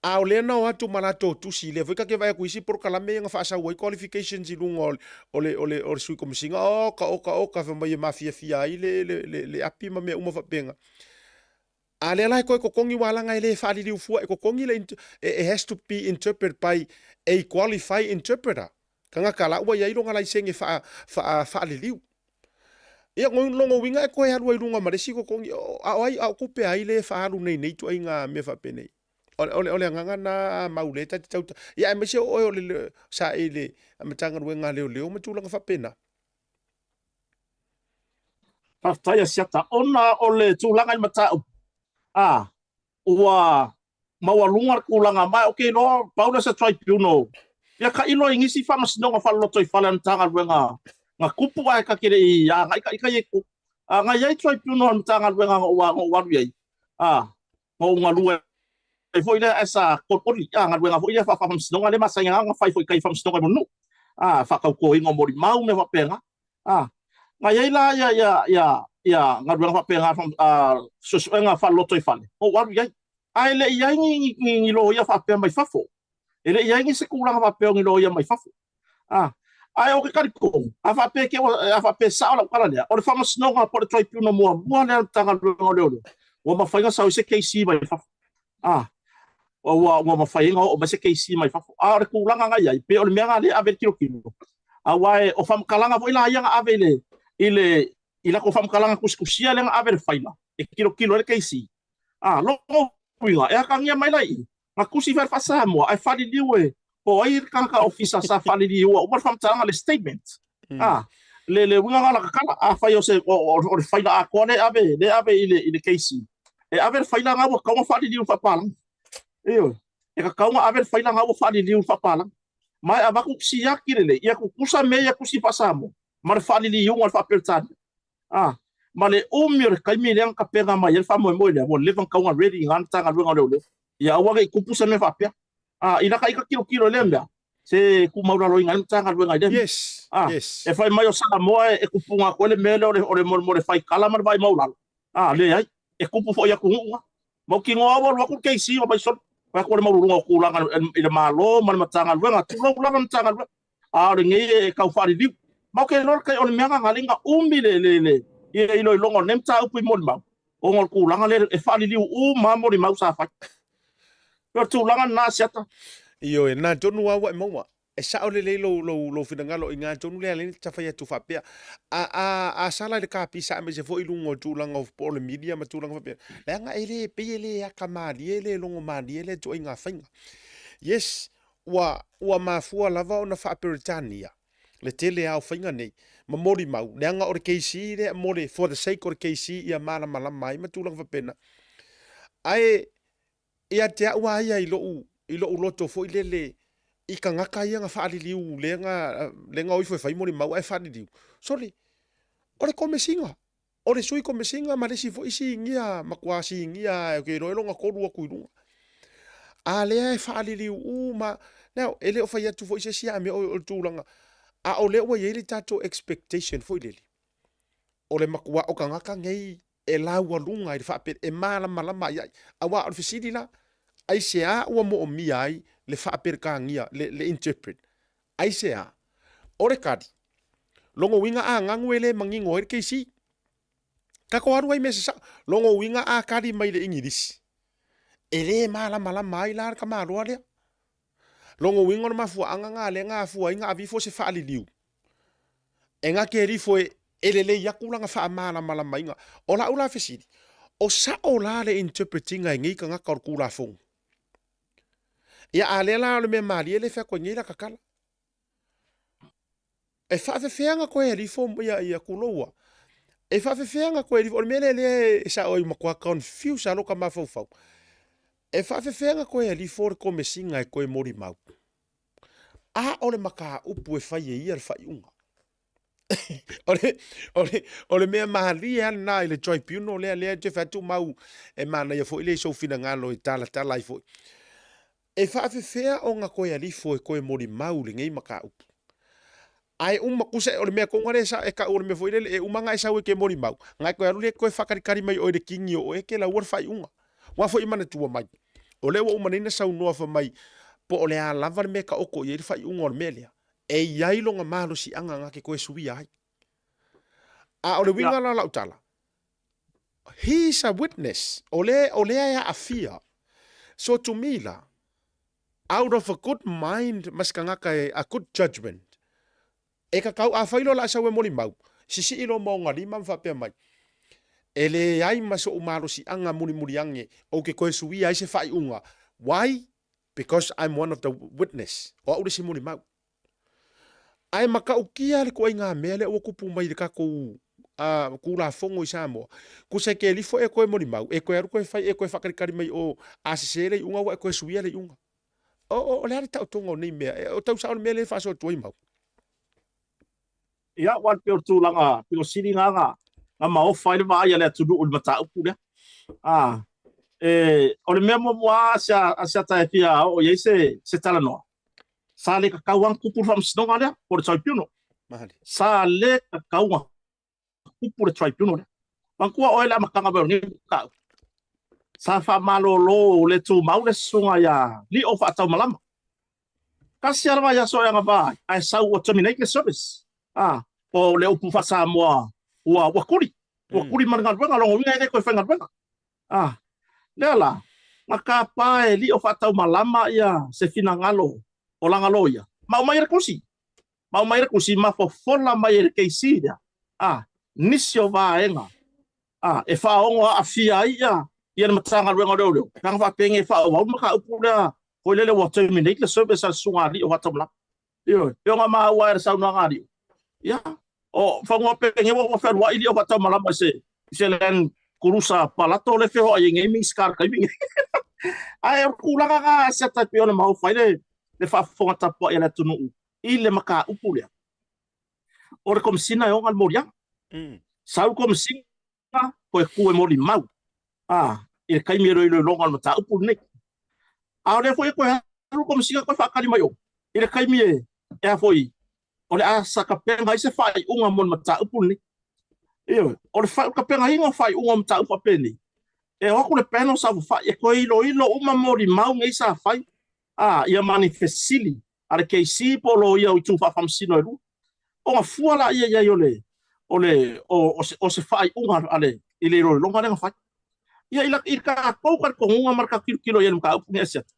A o lea na o atu ma latou tusi, lea foi ta te vaai atu i isi polokalame ia na faasau ai qualifications i luga o le, o le, o le, o le sui komesina, oka, oka, oka, fai mai e mafiafia ai le, le, le, le api ma mea uma faapena. A lea la e toe totogi ua laga e le faaliliu fua, e totogi le, it has to be interpreted by a qualified interpreter. Tagata la ua i ai lona laisene faa, faa, faaliliu. Ia, lona uiga e toe alu ai i luga ma le isi totogi, a o ai, a o tupe a ai lea e faaalu nei nei ituaiga mea faapenei. O le, o le, o le agaga na a mau lea ta te tau, ia aemaise o oe o le, sa i le Matagaluega a Leoleo ma tulaga faapena. Faafetai Asiata, ona o le tulaga i le mataupu, a, ua maualuga le tulaga, ma ou te iloa pau lea o se tribunal, ia tailo i nisi faamasinoga faale-lotoifale a le Matagaluega na tupu ae ta te le i agai ita i ai i A, na i ai tribunal a le Matagaluega na ou alu i ai, a, na ou galue ai foi lea as a court audit, a, galuega foi lea faa-faamasinoga lea e masani lava ona fai foi i tai i faamasinoga i Mulinuu, a, faatautoina o molimau ma mea faapena. A, na i ai la ia, ia, ia, ia galuega faapena, a, suesuega faale-lotoifale, na ou alu i ai. Ae le i ai ni, ni, ni, ni loia faapea mai fafo. E le i ai ni se tulaga faapea o ni loia mai fafo. A, ae ou te talitonu, a faapea ke, a faapea e sao lau tala lea, o le faamasinoga po o le tribunal muamua lea a le Matagaluega o Leoleo, ua mafai ona sau ai se KC mai fafo. A, ua, ua mafai ai ona oo mai se KC mai fafo. A o le tulaga na i ai, pei o le mea lena lea e ave ai le tilotilo, aua e, o faamatalaga foi la ia na ave i le, i le, i latou faamatalaga tusitusia lea na ave i le faila, e tilotilo ai le KC. A, lona uiga, e atagia mai la i i, na tusi fai faa-Samoa, ae faaliliu e, po o ai le tagata ofisa sa faaliliua uma le faamatalaga, le statement. A, le, le uiga lena o la tatala, afai o se, o, o, o le faila atoa lea e ave, lea e ave i le, i le KC, e ave le faila lena ua tatau ona faaliliu i le faapalagi. Ioe, e tatau ona ave le faila lena ua faaliliu i le faapalagi. Ma e avatu siaki lelei, ia tutusa mea ia tusi faa-Samoa ma le faaliliuga o le faa-Peretania. A, ma le umi o le taimi lea na tapena mai ai le faamoemoe lea, ua leva ona tatau ona ready i ina le Matagaluega o Leoleo, ia aua ne i tupu se mea faapea. A, i lata ita tilotilo i lea mea, se tuumaulaloina ai le Matagaluega i lea mea. Yes, A, yes. e fai mai o Samoa e tupuga atu ai le mea lea o le, o le, mo le faikala ma le vaai maualalo. A, leai, e tupu foi i atunuu na. Mautinoa ua alu atu le KC ma fai solo, fai atu o le maualuluga o tulaga i le Malo ma le Matagaluega, tulou lava le Matagaluega. A o lenei e tau faaliliu. Ma ou te iloa o le mea lena na ala ai ona umi le, le, le, ia iloiloga o lenei mataupu i molimau, ona o le tulaga lea e faaliliu uma lava molimau sa fai. O le tulaga lena Asiata. Ioe, na tonu lava ua e maua. E sao lelei lou, lou, lou finagalo i ina tonu lea lea ta fai atu faapea. A, a, a sala i le kapisa aemaise foi i luga o tulaga o, po o le media ma tulaga faapea, leaga e le, pei e le akamalie, e le logomalie lea ituaiga faiga. Yes, Ua, ua mafua lava ona faa-Peretania le tele lava o faiga nei, ma molimau, leaga o le KC lea mo le, for the sake o le KC ia malamalama ai ma tulaga faapena. Ae ia te au lava ia i lou, i lou loto foi lele i tagata ia na faaliliu lea na, lea na o ifo e fai molimau ae faaliliu, sole, o le Komesina. O le sui komesina ma le isi foi sinia, matua sinia ou te iloa e lona tolu atu i luga. A lea e faaliliu uma, now, e le o fai atu foi se isi a mea o le tulaga, a o lea ua i ai le tatou expectation foi lele, o le matua o tagata nei e laualuga i le faape, e malamalama i ai. Aua o le fesili la, aisea ua moomia ai le faaperekania, le, le interpret? Aisea? O le tali, Lona uiga a ganu e le manino ai le KC. Tatou alu ai mea sasao. Lona uiga a tali mai le Igilisi, e le malamalama ai la le tamaloa lea. Lona uiga o le mafuaaga na lea na afua ai na ave ifo se faaliliu e na te alifo e e lelei atu lana faamalamalamaina. O lau la fesili, o sao la le interpretinga e nei tagata o le Tulafono? Ia a lea la o le mea malie lea e fai atu ai nei la tatala. E faafefea ona toe alifo ia, ia kuloua. E faafefea ona toe alifo. O le mea lea lea e sao ai matua confuse lava lota mafaufau. E faafefea ona toe alifo le komesina e toe molimau. A o le mataupu e fai e ia le faaiuga. o, le, o, le, o le mea malie lava lena i le tribunal lea, lea e toe fai atu mau e manaia foi lea i sou finagalo e talatala ai foi. E faafefea ona toe alifo e toe molimau lenei mataupu? Ae uma, tusa o le mea tonu lava lea e sa, e tau o le mea foi lele, e uma ona e sau e te molimau, ona e toe alu lea e toe faatalitali mai oe i le kini o oe e te laua le faaiuga. Aua foi e manatua mai, O lea ua uma nei ona saunoa fai mai, po o le a lava le mea e taoto i ai le faaiuga o le mea lea, e i ai lona malosiaga na te toe suia ai. A o le uiga la o lau tala, he is a witness, o le, o lea e aafia. So to me la, out of a good mind ma se tagata e, a good judgement, E kakau, afai loa o le a sau e molimau, sisii loa ma ona lima ma faapea mai, E leai ma soʻu malosiaga mulimuli age ou ke toe suia ai se faaiuga. Why? Because I'm one of the witness. O au le isi molimau. Ae matautia le ituaiga mea lea ua tupu mai i le tatou uh, Tulafono i Samoa. Tusa e kelifo e toe molimau, e toe alu toe fai, e toe faatalitali mai o a sese le iuga ua e toe suia le iuga. O, o, o le a le taotoga o nei mea? E, o tau sao le mea lea e faasoa atu ai mau. Ia, aua pei o le tulaga pito sili na na na maofa ai le vaai a le atunuu i le mataupu lea. A, e, o le mea muamua a Asiata e fia oo i ai se, se talanoa, sa le tatau lava ona tupu le faamasinoga lea, po o le tribunal. Mahali. Sa le tatau ona tupu le tribunal lea. Manatua oe le amataga mai o lenei mataupu. Sa faamalolo le tumau le susuga ia Lio Faataumalama. Tasi lava le vaiaso e agavaa ai, ae sau ua terminate le service. Ah, o le upu faa-Samoa ua, ua kuli. Ua kuli ma le galuega, lona uiga e le toe faigaluega. Ah, lea la, na tapa e Lio Faataumalama ia se finagalo o lana loia, ma aumai le tusi. Ma aumai le tusi ma fofola mai e le KC lea, ah, nisi o vaega ah, e faaogo aafia ai ia, ia le Matagaluega o Leoleo, pe ana faapea e faaauau le mataupu lea foi lele ua terminate le service a le susuga a Lio Faataumalama. Ioe, e ona maua ai le saunoaga a Lio. Ia, o fanua penge ua ua fealuai Lio Faataumalama i se, i se Land Cruiser Palato le feoai ai nei Minisita i le taimi nei. Ae o le tulaga na Asiata e pei ona maofa ai le, le faafofoga tapuai a le atunuu i le mataupu lea. O le Komesina e ona le moliaga. Sau le Komesina, toe tu e molimau a, i le taimi e iloiloga o le mataupu lenei. A o lea foi e toe alu le Komesina toe faatali mai o i le taimi e, e a foi, o le a sakapenga ai se faaiuga mo le mataupu lenei. Ioe, o le tapenaina o faaiuga o mataupu faapenei, e o atu le panel saofafai e toe iloilo uma molimau nei sa fai, a, ia ma ni fesili a le KC po o loia o itu faafaamasino e lua, ona fua laia i ai o le, o le, o, o se, o se faaiuga a le, i le iloiloga lea na fai. Ia, i, la, i tatou talitonuga ma le tatou tilotilo i ai i le mataupu lenei Asiata,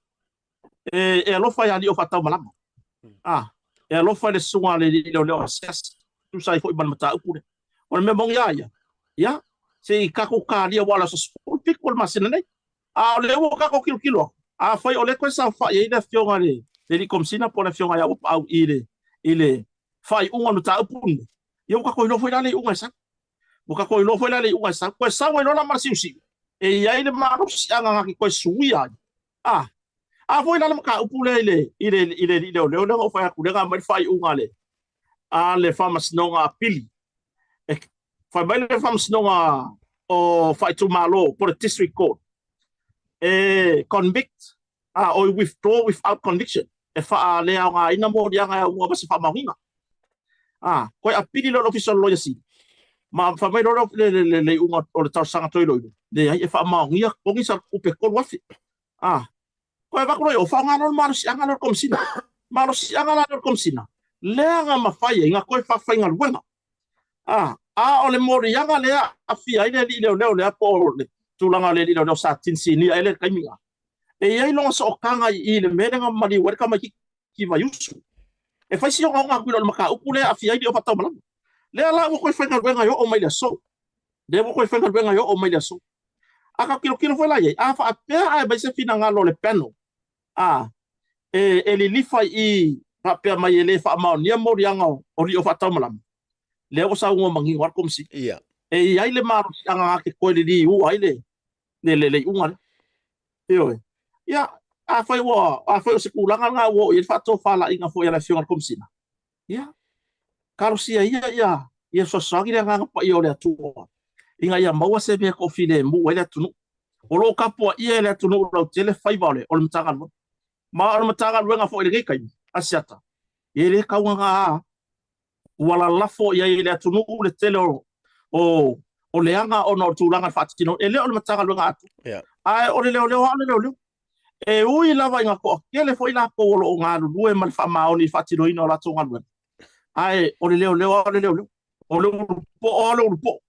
e, e alofa ia Lio Faataumalama. A, e alofa i le susuga a le alii leoleo asiasi, tusa ai foi ma le mataupu lea. O le mea moni lava ia, ia, se i tatou talia aua o le aso 17 o le masina nei. A o lea ua tatou tilotilo atu, afai o lea e toe saofai ai le Afioga i le Alii Komesina po o le Afioga ia Uapaau i le, i le faaiuga o le mataupu lenei, ia ua tatou iloa foi la le iuga e sau. Ua tatou iloa foi la le iuga e sau. Toe sau ai loa la ma le siusiu, e i ai le malosiaga na te toe suia ai. A, a foi la le mataupu lea i le, i le, i le alii leoleo lea na ou fai atu lea na aumai le faaiuga a le, a le Faamasinoga Apili. E fai mai le Faamasinoga o Faaitumalo po o le District Court e convict a o withdraw without conviction e faaleaogaina moliaga e auga ma se faamaoniga. A, koe apili lea o le Ofisa o le Loia Sili ma fai mai loa le, le, le, le iuga o le talosaga toe iloilo, leai e faamaonia totogi sa tupe 3,000. A, koe avatu loa i o, faaaoga loa le malosiaga lea o le Komesina. Malosiaga la lea o le Komesina, lea na mafai ai na toe faafaigaluega. A, a o le moliaga lea aafia ai le alii leoleo lea po o le tulaga o le alii leoleo sa tinisinia ai le taimi lena. E i ai lona sootaga i i le mea lea na maliu ai le tamaitiiti Vaiusu. E fai si ogaoga atu i le mataupu lea e aafia ai Lio Faataumalama. Lea la ua toe faigaluega e oo mai le aso. Lea ua toe faigaluega e oo mai le aso. A ka tilotilo foi la i ai, a faapea ae aumai se finagalo o le panel, a, e, e lilifa i i faapea mai e le faamaonia moliaga o, o Lio Faataumalama, lea ua saunoa manino lava le Komesina. Ia. E i ai le malosiaga na te toe liliu ai le, le, le, le iuga lea. Ioe. Ia, afai ua, afai o se tulaga lena ua oo i ai le faatofalaiga foi a le Afioga i le Komesina, ia, talosia ia ia, ia fesoasoani le Agaga Paia o le Atua ina ia maua se mea e toafilemu ai le atunuu. O lo o tapuaia e le atunuu lautele faiva o le, o le Matagaluega. Ma o le Matagaluega foi i lenei taimi, Asiata, e le taugagā ua lalafo i ai e le atunuu le tele o, o, o leaga ona o le tulaga i le faatinoina. E le o le Matagaluega atoa, Yeah. ae o le leoleo lava o le leoleo. E ui lava ina toatele foi latou o lo o galulue ma le faamaoni i le faatinoina o latou galuega, ae o le leoleo lava o le leoleo, o le ulupo'o lava o le ulupo'o.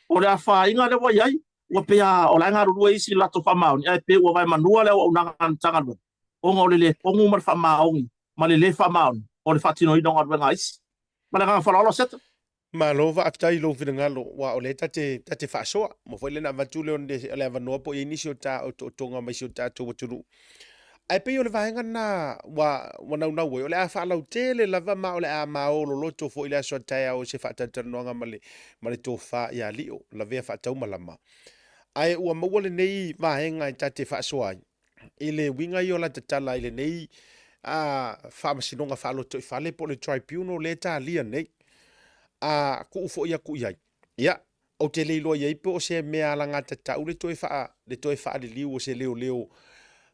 O le afaina lea ua i ai, ua pei lava o la e galulue isi i le latou faamaoni, ae pei ua vaemanua le auaunaga a le Matagaluega ona o le lē tonu ma le faamaoni ma le lē faamaoni o le faatinoina o galuega a isi. Ma le agaga faaaloalo, Seta. Malo faafetai i lou finagalo, aua o lea ta te, ta te faasoa. Ua foi lea na avatu lea o le avanoa po o i ai nisi o ta otootoga mai si o tatou atunuu. Ae pei o le vaega lena ua, ua naunau ai, o le a faalautele lava ma o le a maololoto foi i le aso a taeao i se faatalatalanoaga ma le, ma le tofa ia Lio, lavea faataumalama. Ae ua maua lenei vaega e ta te faasoa ai, i le uiga ia o lata tala i lenei a faamasinoga faalotoifale po o le tribunal lea e talia nei, a tuu foi atu i ai. Ia, ou te le iloa i ai po o se mea alagatatau le toe faa, le toe faaliliu o se leoleo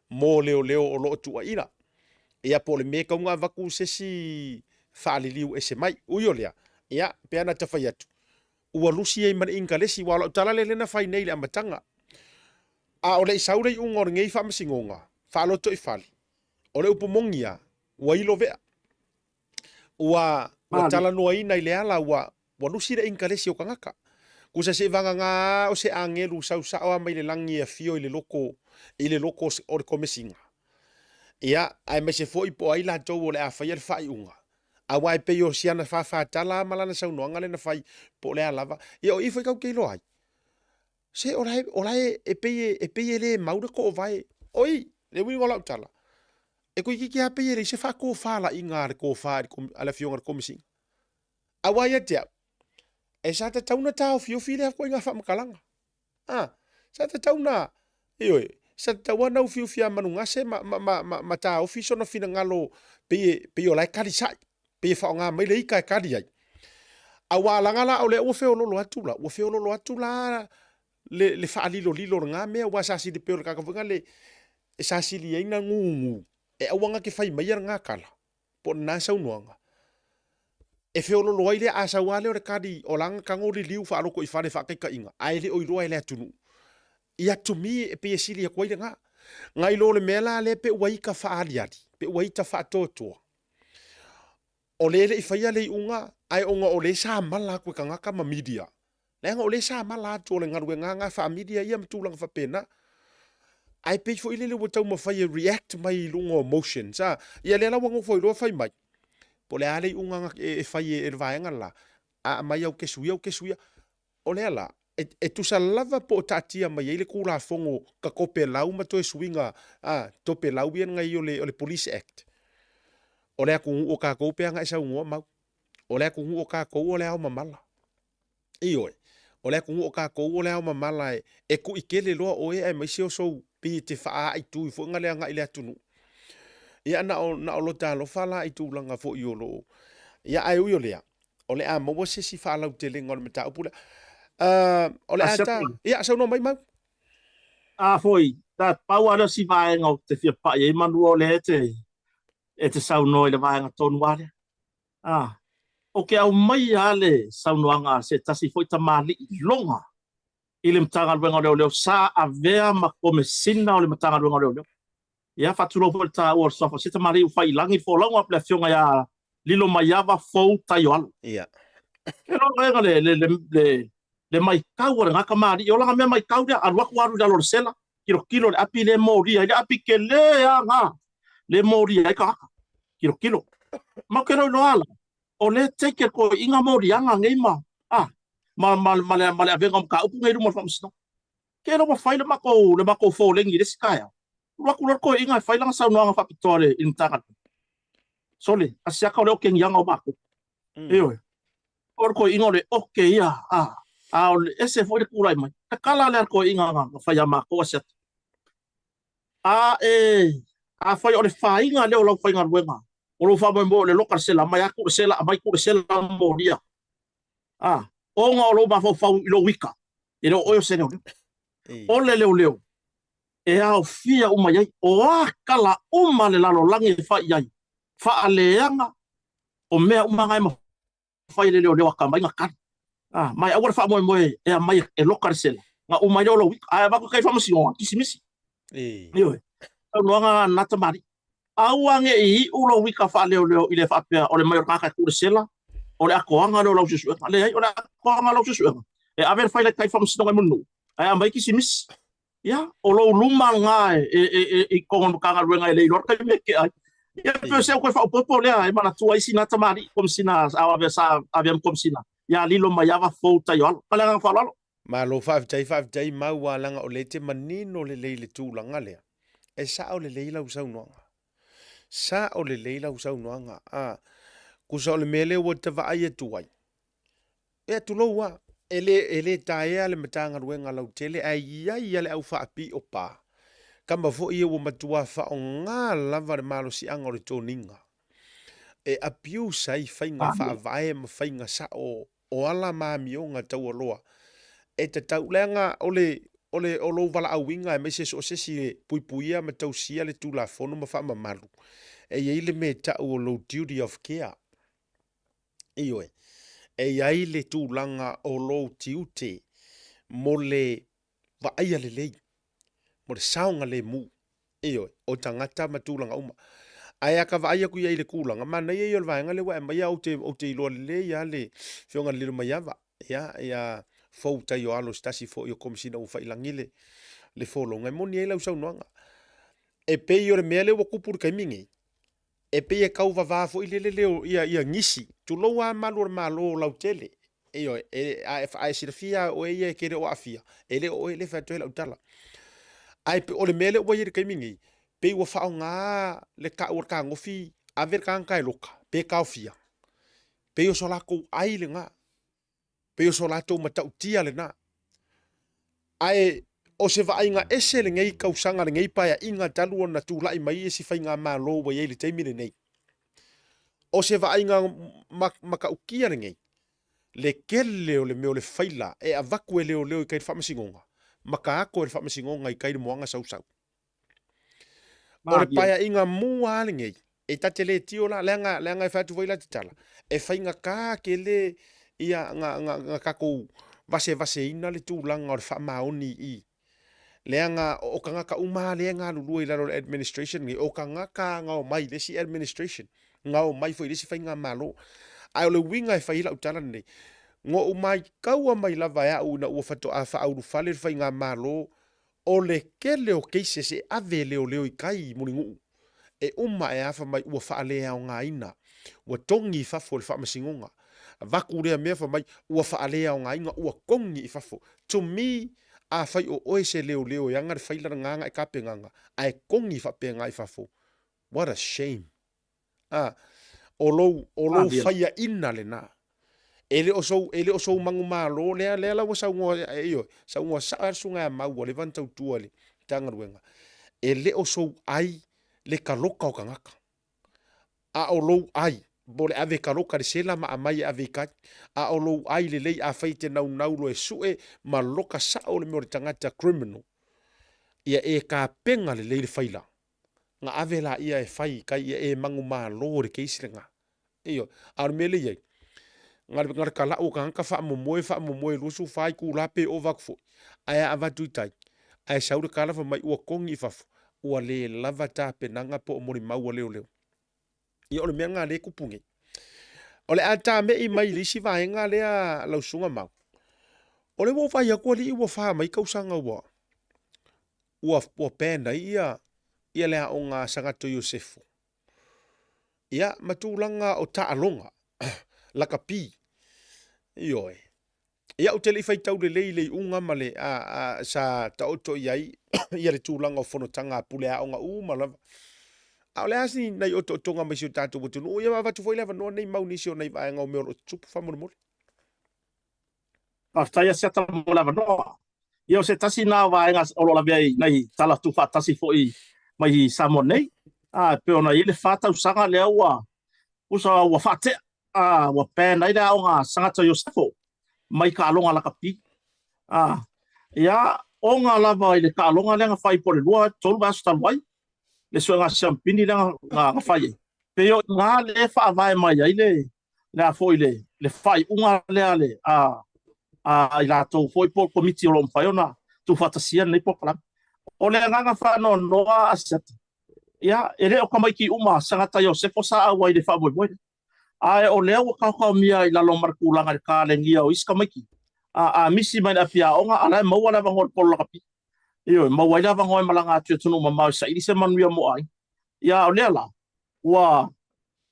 mo leoleo o lo o tuuaina. Ia, po o le mea e tatau ona avatu se isi faaliliu ese mai. Ui o lea, ia, pe ana ta fai atu, ua lusi ai ma le Inikalesi, aua o lau tala lea lea na fai nei i le amataga. A o le i sau le iuga o lenei faamasinoga faalotoifale, o le upu moni lava, ua ilovea. Ua, ua talanoaina i le ala, ua, ua lusi le inikalesi o tagata. Kusa se i vagana o se agelu sau sao lava mai le lagi e afio i le loko, i le loko o le komesina. Ia, aemaise foi po o ai latou o le a faia le faaiuga. Aua e pei o si ana fāfātala lava ma lana saunoaga lea na fai, po o le a lava. Ia o i foi tatou te iloa ai. Se o la e, o la e, e pei e, e pei e le mau le toovae. Oi, le uiga o lau tala, e toeitiiti lava pei e leai se faatofalaiga a le tofa a le Afioga i le Komesina. Aua ia te au, e sa tatau ona taofiofi lea ituaiga faamatalaga. A, sa tatau ona, ioe, sa tatau lava ona ufiufi ia Manugase ma, ma, ma, ma, ma taofi sona finagalo pei e, pei o la e kali sa'i, pei e faaaoga mai le ita e kali ai. Aua leaga la o lea ua feololo atu la, ua feololo atu la le, le faalilolilo o lena mea, aua sa sili pei o le tagata foi lena e sa sili ai ona gugu e aua na te fai maia lena tala po o lena saunoaga e feololo ai lea, a sau lava lea o le kali o la na tago liliu faaloto i fale faataitaiga ae le o iloa e le atunuu. Ia to me e pei e sili atu ai lena. Nai lo le mea la lea pe ua ita faaaliali, pe ua ita faatoatoa. O lea e le i faia le iuga ae ona o lea sa mala atu e tagata ma media. Leaga o lea sa mala atu o le galuega lena faa-media ia ma tulaga faapena. Ae pei foi lele ua taumafai e react mai i luga o motions a. Ia lea la ua nofo ai loa fai mai. Po o le a le iuga e fai e le vaega le la. A aumai au kesu ia au kesu ia. O lea la, e, e tusa lava po o taatia mai ai le Tulafono ka topelau ma toe suiga a, topelau ia nai o le, o le Police Act. O le atunuu o tatou pe ana e saunoa mau. O le atunuu o tatou o le ao mamala. Ioe, o le atunuu o tatou o le ao mamala e, e kuʻi tele loa oe aemaise o sou pei e te faaaitu foi na le agai i le atunuu. Ia na o, na o lota alofa la i tulaga foi o loo. Ia ae ui o lea, o le a maua se isi faalautelega o le mataupu lea. Uh, o le a ta... Ia, saunoa mai mau. A foi, ta pau lava lea o si vaega ou te fia pai ai manua o lea e te, e te saunoa i le vaega tonu lava lea. A, o ke aumaia lava le saunoaga a se tasi foi tamalii loga i le Matagaluega o Leoleo sa avea ma Komesina o le Matagaluega o Leoleo. Ia, faatulou foi i le taua o le suafa o se tamalii ua fai i lagi le folauga o le afioga ia Lilomaiava Fou Taioalo. Ia. Ke loga le, le, le, le, le maitau a lena tamalii, o lana mea maitau lea, alu atu alu i lalo o le sela, tilotilo le api le molia ai, le api tele lava na, le molia ai tagata, tilotilo. Ma ou te iloa la, o lea take e toeaiina moliaga nei ma, a, ma, ma, ma, le, ma le avega o mataupu nei i luma o le faamasinoga. Ke iloa ua fai le matou, le matou foleni i le isi taeao, alu atu loa le toeaina e fai lana saunoaga faapitoa i le, i le Matagaluega. Sole, asiata o le okegiaga o matou. Mm. Ioe. O le toeaina o le oke ia, a, a o le ese foi le tulai mai. Tatala lea le toeaina na, na fai ia matou asiata. A e, afai o le faiga lea o lau faigaluega, o lou faamoemoe o le loka le sela, aumai atu le sela, aumai atu le sela molia. A, ona o lou mafaufau i lou ika, e le o oe o se leoleo. O le leoleo, e aofia uma i ai, o a tala uma a le lalolagi e fai i ai, faaleaga, o mea uma na e mafai e le leoleo atamai na tali. A, ma e aua le faamoemoe e aumai e loka le sela, na uma ai lea o lou ika. Ae avatu i tai faamasinoga, kisimisi. Ioe. Saunoaga a na tamalii. Aua ne i iu lou ika faaleoleo i le faapea o le mai o le tagata e tuu le sela, o le atoaga lea o lau suesuega. Leai, o le atoaga o lau suesuega, e ave le faila i tai i le faamasinoga i Mulinuu, ae aumai kisimisi. Ia, o lou luma lena i totonu o le Matagaluega e le iloa le taimi e tea ai. Ia, e pei o se au toe faaopoopo lea e manatua ai sina tamalii Komesina sa avea ma Komesina ia Lilomaiava Fou Taioalo. Ma le agaga faaaloalo. Malo faafetai faafetai mau a leaga o lea e te manino lelei i le tulaga lea. E sao lelei lau saunoaga. Sao lelei lau saunoaga. A, tusa o le mea lea ua ta vaai atu ai, Ia tulou a, e le, e le taea le Matagaluega lautele ae i ai a le au faapio pa. Kama foi ia ua matua faoga lava le malosiaga o le toniga e abuse ai faiga faavae ma faiga sao o ala ma amioga taualoa e tatau leaga o le o le o lou valaauina aemaise so o se isi e puipuia ma tausia le Tulafono ma faamamalu e i ai le mea e tau o lou duty of care. Ioe, e i ai le tulaga o lou tiute mo le vaaia lelei, mo le saogalemu, ioe, o tagata ma tulaga uma. Ae a ka vaai atu i ai i le tulaga, manaia ia o le vaega lea ua e aumaia, ou te, ou te iloa lelei lava le Afioga i le Lilomaiava, ia, ia Fou Taioalo, se tasi foi o Komesina ua faiilagi le, le folauga. E moni ai lau saunoaga. E pei o le mea lea ua tupu i le taimi nei, e pei e tau vava foi lele le ia, ia gisi, tulou lava malu o le Malo lautele. Ioe, e, a, a e silafia lava o oe ia e te le o aafia, e le o oe lea e fai atu ai lau tala. Ae o le mea lea ua i ai i le taimi nei, pei ua faaaoga le tau o le tagofi, ave le tagata e loka, pe taofia. Pei o so latou ai lena. Pei o so latou matautia lena. Ae o se vaaiga ese lenei tausaga, lenei paeaiga talu ona tulai mai isi faigamalo ua i ai i le taimi lenei. O se vaaiga matautia lenei, le tele o le mea o le faila e avatu e leoleo i tai i le faamasinoga, ma ta ato e le faamasinoga i tai i le moana sausau. O le paeaiga mua lava lenei, e ta te le tio la, leaga, leaga e fai atu foi la te tala, e faigata tele ia na, na, na tatou vasevaseina le tulaga o le faamaoni i i. Leaga o tagata uma lava lea e galulue i lalo o le administration lenei, o tagata lava na omai i le isi administration, na omai foi i le isi faigamalo. Ae o le uiga e fai ai lau tala lenei, na ou maitaua mai lava e au ina ua faatoa faaulufale le faigamalo O le tele o cases e ave e leoleo i tai i Mulinuu, e uma e afa mai ua faaleaogaina, ua togi i fafo e le faamasinoga. Avatu lea mea fai mai ua faaleaogaina, ua togi i fafo. To me, afai o oe se leoleo e aga le faila lena na e tapenaga, ae togi faapena i fafo, what a shame. A, o lou, o lou faiaina lena. E le o sou, e le o sou manumalo lea, lea la ua saunoa, ioe, saunoa sao lava le susuga ia Mau ua leva ona tautua i le Matagaluega. E le o sou ai le taloka o tagata, a o lou ai, po o le ave taloka i le sela ma aumai e ave i tai, a o lou ai lelei afai e te naunau loa e sue ma loka sao le mea o le tagata criminal, ia e tapena lelei le faila. Na ave laia e fai i tai ia e manumalo le case lena. Ioe. A o le mea lea e i ai, na le, na le talau o tagata faamomoe, faamomoe 24 itula pe ova atu foi, ae a avatu i tai, ae sau le tala fai mai ua togi i fafo, ua le lava tapenaga po o molimau a leoleo. Ia o le mea lena lea e tupu nei. O le a tame'i mai i le isi vaega lea lau Susuga Mau. O lea ua ou vaai atu alii ua fa mai tausaga ua ua ua ban ai ia ia le aoga a Sagato Iosefo. Ia ma tulaga o taaloga lakapi. Ioe. Ia ou te le i faitau lelei i le iuga ma le a, a, sa taoto i ai ia le tulaga o fonotaga a pule aoga uma lava. A o le a si nai otootoga mai si o tatou atunuu, ia avatu foi le avanoa nei mau nisi o nai vaega o mea o lo o tutupu faamolemole. Faafetai Asiata mo le avanoa. Ia o se tasi na o vaega o lo o lavea i nai tala tuufaatasi foi mai Samoa nei. A, e pei ona i ai le fa tausaga lea ua tusa ua faatea, a, ua ban ai le aoga Sagata Iosefo mai taaloga lakapi. A, ia, ona lava i le taaloga lea na fai po o le 2, 3 vaiaso talu ai, le suega siampini lea na fai ai. Pei o i ina lea e faavae mai ai le, le a foi le, le faaiuga lea le, a, a i latou foi po o le komiti o lo o mafai ona tuufaatasia lenei polokalame. O le agaga faanoanoa Asiata, Ia, e le o tamaiti uma Sagata Iosefo sa auai i le faamoemoe lea. Ae o lea ua kaokaomia i lalo ma le tulaga i le kalenia o isi tamaiti, a, a misi mai le afi aoga, a la e maua le avanoa i le polo lakapi. Ioe, maua ai le avanoa e malaga atu i atunuu mamao e saili se manuia mo aiga. Ia, a o lea la, ua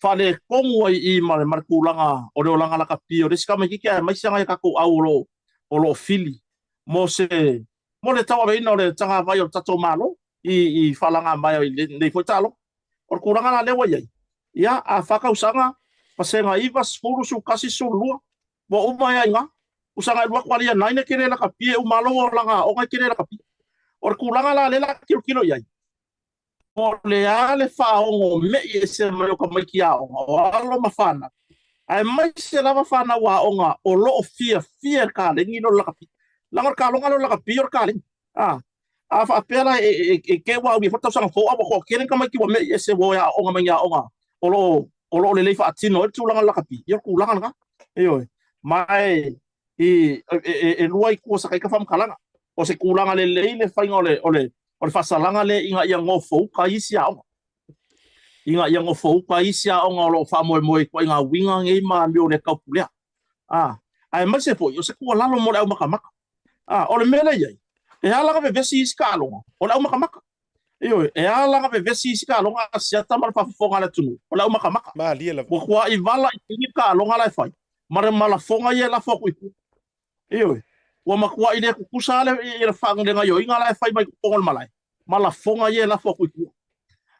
faaletonu ai i i ma le, ma le tulaga o le olaga lakapi o le isi tamaititi aemaise nai a tatou au o lo o, o lo o fili mo se, mo le tauaveina o le tagavai o le tatou Malo i, i faalaga mai i lenei foi taaloga. O le tulaga la lea ua i ai, ia, a fa tausaga, pasega 9, 10, 11, 12, ua uma ai lava i ina. Usaga e alu atu a ia nine e te le lakapi, e uma lava lou olaga aoga e te le lakapi. O le tulaga la lea o le a tilotilo i ai, po o le a le faaogo me'i ese mai o tamaiti aoga, o alo ma fanau, aemaise lava fanau aoga o lo o fiafia i le kalegi lea o le lakapi. Leaga o le kaloga lea o le lakapi o le kalegi. A, a faapea la e, e, e te ua aulia foi le tausaga fou a ua toatele ni tamaiti ua me'i ese ua o e aooga mai ni aoga o lo o o lo o lelei faatino ai le tulaga o le lakapi, ia o le tulaga lena. Ioe. Ma e, i, e, e, e lua itu o sa ita faamatalaga. O se tulaga lelei le faiga o le, o le, o le faasalaga lea ina ia gofouka isi aoga. Ina ia gofouka isi aoga o lo o faamoemoe i ituaiga uiga nei ma amio le taupulea. A, aemaise foi o se tuualalo mo le aumakamaka. A, o le mea lea e i ai, e ala ona vevesi isi taaloga, o le aumakamaka. Ioe, e ala ona vevesi isi taaloga a Asiata ma le faafofoga a le atunuu, o le aumakamaka. Malie lava. Ua tuai vala i le taaloga la e fai, ma le ma lafoga ia e lafo atu i tua. Ioe, ua matuai le tutusa lava le, le, le gaoioiga la e fai mai totonu o le malae, ma lafoga ia e lafo atu i tua.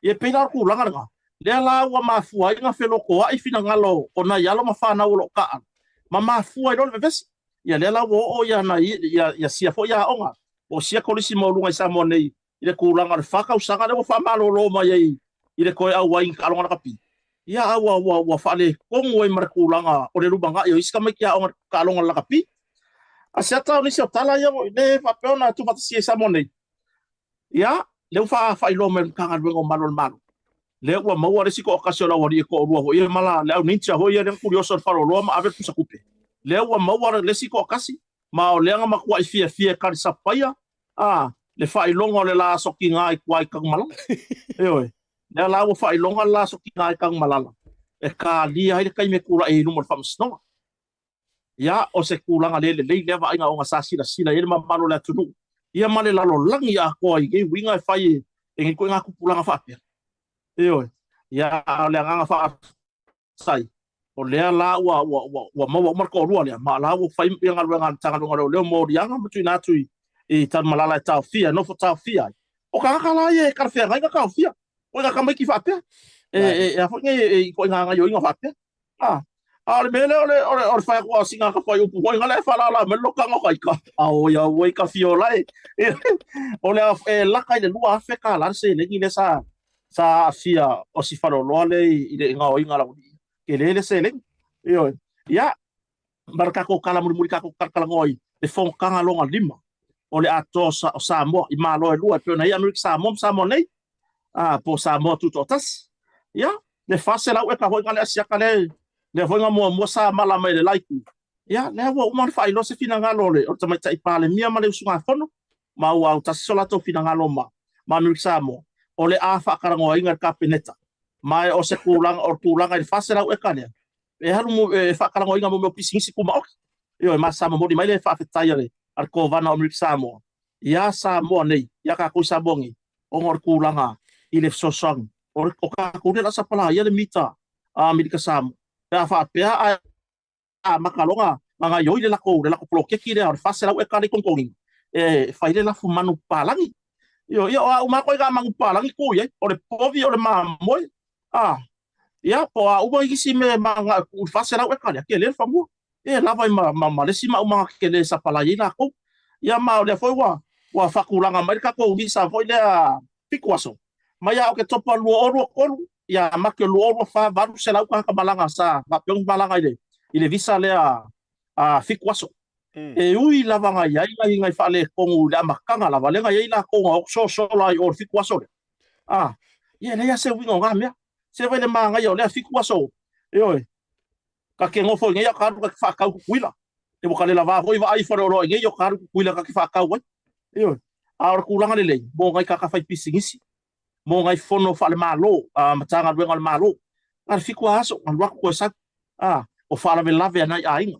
Ia e pei la o le tulaga lena, lea la ua mafua ai ona felotoa'i finagalo o nai alo ma fanau o lo o taaalo, ma mafua ai loa le vevesi. Ia lea la ua oo ia nai ia, ia sia foi aoga, po o sia kolisi maualuga i Samoa nei i le tulaga o le fa tausaga lea ua faamalolo mai ai i le toe auai i taaloga lakapi. Ia a ua, ua, ua faaletonu ai ma le tulaga o le lumanai o isi tamaiti aoga i taaloga lakapi. Asiata o nisi o tala ia le faapea ona tuufaatasia i Samoa nei. Ia, lea ua faailoa mai e le Matagaluega o Malu o le Malo, lea ua maua le isi toatasi o le aualii e toalua foi ia ma la, le au ninja foi ia lea na tulioso i le faleoloa ma ave le pusa tupe. Lea ua maua le isi toatasi, ma o lea na matuai fiafia e talisapaia, a, le faailoga o le la aso tiga i tua i Tanumalala. Ioe, lea la ua faailoga le la aso tiga i Tanumalala, e kalia ai le taimi e tulai ai i luma o le Faamasinoga. Ia, o se tulaga le lelei lea vaaiga ona sa silasila i ai le mamalu o le atunuu, ia ma le lalolagi atoa i nei uiga e fai e nei ituaiga tupulaga faapea. Ioe. Ia, a o le agaga faafetai, o lea la ua, ua, ua, ua maua uma le toalua lea, ma o la ua fai ia galuega a le Matagaluega o Leoleo mo oliaga ma tuuina atu i, i Tanumalala e taofia, e nofo taofia ai. O tagata la ia e talafeagai na taofia, o ina tamaiti faapea, e, e, e a foi nei e, ituaiga gaoioiga faapea. A, a o le mea lea o le, o le, o le fai atu o sina ka fai upu foi ngale whalala me lo kanga kai ka. A o ia ua i ka fiola e. O le e laka i le lua afe ka la se lengi le sa sa aafia o si faloloa le i le gaoiga la uli. Ke le le se lengi. Ioe. Ia, ma le tatou tala mulimuli tatou talatalanoa i le fonotaga lona lima o le atoa o Samoa i Malo e lua e pei ona i ai Amerika Samoa ma Samoa nei, a, po o Samoa Tutoatasi. Ia, le 400 eka foi na le asiata lea, lea foi na muamua sa mala mai le la itu. Ia, lea ua uma ona faailoa se finagalo o le, o le Tamaitai Palemia ma le usugafono, ma ua autasi so latou finagalo ma, ma Amerika Samoa, o le a faatalanoaina i le Kapeneta. Ma o se tulaga, o le tulaga i le 400 eka lea, e alu mo, e faatalanoaina mo mea o pisinisi tumaoti. Ioe, ma sa momoli mai le faafetai a le, a le Kovana o Amerika Samoa, iā Samoa nei, iā kākou i Samoa nei, ona o le tulaga i le fesoasoani. O, le, o kākou lea o le a sapalaia le mita a Amerika Samoa. Pe a faapea ae amata loa na gaoioi le latou, le latou poloketi lea o le 400 eka lea i Togitogiga, e fai le lafu manu papalagi. Ioe, ia o a uma lava ituaiga manu papalagi tuu i ai, o le povi, o le mamoe, a, ia, po o a uma isi mea e mananao e tuu i le 400 eka lea, tele le fanua. E lava ai ma, ma, ma le isi maumaga tetele e sapalai ai latou. Ia ma o lea foi ua, ua faatulaga mai le tatou visa foi lea fitu aso, mai ia Oketopa 2023, ia Mati o 2024, 800 tagata malaga sa faapea ona malaga i le, i le visa lea a fitu aso. E ui lava na i ai nai, nai faaletonu i le amataga lava, lea na i ai latou na sosola ai i o i le fitu aso lea. A, ia e leai lava se uiga o na mea. Se vaai le manaia o lea fitu aso, ioe, Ka te nofo i nei a ka alu ka te whaakau Tutuila. E ua ka le lavā foi vaai Faleoloa i nei o ka alu Tutuila ka te whaakau ai. Ioe. A o le tulaga lelei, mo ngai kākā whai pisinisi. mo ngai fono faale-Malo, Matagaluega a le Malo. Na o le fitu lava aso, alu atu toe sau. A, o faalavelave a nai aiga.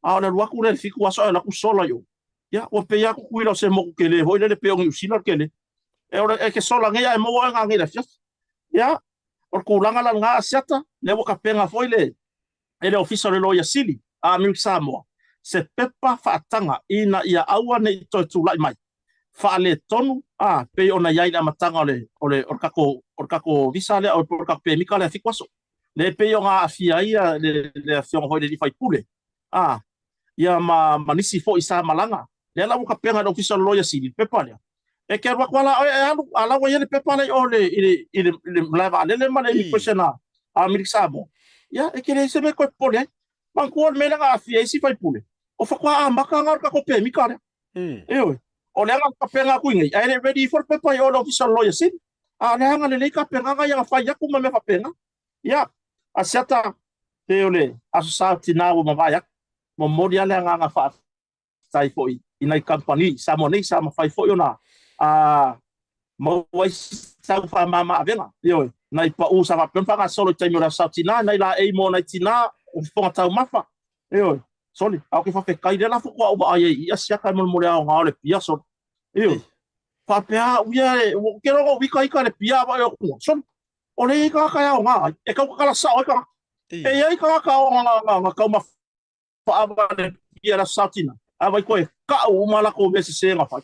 A o le alu atu lea i le fitu aso ae alu atu sola i o. Ia, ua pei lava Tutuila o se motu tele foi lele pei o Niu Sila le tele. E, o le, e te sola nei ae maua oe nanei i le afiafi. Ia, o le tulaga la lena Asiata, lea ua tapena foi le, e le Ofisa o le Loia Sili a Amerika Samoa se pepa faataga ina ia aua ne i toe tulai mai faaletonu a pei ona i ai i le amataga o le o le o le tatou o le tatou visa lea o le tatou pemita lea fitu aso lea pei ona aafia ai le le afioga foi i le alii faipule a ia ma ma nisi foi sa malaga lea la ua tapena e le Ofisa o le Loia Sili le pepa lea e te alu atu lava la oe e alu a la ua i ai le pepa lea i o le i le i le, i le malae vaalele ma le immigration a Amerika Samoa ia e te leai se mea e toe popole ai manatua le mea lea na aafia ai isi faipule o faatoa amata na o le tatou pemita lea Ioe. O le aga tapena atu i nei, ae le i ready ifo le pepa i o i le Ofisa o le Loia Sili. A o le aga lelei tapenaga ia na fai atu ma mea faapena. Ia, Asiata, pei o le Aso Sa o Tina ua mavae atu, momoli lava le agaga faafetai foi i nai kamupani i Samoa nei sa mafai foi ona a maua ai sau faamama avega. Ioe, nai pau sa faapea ona faagasolo i taimi o le Aso Sa o Tina, nai laei mo nai tina o fofoga taumafa. Ioe, sole, a o ke faafetai lea la faatoa ou vaai ai i ia siaka e molemole aoga o le pia sole. Ioe, faapea au ia e, ua ke logo ika ika le pia vaai atu, sole, o le i tagata e aoga ai, e tau tatala sao ai tagata. E i ai tagata o nga taumafa ava le pia le Aso Sa o Tina, a vai koe ka'u uma lakou mea sese na fai.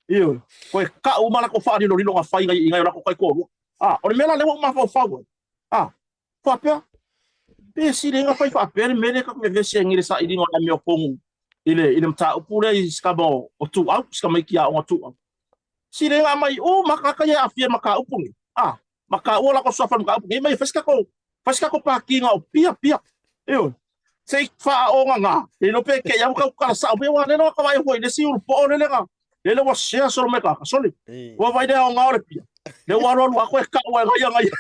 Ioe, koe ka'u uma lakou faalilolilo na fai i nai o lakou taitoalua. A, o le mea la lea ua ou mafaufau ai, a, faapea, pe sili ai na fai faapea le mea lea tatou vevesi ai nei i le sailiga o le amiotonu i le, i le mataupu lea i si tama o, o Tuau, si tamaiti aoga o Tuau. Sili ai na aumai uma tagata ia e aafia i le mataupu lenei. A, ma taua latou suafa i le mataupu lenei, mai e fai se tatou, fai se tatou pakiga o pia, pia. Ioe. Se i faaogaga, le iloa pe te i lava ua tau tala sao mai, aua o lea na vaai foi i le isi ulupoo lele na, lele ua share solo mai tagata, sole, ua vaai le aoga o le pia, lea ua alualu atu e kau ai ngai ngai.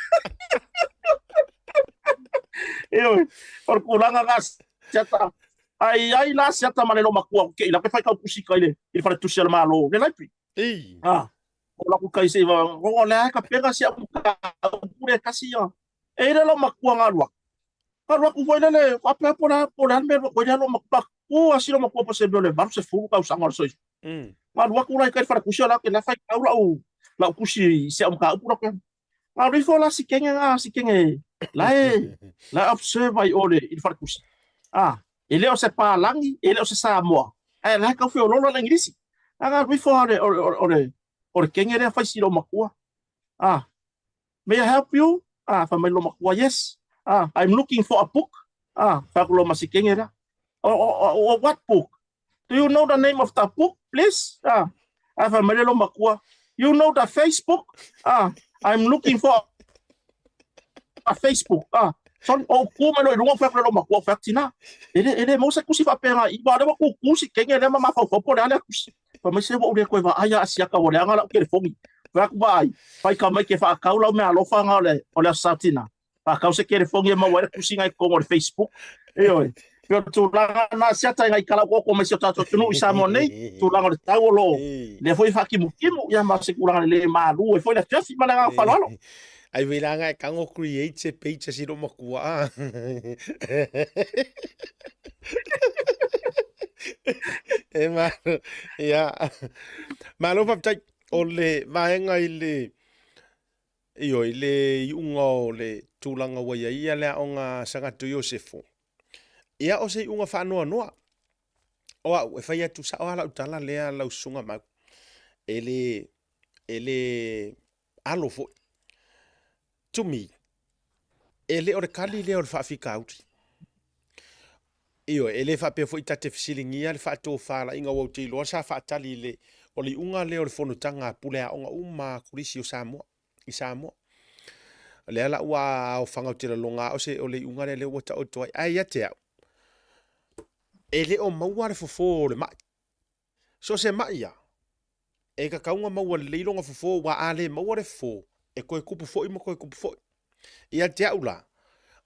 Ioe, o le tulaga na siata, ai ai la siata ma le loomatua ke i la ke fai kau tusi kai le i le faletusi a le Malo, le library. Ah, o laku kai se va, o le ai ka pega si au ka pure kasi ia. E ile loomatua nga alu atu. Alu atu foi lele, faapea po o le a po o le a le mea e alu ai lou matua, tu lava si lou matua po o se mea o le 80 tausaga o le soifua. Na alu atu la i tai i le faletusi o la la faitau lau lau tusi i si au mataupu la koe. Na alu ifo la si kenge na si kenge la e la e observe ai o le i le faletusi. Ah, e le o se palagi, e le o se Samoa. Ae la e tau feoloolo le Igilisi. Na alu ifo lava o le o le o le kenge lea fai si lou matua. Ah, May I help you? Ah, fai mai lou matua, yes. Ah, I'm looking for a book. Ah, fai atu lou masikenge lea. Oh, oh, oh, oh, what book? Do you know the name of the book, please? Ah, ah fai mai le lou matua, you know the Facebook? Ah, I'm looking for a Facebook. Ah, sorry, o ku mai loa i luga, fai atu le lou matua, fai atu, tina, e le, e le maua se tusi faapena i, aua o lea ua tutu si kenge lea ma mafaufau po o le a lea tusi. Fai mai se ua ou le toe vaai a asiaka ua leaga lau telefoni. Fai atu vaai, fai ka mai ke faakau lau meaalofa nga o le, o le Aso Sa Tina. Faakau se telefoni e maua ai le tusi nga i totonu o le Facebook. Ioe. Pei o le tulaga na asiata i ngai kala ua mai si o tatou atunuu i Samoa nei, tulaga o le tau o lo o lea foi e faakimukimũ, ia ma se tulaga lelei e malu ai foi le afiafi ma le agaga faaaloalo. Ai wei la nga e kango create se page si lo makua a. E malo, ia. Malo faafetai o le vaega i le ioe i le iuga o le tulaga ua i ai ia le aoga Sagato Iosefo. Ia o se iuga faanoanoa. O au e fai atu sao lava lau tala lea lau susuga Mau. E le e le alo foi. To me, e le o le kali lea o le faafitauli. Ioe, e le faapea foi ta te fesiligia le faatofalaiga aua ou te iloa sa faatali i le, o le iuga lea o le fonotaga a pule aoga uma a Kolisi o Samoa, i Samoa. O lea la ua aofaga ou te lagona lava o se, o le iuga lea lea ua taoto ai. Ae ia te au, e le o maua le fofo o le mai. So o se maʻi a, e tatau ona maua lelei lona fofo aua a le maua le fofo, e toe tupu foi ma toe tupu foi. Ia te au la,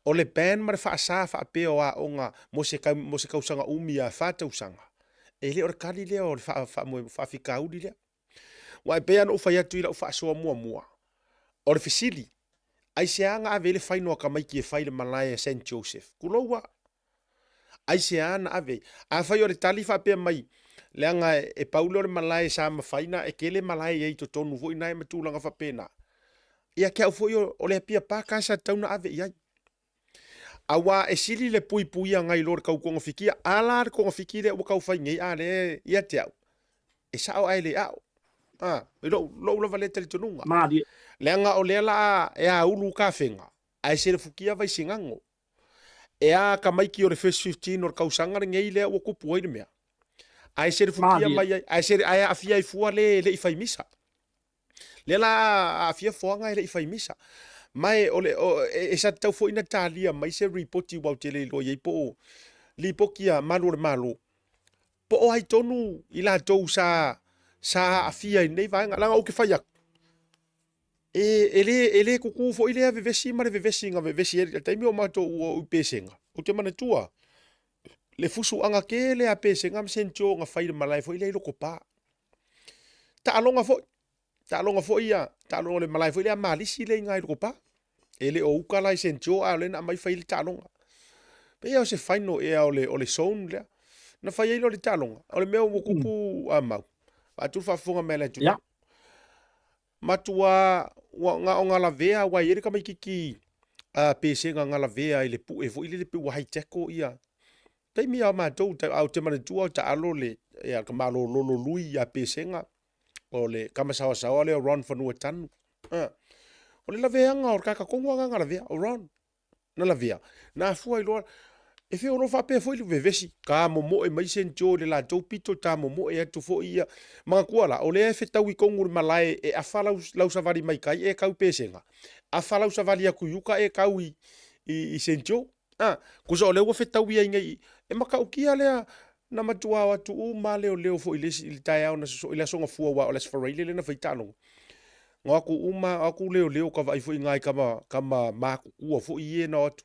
o le ban ma le faasa faapea o aoga mo se, mo se tausaga umi a fa tausaga, e le o le kali lea o le faa, faa, faafitauli lea. Aua e pei lava ona ou fai atu i lau faasoa muamua, O le fesili, aisea na ave ai le faino a tamaiti e fai i le malae a Saint Joseph? Tulou a. Aisea na ave ai? Afai o le tali faapea mai, leaga e pau lea o le malae sa mafai na, e tele malae i ai i totonu foi na ma tulaga faapena. Ia te au foi o le Apia Park lava sa tatau na ave i ai. Aua e sili le puipuia nai lo le tau togafitia. A la le togafiti lea ua tau fai nei a lea ia te au, e sao ae le ao. A, i lou, lou lava lea talitonuga. Malie. Leaga o lea la e aulu kafega, ae selefutia Vaisigano. E a tamaiti o le first 15 o le tausaga lenei lea ua tupu ai le mea. Ae selefutia mai ai, ae, sele, ae aafia ai fua le le i fai misa. Lea la aafia foaga e le i fai misa. Ma e, o le, o, e, e sa tatau foi na talia mai se ripoti ua ou te le iloa i ai po o lipoti a malu o le Malo. Po o ai tonu i latou sa, sa aafia i lenei vaega. Leaga ou te fai atu, e, e, le, e le kukū foi lea vevesi ma le vevesi na vevesi ai le taimi o matou ua i Pesega. Ou te manatua le fusuaga tele a Pesega ma Sentio na fai i le malae foi lea i Lotopa. Taaloga foi, taaloga foi ia, taaloga le malae foi lea Malisi lea i ina i Lotopa. E le o uka la i Sentio a o lea na aumai fai ai le taaloga. Pei o se final ea o le, o le zone lea. Na fai ai loa le taaloga. O le mea ua tupu a mau. Vaeatu le faafofoga mai a le atunuu. Matua ua na o na lavea aua e i ai le tamaititi a Pesega na lavea i le pue foi lele pei ua high tackle ia taimi a matou a ou te manatua o taalo le ia ka malololo lui ia Pesega o le kama saoasaoa lea o Ron Fanuatanu. O le laveaga o le tagata tonu lava na lavea o Ron. na lavea, na afua ai loa, e fei o lo o faapea foi le vevesi, tamomoe mai Saint Joe i le latou pito, tamomoe atu foi ia. Manatua la, o lea e fetau i tonu i le malae e afa lau, lau savali mai tai e tau i Pesega, afa lau savali atu i uka e tau i, i, i Saint Joe. A, tusa o lea ua fetau ia i nei, e matautia lea na matua o atu uma leoleo foi i le isi, i le taeao na sosoo, i le aso Gafua aua o le Aso Faraile lea na fai taaloga. Na o atu uma, o atu leoleo ka vaai foi i nai tama, tama matutua foi ia na o atu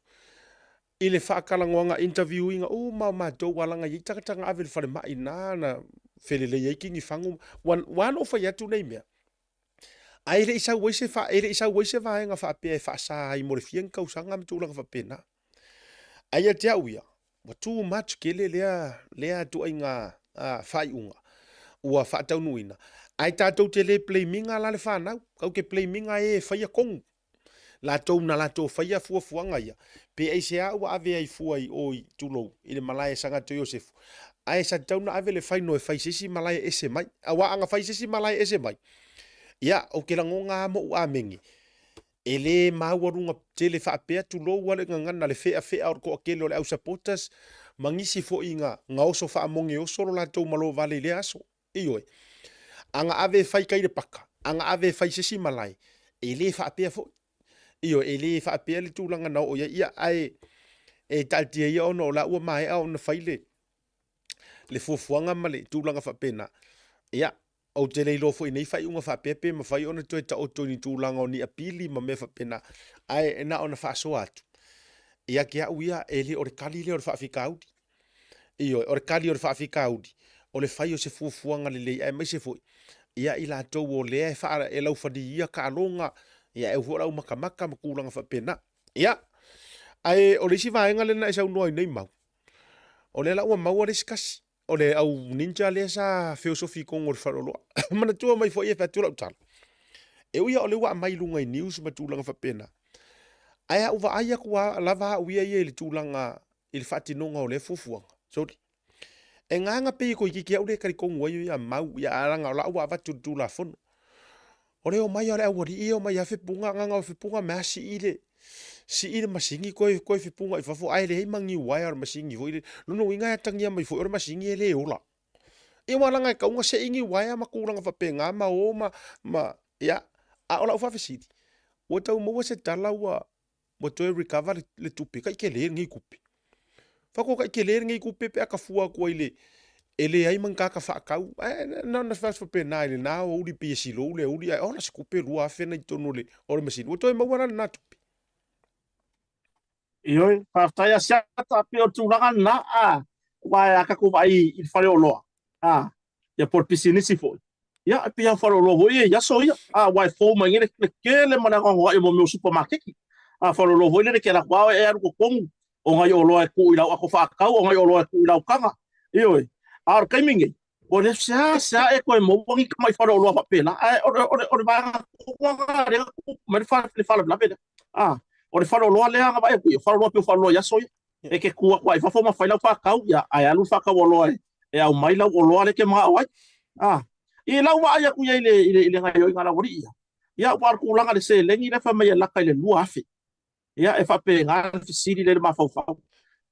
i le faatalanoaga interview ina uma o matou aua leaga e i ai tagata na ave i le falemai na na felelei ai kini fagu ua, ua ala ona ou fai atu nei mea ae le i sau ai se fa, e le i sau ai se vaega faapea e faasa ai mo le fia ni tausaga ma tulaga faapena. Ae ia te au ia, ua too much tele lea, lea ituaiga faaiuga ua faataunuuina. Ae tatou te le blame ina la le fanau, tatou te blame ina e e faia tonu. Latou na latou faia fuafuaga ia, pe aisea ua ave ai fua i o i, tulou, i le malae a Sagato Iosefu. Ae sa tatau ona ave le faino e fai i se isi malae ese mai. Aua ana fai i se isi malae ese mai, ia, ou te lagona lava ma ou amene, E le maualuga tele faapea, tulou a le gagana, le feafea o le toatele o le au supporters ma nisi foi na na oso faamoge oso lo latou malo vale i lea aso. Ioe. A na ave e fai kai le paka, a na ave e fai se isi malae, e le faapea foi. Ioe, e le faapea le tulaga na oo i ai. Ia, ae e taatia ia ona o la ua maea ona fai le le fuafuaga ma le tulaga faapena. Ia, Ou te le iloa foi i nei faaiuga faapea pe mafai ona toe taoto i ni tulaga o ni apili ma mea faapena, ae na ona faasoa atu. Ia te au ia, e le o le tali lea o le faafitauli. Ioe, o le tali o le faafitauli, o le fai o se fuafuaga lelei, aemaise foi, ia i latou o lea e, faa, e laufaliia taaloga, ia e au foi o le aumatamata ma tulaga faapena. Ia, ae o le isi vaega lea na e saunoa ai nei Mau, o lea la ua maua le isi tasi. O le au ninja lea sa feosofi i totonu o le faleoloa. Manatua mai foi e fai atu lau tala. E ui lava o lea ua aumai i luga i news ma tulaga faapena, ae a ou vaai atu lava au ia ia i le tulaga i le faatinoga o lea fuafuaga, sorry, e gaga pei e toeitiiti au le talitonu ai o ia mau, ia ae leaga o la ua avatu i le Tulafono. O le omai o le aualii ia omai lava fepuga, gaga o fepuga mea sii le, sii le masini toe, toe fepuga i fafo ae leai ma ni uaea o le masini foi lele. Lona uiga e atagia mai foi o le masini e le ola. Ia aua leaga e tatau ona sei ni uaea ma tulaga faapena ma o ma, ma, ia. A o lau faafesili, ua tau maua se tala ua, ua toe recover le, le tupe, tai tele lenei tupe. Faatoa tai tele lenei tupe pe a tafua atu ai le, e leai ma ni tagata faatau. Ae na ona fai atu faapena i lena aoauli pei e silou le aoauli ae ola se tupe 2000 na i totonu o le, o le masini. Ua toe maua la lena tupe. Ioe, faafetai Asiata, pei o le tulaga lena, a, aua a tatou vaai i le faleoloa, a, ia po o le pisinisi foi. Ia, e pei lava o faleoloa foi ia i aso ia, a, aua e fou mai nei le, le tele ma le anoanoai o mea o supamakeki. A faleoloa foi lele e te alu atu lava oe e alu i totonu, o nai oloa e tuu i lau ato faatau, o nai oloa e tuu i lau taga. Ioe. A o le taimi nei, ua le seasea e toe maua ni tamai faleoloa faapena, ae o le, o le, o le vaega tonu lava lena lea na tutupu mai ai le faalavelave lea. A, o le faleoloa lea na vaai atu i ai, o faleoloa pei o faleoloa i aso ia. E te tu atu lava i fafo ma fai lau faatau, ia, ae alu le faatau oloa e, e aumai lau oloa lea e te manao ai. A, i lau vaai atu i ai i le, i le, i le gaoioiga a le aualii ia, ia, ua o le tulaga i le seleni lea fai mai e lata i le 2,000. Ia, e faapena le fesili lea i le mafaufau.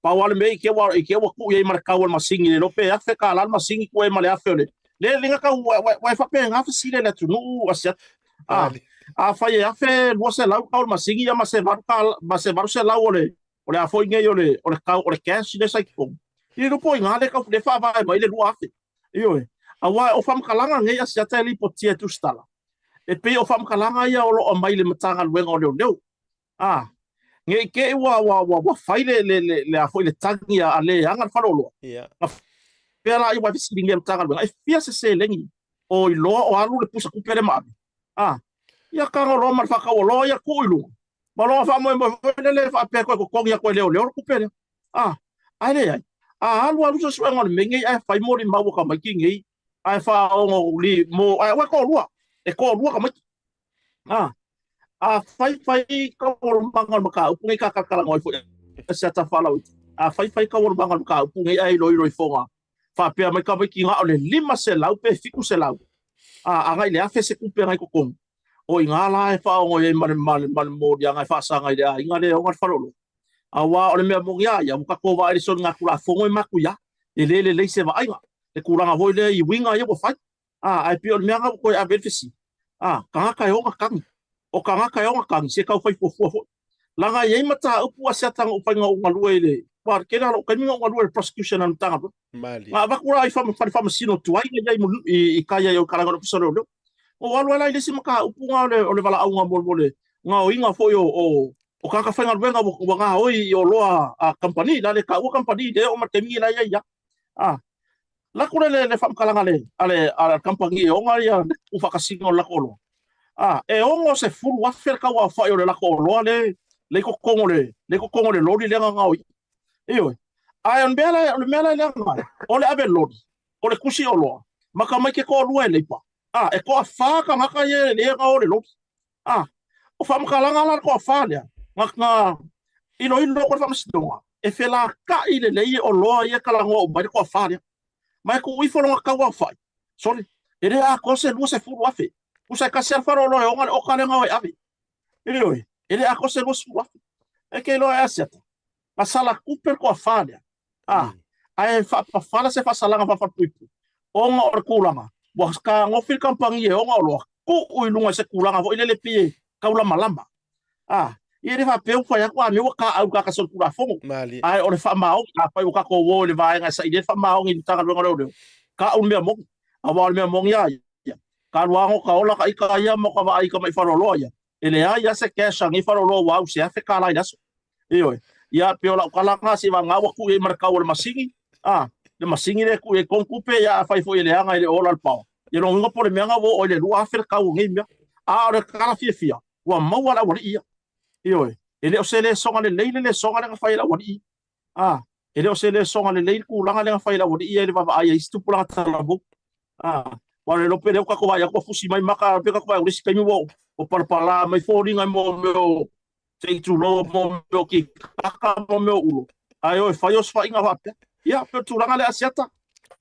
Pau lava le mea i te ua, i te ua tuu i ai ma le tau o le masini, le iloa pe $1,000 le masini tuu i ai ma le $1,000 o le, le le na tau, ua e faapena fesili a le atunuu Asiata. A, afai e $1,200 le tau o le masini ia ma se $8, ma se $800 o le, o le a foi nei o le, o le tau o le cash lea sa i totonu. I le iloa po o i ina lea tau, lea faavae mai le $2,000. Ioe. Aua o faamatalaga nei Asiata e lipotia e tusitala, e pei o faamatalaga ia o lo o aumai i le Matagaluega o Leoleo. A, ne i te i ua, ua, ua, ua fai le, le, le, le a foi le tagi a, a le ana le faleoloa. Ia. Na fea la ua fesiligia e le Matagaluega, e fia se seleni o iloa o alu le pusa tupe lea ma ave? A, ia tago loa ma le faatauoloa ia tuu i luga. Ma lona faamoemoe foi lele e faapea e toe totogi atu e leoleo le tupe lea. A, ae leai. A alu alu suesuega o le mea nei ae fai molimau a tamaiti nei, ae faaogo li, mo, ae ua e toalua, e toalua tamaiti. A, a fai fai taualumaga o le mataupu nei ta talatalanoa ai foi Asiata Faalauitu, a fai fai taualumaga o le mataupu nei ae iloilo ifoga, faapea mai tamaiti na o le 500 pe 700, a, agai i le 1000 se tupe na i totonu. O i ina la e faaogo ai ma le, ma le, ma le moliaga e faasaga i le aiga lea e ona le faleoloa. Aua o le mea moni lava ia, ua tatou vaai i le soligatulafono e matuia, e le lelei se vaaiga, le tulaga foi lea i uiga ia ua fai. A, ae pei o le mea lena ua toe ave ai le fesili, a, tagata e ona tagi. O tagata e ona tagi, se tau fai fuafua foi. Leaga e i ai mataupu a Asiata na ou fai na ou galue i le, aua o le tele lava o lou taimi na ou galue i le prosecution a le Matagaluega. Malie. Na avatu la i fale faamasino tuai na i ai i tai ai o le kalaga o le Ofisa o Leoleo. Na ou alu ai la i le isi mataupu na o le valaauga mo le gaoiga foi o tagata faigaluega ua gaoi i oloa a kamupani, la le taua kamupani lea e oo mai i le taimi lenei la e i ai lava. A, lako le le faamatalaga a le a le a le kamupani e ona ia le tuufaatasiga o le lako oloa. A, e $60,000 le tau aofai o le lako oloa le le i totonu o le le i totonu o le loli lea na gaoia. Ioe. Ae o le mea la o le mea la e leaga ai, o le ave loli, o le tusi oloa, ma tamaiti e toalua e leipa. A, e toafa tagata ia e gao le loli. A, o faamatalaga la le toafa lea, na, na iloilo atu e le faamasinoga, e felata'i lelei oloa ia e talanoa uma ai le toafa lea. Ma e tuu ifo lona tau aofai, sole, e le atoa se $20,000. Tusa e tasi lava le faleoloa e ona le oka lea na o e ave. Ioe, e le atoa se $20,000. E te iloa e Asiata, na sala tupe le toafa lea, A, ae faapafala se faasalaga faafalepuipui, ona o le tulaga ua fetagofi le kamupani e ona oloa tuu i luga i se tulaga foi lele pei e taulamalama. A, ia e le faapea ua fai atu a mea ua taau i le solitulafono. Malie. Ae o le faamaoni, afai ua tatou o i le vaega e sailia le faamaoni i le Matagaluega o Leoleo, taau le mea moni. Aua o le mea moni lava ia, talu lava ona ota ola ta ita ia ma ota vaai i tamai faleoloa ia, e leai lava se cash a nei faleoloa ua au i se $1,000 i le aso. Ioe. Ia, pei o lau tala lena, seiavagana ua tuu i ai ma le tau o le masini, a, le masini lea e tuu i ai tonu tupe, ia afai foi e leaga e le o ola le paoa. Ia lona uiga po o le mea lena ua oo i le $2,000 le tau o nei mea. A o le tala fiafia, ua maua le aualii ia. Ioe. E le o se lesona lelei le lesona lea na fai e le aualii ia. A, e le o se lesona lelei le tulaga lea na fai e le aualii ia i le vaavaai a isi tupulaga talavou. A, aua o le iloa pe lea ua tatou vaai atu ua fusi mai maka, pe tatou vaai atu i le isi taimi ua palapala mai foliga i mea o se i tulou mo mea o kikaka mo mea o ulo, ae o e fai osofaiga faapea. Ia, pei o le tulaga lea Asiata.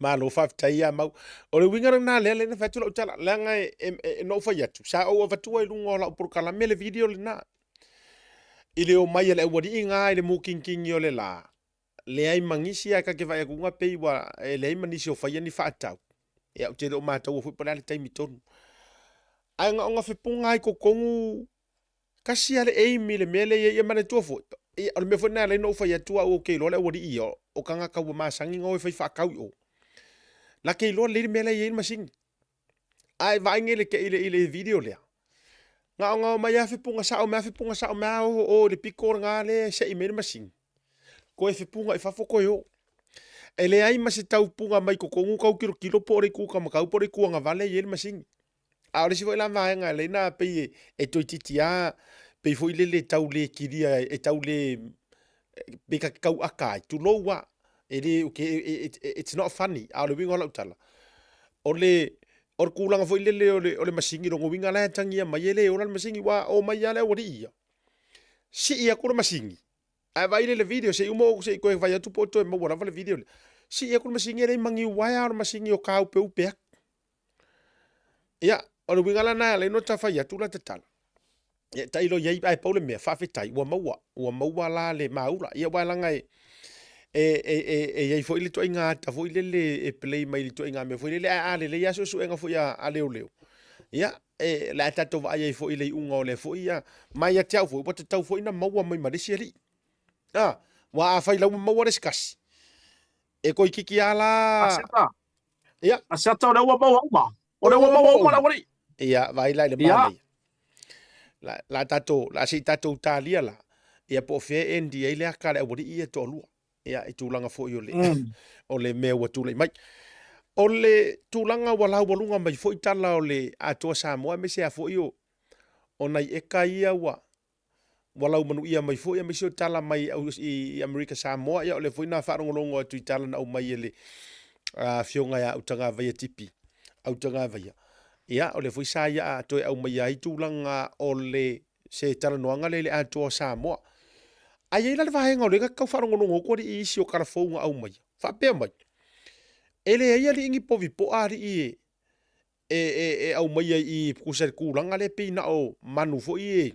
Malo faafetai ia Mau. O le uiga lena lea lea na fai atu lau tala, leaga e, e, e, na ou fai atu, sa ou avatua i luga o lau polokalame le video lena. I le omai a le aualii nga i le mukinkingi o le la, leai ma nisi ae ta te vaai atu nga pei ua e leai ma nisi o faia ni faatau. Ia ou te le o mataua foi po o le a le taimi tonu. Ae na ona fepuga ai totonu Tasi lava le aim i le mea lea e i ai. Ia manatua foi, ia, o le mea foi lena e ala ai ona ou fai atu au ou te iloa le aualii ia, o tagata ua masani ona o e fai faatau i o. La te iloa lelei le mea la e i ai le masini. Ae vaai nei i le, i le, i le video lea, na ona omai lava fepuga sao mai lava fepuga sao mai lava o, o i le pito lena lea e sei mai ai le masini, toe fepuga i fafo toe o. E leai ma se taupuga mai totonu kau tilotilo po o le itu kamakau po o le itu agavale e i ai le masini. A o le isi foi la vaega e alai na pei e, e toeitiiti lava pei foi lele e tau le kilia e tau le pei ta te tau aka ai, tulou lava. E le, it's not funny, a o le uiga o lau tala, o le, o le tulaga foi lele o le, o le masini, lona uiga la e atagia mai e le ola le masini, ua o mai lava le aualii ia, sii atu le masini, Ae vaai lea i le video, se i uma ou se i toe fai atu po o toe maua lava le video lea. Sii atu le masini e leai ma ni uaea o le masini o kāupeupe atu. Ia, o le uiga la lena e ala ai ona ta fai atu la tatala. Ia, tailo i ai, ae pau le mea, faafetai, ua maua, ua maua la le maula. Ia, aua leaga e, e, e, e, e i ai foi le ituaiga ata foi lele e play mai i le ituaiga mea foi lele, ae a lelei lava suesuega foi a, a leoleo, ia, e, le a tatou vaai ai foi i le iuga o lea foi ia, ma ia te au foi, ua tatau foi na maua mai ma le isi alii. A, ua afai la ua maua le isi kasi, e toeitiiti lava la... Asiata. Ia. Asiata o lea ua maua uma. O lea ua maua uma le aualii. Ia, vaai la i le manaia. La, la tatou, la se i tatou talia la, ia po o fea e end ai le aka a le aualii ia e toalua. Ia, i tulaga foi o le, mm. o le mea ua tulai mai. O le tulaga ua laualuga mai foi tala o le Atoa Samoa, aemaise a foi o, o nai eka ia ua, ua laumanuia mai foi, aemaise o tala mai i, i Amerika Samoa, ia o le foi na faalogologo atu i tala na aumai e le afioga ia Autagavaia Tipi, Autagavaia. Ia, o le foi sa ia toe aumaia ai tulaga o le se talanoaga lea i le Atoa o Samoa. Ae i ai la le vaega o lea ta te tau faalogologo atu alii i isi o tala fou na aumaia, faapea mai, e leai alii ni povi poa alii e, e, e, e aumaia i tusa i le tulaga lea pei na o manu foi e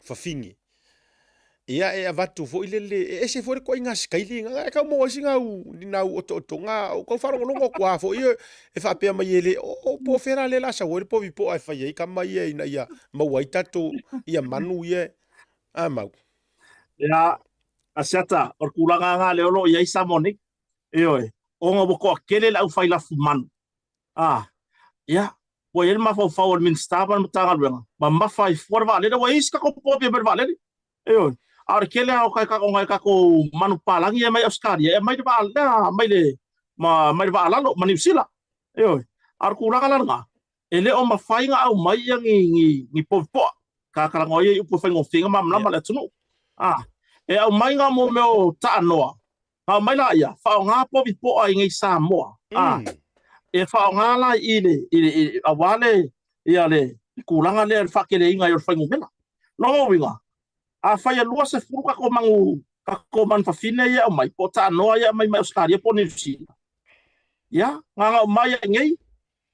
fafine. Ia e avatu foi lele, e ese foi le ituaiga sikaili lena, e tau maua ai sina au, ni nau otootoga, o tau faalogologo atu lava foi e faapea mai e le, o, po o fea la lea o le a sau ai le povi poa e fai ai kama ia ina ia maua ai tatou ia manu ia a mau. Ia, Asiata, o le tulaga lena lea o lo o i ai Samoa nei. Ioe, ona ua toatele le aufai lafu manu. A, ia, ua i ai le mafaufau o le Minisita ma le Matagaluega, mamafa ai fua le vaalele, ua i ai isi tatou povi e aumai le vaalele. Ioe, a o le tele lava o kai o nai tatou manupapalagi ia mai Ausetalia, e aumai le vaa lea mai le ma mai le vaa lalo ma Niu Sila. Ioe, a o le tulaga la lena, e le o mafai ona aumai ia ni ni ni povi poa. Ka talanoa ia i upu e faigofie ai ona malamalama le atunuu. A, e aumai ngā mō mea o taanoa, Na aumai laia, faaaoga povi poa i nei Samoa, a, e faaaoga la i le, i le, i, aua le, ia le tulaga lea i le faateleina ai o le fuainumera. Lona uiga, afai e 20 tatou manu, tatou manu fafine ia e aumai, po o taanoa ia e aumai mai Ausetalia po o Niu Sila, ia, na ona aumai ai nei,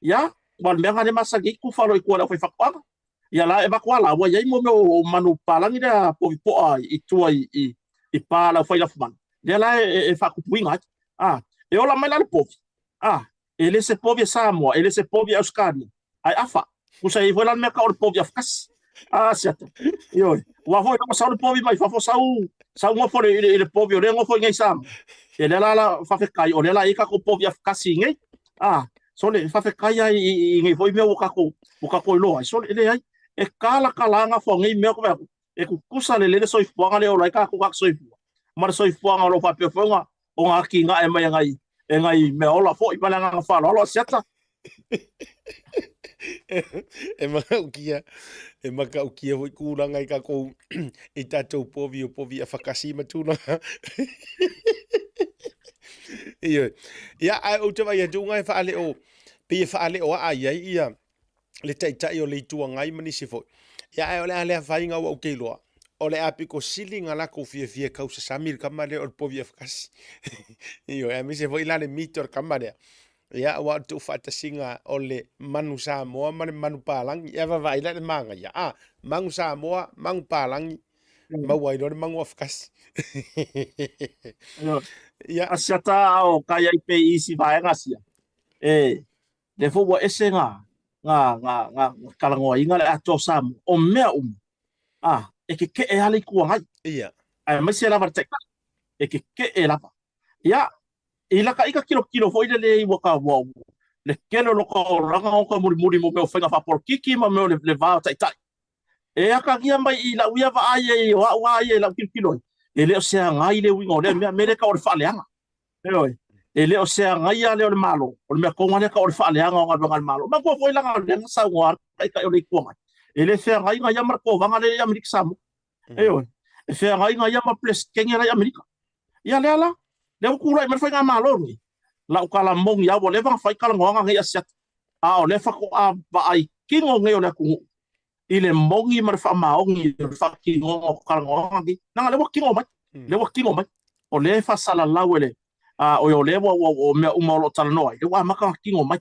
ia, aua o le mea lena lea e masani ai tufa loa i tua i le aufaifaatoaga. Ia la e avatu lava la, ua i ai mo mea o manu palagi lea povi poa i tua i, i, i pa a le aufai lafumanu, lea la e, e, e faatupuina ai. A, e ola mai la le povi, a, e le se povi e Samoa, e le se povi e Ausetalia, ae afa. Tusa e i ai foi la le mea tau o le povi afakasi. A, siata. Ioe. Aua foi ina ua sau le povi mai fafo, sau, sau nofo i le, i le povi o lea e nofo i nei Samoa. Ia lea la la faafetai, o lea la e i ai tatou povi afakasi i nei. A, sole, faafetai lava i, i, i nei foi mea ua tatou, ua tatou iloa ai. Sole, e leai, e talatala lava gafa o nei mea, e tutusa lelei le soifuaga lea e ola ai tatou tagata soifua, ma le soifuaga o lo o faapea foi ona, ona atinae mai e nai, e nai meaola foi. Ma le agaga faaaloalo, Asiata. E matautia, e matautia foi tulaga i tatou, i tatou povi o povi afakasi ma tulaga. Ioe. Ia, ae ou te vaai atu e faaleo, pei e faaleo aa i ai ia le taitai o le Itu Agai ma nisi foi. Ia, ae o le a le afaina aua ou te iloa, o le a pito sili ona latou fiafia e tausasami le tama lea o le povi afakasi. Ioe, aemaise foi la le mito o le tama lea. Ia, aua o le tuufaatasiga o le manu Samoa ma le manu palagi. Ia, vaavaai la i le manaia. A, manu Samoa, manu palagi, maua ai loa le manu afakasi. Ia. Asiata a o kai ai pe i isi vaega sia. E, lea foi ua ese ngā, ngā, ngā, ngā, ngā talanoaina le atoa o Samoa. O mea uma, a, e keke'e lava le Itu Agai. Ia. Aemaise lava le Taitai. E keke'e lava. Ia, i laka ika tilotilo foi lele ua ka ua le tele o loka olaga o ka mulimuli mo mea o faiga faapolokiki ma mea o le, le va o taitai. E akagia mai i lau ia vaai ai o au a ia i lau tilotilo ai, e le o se agai le uiga o lea mea, mea lea e tau o le faaleaga. Ioe. E le o se agaia lea o le Malo, o le mea tonu lava lea tau o le faaleaga o galuega a le Malo. Manatua foi leaga o lea na saunoa le Taitai o le Itu Agai, e le feagaiga ia ma le Kovana lea i Amerika Samoa. Ioe, e feagaiga ia ma Peresetene la i Amerika. Ia lea la, lea ua tulai mai le Faigamalo lenei, lau tala moni lava ua leva ona fai talanoaga nei a Asiata, a o lea faatoa vaai tino nei o le atunuu i le moni ma le faamaoni o le faatinoga o talanoaga nei. Leaga lea ua tino mai, lea ua tino mai. O lea e faasalalau e le, a, o lea ua, ua, o mea uma o lo o talanoa ai, lea ua amata ona tino mai.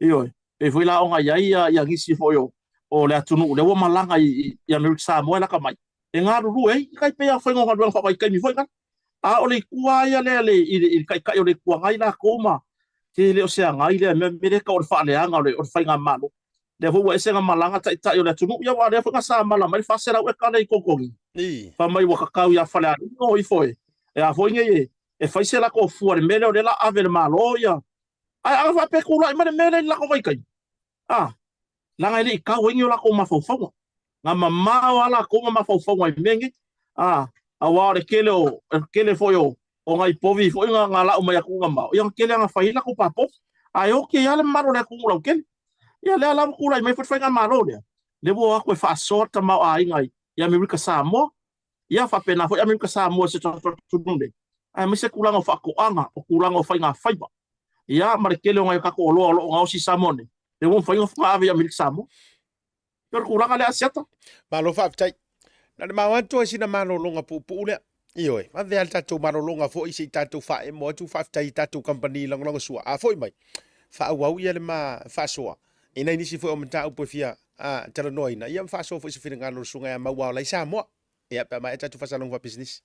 Ioe, pei foi la ona i ai ia, ia nisi foi o, o le atunuu lea ua malaga i, i Amerika Samoa e lata mai, e galulue ai, e tai pei lava o faiga o galuega faavaitaimi foi lea. A o le itu lava ia lea i le, i le Taitai o le Itu Agai latou ma, e le o se agai lea mea, mea lea e tau o le faaleaga o le, o le faigamalo. Lea foi ua ese na malaga taitai o le atunuu, ia aua o lea foi na sa mala mai le 400 eka lea i Togitogiga. Fai mai ua tatau ia Falealili o ifo e, e a foi nei e, e fai se latou fua i le mea lea o lea la ave e le Malo ia. Ae a faapea e tulai mai le mea lea i le latou vaitaimi, a, leaga e le i tau ai ni o latou mafaufauga. Na mamao lava latou ma mafaufauga i mea nei, a, aua o le tele o, o le tele foi o, o nai povi foi na, na lau mai atunuu mamao, ia na tele lava na fai ai latou papovi. Ae oti ai lava le mamalu o le atunuu lautele. Ia lea la ua tulai mai foi le faigamalo lea, lea ua o atu e faasoa le tamaoaiga i Amerika Samoa, ia faapena foi Amerika Samoa i se tatou atunuu nei, aemaise tulaga o faatoaga, o tulaga o faigafaiva, ia ma le tele o nai o tatou oloa o lo o gaosi i Samoa nei, lea ua mafai ona ave i Amerika Samoa. O le tulaga lea Asiata. Malo faafetai. Na o le mao atu ai sina malologa puupuu lea. Ioe, vave lava le tatou malologa foi se i tatou faaemo atu faafetai i tatou kamupani lagolagosua. A foi mai, faaauau ia le ma faasoa i nai nisi foi o mataupu e fia talanoaina, ia ma faasoa foi se finagalo o le Susuga ia Mauaola i Samoa. Ia, pe a maea tatou faasalaga faapisinisi.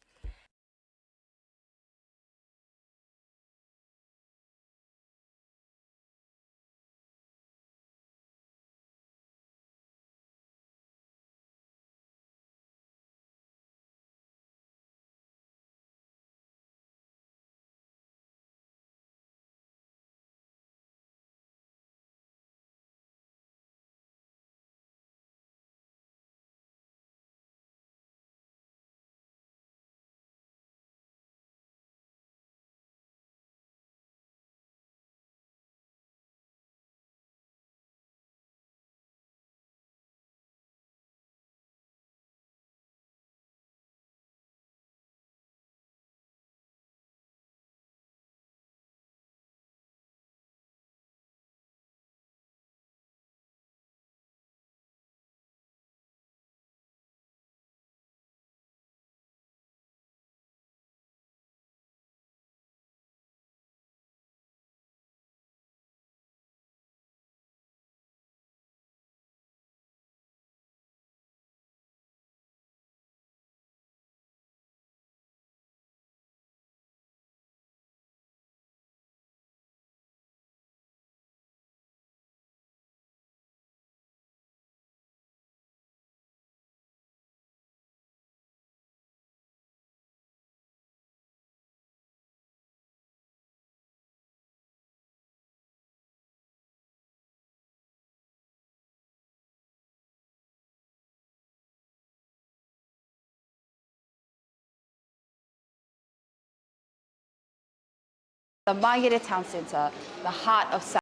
The Mangere Town Centre, the heart of South.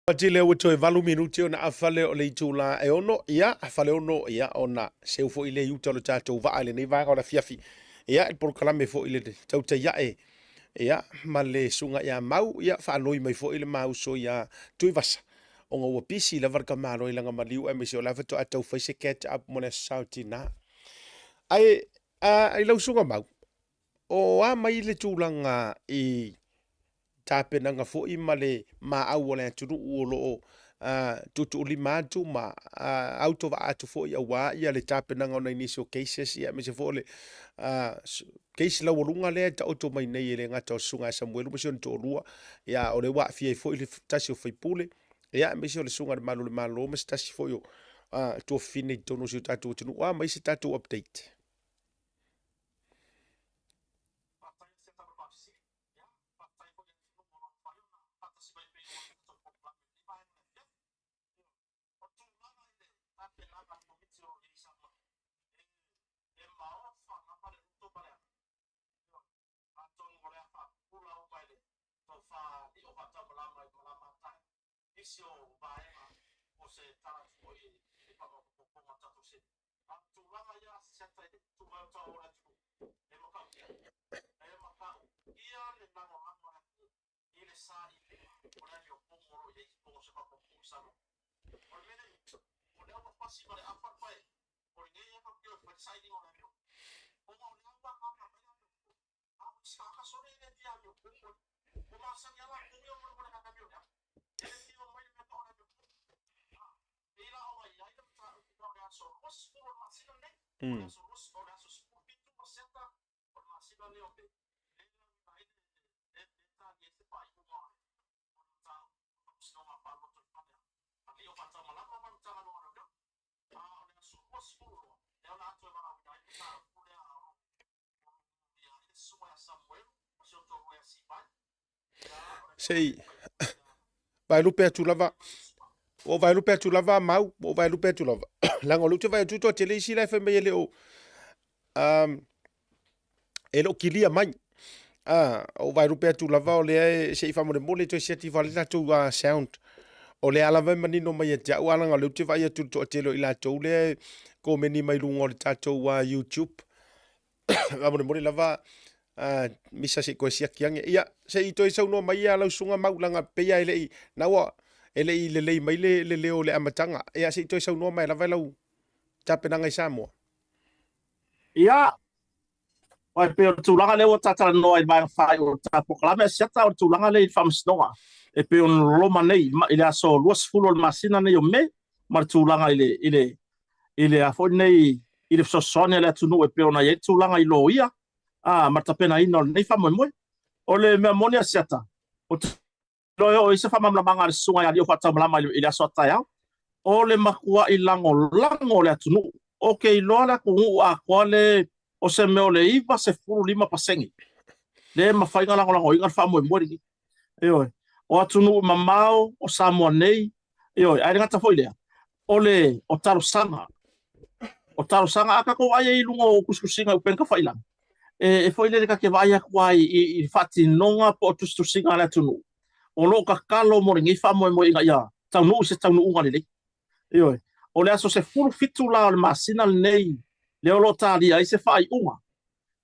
Pati lea ua toe 8 minute ona afale o le itula e 6, ia, afale 6, ia, ona seu foi lea i uta o le tatou vaa i lenei vaega o le afiafi. Ia, le polokalame foi le tautai ae, ia, ma le susuga ia Mau, ia, faaloi mai foi le ma uso ia Tuivasa. Ona ua pisi lava le tamaloa i lana maliu aemaise o la e faatoa tau fai se catch up mo le Aso Sa o Tina. Ae i lau Susuga Mau, o a mai le tulaga i tapenaga foi ma le maau o le atunuu o lo o tuutuulima atu ma autovaa atu foi aua ia le tapenaga o nai nisi o cases ia aemaise foi o le case laualuga lea e taoto mai nei e le gata o le Susuga ia Samuelu ma si ona toalua, ia o lea ua aafia ai foi le tasi o faipule, ia aemaise o le Susuga i le Malu o le Malo ma se tasi foi o tuafafine i totonu o si o tatou atunuu. A mai se tatou update? Se i vaelupe atu lava, ua ou vaelupe atu lava Mau, ua ou vaelupe atu lava. Leaga o lea ou te vaai atu toatele isi la e fai mai e le o, um, e le o kilia mai. Ah, ou vaelupe atu lava o lea e se i faamolemole toe siaki ifo le tatou sound. O lea lava e manino mai ia te au, a leaga o lea ou te vaai atu i le toatele o i latou lea e komeni mai luga o le tatou YouTube. Faamolemole lava misa se i toe siaki ane. Ia, se i toe saunoa mai ia lau susuga Mau, leaga pei lava e le i, na ua, e le i lelei mai le, le leo o le amataga. Ia, se i toe saunoa mai lava i lau tapenaga i Samoa. Ia, aua e pei o le tulaga lea ua ta talanoa i le vaega faaiu o le ta polokalame a Siata, o le tulaga lea i le faamasinoga e pei ona loloma nei i le aso 20 o le masina nei o Me, ma le tulaga i le, i le, i le a foi nei, i le fesoasoani a le atunuu e pei ona i ai le tulaga i loia, a, ma le tapenaina o lenei faamoemoe. O le mea moni a Siata, ou te iloa e oo i ai se faamalamalamaga a le Susuga ia Lio Faataumalama i le aso a taeao, o le matuai lagolago o le atunuu. Ou te iloa le atunuu atoa le o se mea o le 95% lea e mafai ona lagolagoina le faamoemoe lenei. Ioe. O atunuu mamao o Samoa nei, ioe, ae le gata foi i lea, o le o talosaga. O talosaga a tatou vaai ai i luga o tusitusiga i upega tafailagi, e, e foi lele ta te vaai atu ai i, i faatinoga po o tusitusiga a le atunuu, o lo o tatalo mo lenei faamoemoe ina ia taunuu i se taunuuga lelei. Ioe. O le aso 17 la o le masina lenei lea o lo o talia ai se faaiuga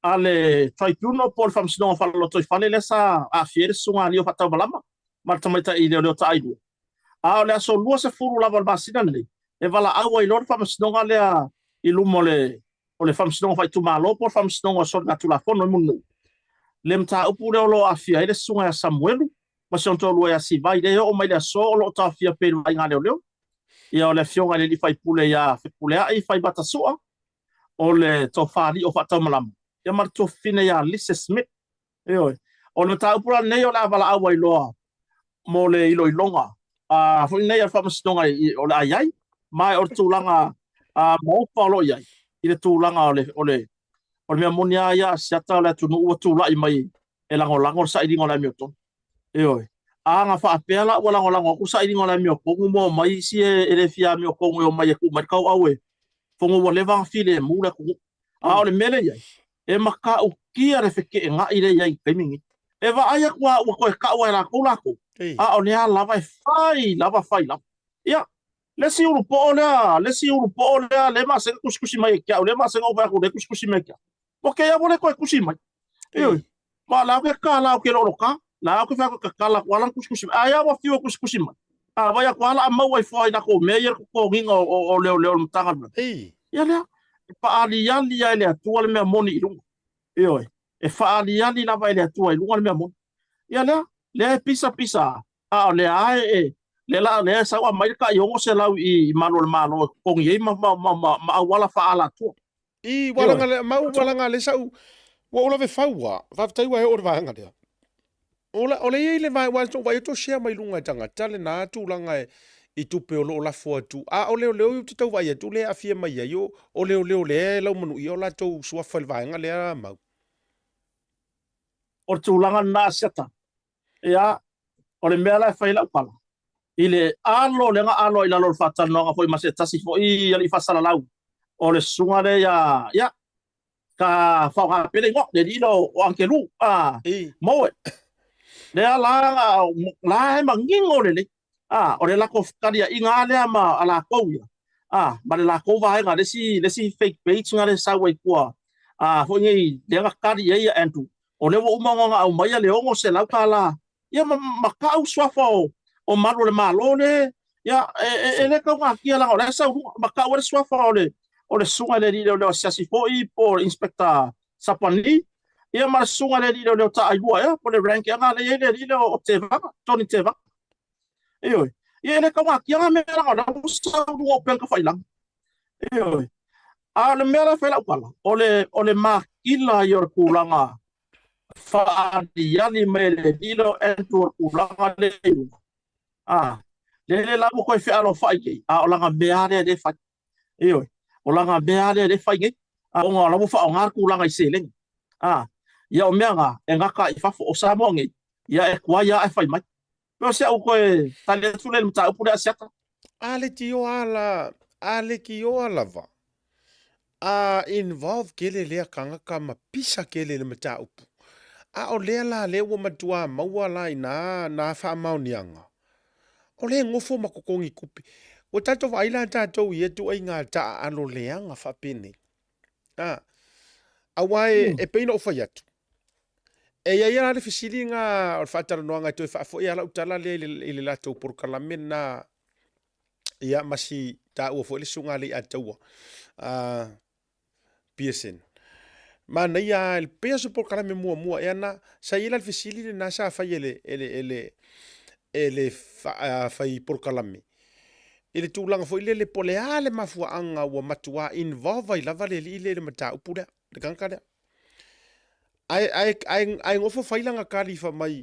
a le Tribunal po o le Faamasinoga Faalotoifale lea sa aafia ai le Susuga a Lio Faataumalama ma le tamaitai leoleo taailua. A o le aso 20 lava o le masina lenei, e valaau ai loa le Faamasinoga lea i luma o le o le Faamasinoga Faaitumalo po o le Faamasinoga o Soligatulafono i Mulinuu, le mataupu lea o lo o aafia ai le Susuga ia Samuelu ma si ona toalua ia Sivai, lea e oo mai le aso o lo o taofia pea i le vaaiga a leoleo. Ia o le Afioga i le Alii Faipule ia Fepuleai Faimata Sua, o le Tofa Lio Faataumalama, ia ma le tuafafine ia Lise Smith. Ioe. O le mataupu la lenei o le a valaau ai loa mo le iloiloga a foi nei a le Faamasinoga o le a i ai, ma o le tulaga maofa o lo o i ai i le tulaga o le, o le, o le mea moni lava ia a siata o le atunuu ua tulai mai e lagolago le sailiga o le amiotonu. Ioe. A na faapea la ua lagolago atu le sailiga o le amiotonu ma omai isi e le fia amiotonu e omai e tuu mai le tauau e fono ua leva ona filemu le atunuu. A o le mea lea e i ai, e matautia le feteenai lea e i ai i le taimi lenei. E vaai atu lava ua toe tau lava e latou latou, a o lea lava e fai lava fai lava. Ia, le isi ulupoo lea, le isi ulupoo lea, lea e masani ona tusitusi mai ia te au, lea e masani ona ou vaai atu lea e tusitusi mai ia te au. Ua kei ua le toe tusi mai. Ioe. Ma la ke ka la ke lo ka. La ke fa ka ka la wala tusitusi. Ai a ua fiu tusitusi mai. A vai atu lava la a maua ifo ai latou mea ia le totogiina o leoleo o le Matagaluega. Ia lea, e faaaliali lava e le Atua le mea moni i luga. Ioe, e faaaliali lava e le Atua i luga le mea moni. Ia lea, lea e pisa pisa lava, a o lea lava e, lea la, lea e sau aumai le tai 600 i malu o le Malo e totogi ai ma, ma, ma, ma, ma auala faaalatua. I, ua laga le, mau ua laga le sau, ua ou lave fau ua, faafetai ua e oo i le vaega lea. O la, o le i ai le vae, ua ou vaai atu o share mai luga e tagata lena tulaga e, i tupe o lo o lafo atu, a o leoleo i ou te tau vaai atu lea e aafia mai ai, o, o leoleo lea e laumanuia o latou suafa i le vaega lea mau. O le tulaga lena a Siata, Ia, o le mea la e fai ai lau tala, i le alo lea na alo ai i lalo o le faatalanoaga foi ma se tasi foi alii faasalalau, o le susuga lea ia, ia, ka faaaoga pea le igoa, le alii lea o Angelu, a, Moe. Lea la, la e manino lelei, a, o le latou fetaliaiga lava lea ma a latou ia, a, ma le latou vaega, le isi, le isi fake page na lea e sau ai tua, a, foi nei, lea na tali i ai ia Andrew, o lea ua uma ona aumaia le $600 ia ma, ma tau suafa o, o malu o le Malo le, ia, e, e, e le taugatia leaga o la e sau luga, ma tau ai le suafa o le, o le susuga i le alii leoleo asiasi foi po o le Inspector Sapani, ia ma le susuga i le alii leoleo taailua ea, po o le rank ea na lea e i ai le alii lea o Tevaga, Johnny Tevaga. Ioe. Ia e le taugatia na mea leaga o la ua sau luga o upega tafailagi. Ioe. A o le mea la e fai lau tala, o le, o le makila ia o le tulaga faaaliali mai e le alii lea o Andrew o le tulaga lea i luga. A, lele la ua toe fealofai nei, a o lana mea lava lea lea e fai. Ioe. O lana mea lava lea lea e fai nei, a, ona o la ua faaaoga le tulaga i seleni. A, ia o mea na, e gata i fafo. O Samoa nei, ia e tuai lava ae fai mai. Pei o si au toe tali atu lea i le mataupu lea a Siata. A lekioa la, a lekioa lava, a involve kele lea kangaka ma pisa kele i le mataupu. A o lea la lea ua matuā maua la i nā, nā faamaoniaga, o lea e gofo ma totogi tupe. Ua tatou vaai la tatou i ia ituaiga taaalo leaga faapenei. A, aua e, e pei ona ou fai atu, E i ai la le fesili na o le faatalanoaga e toe faafoi lava lau tala lea i le, i le latou polokalame lena ia ma si taua foi le susuga a Leiataua uh, Pearson. Manaia lava, pei o se polokalame muamua ea na, sa i ai la le fesili lena sa fai e le, e le, e le, e le fai polokalame i le tulaga foi lele po o le a le mafuaaga ua matuā involve ai lava le alii lea i le mataupu lea, le tagata lea. Ae, ae, ae, ae gofo fai lana tali fai mai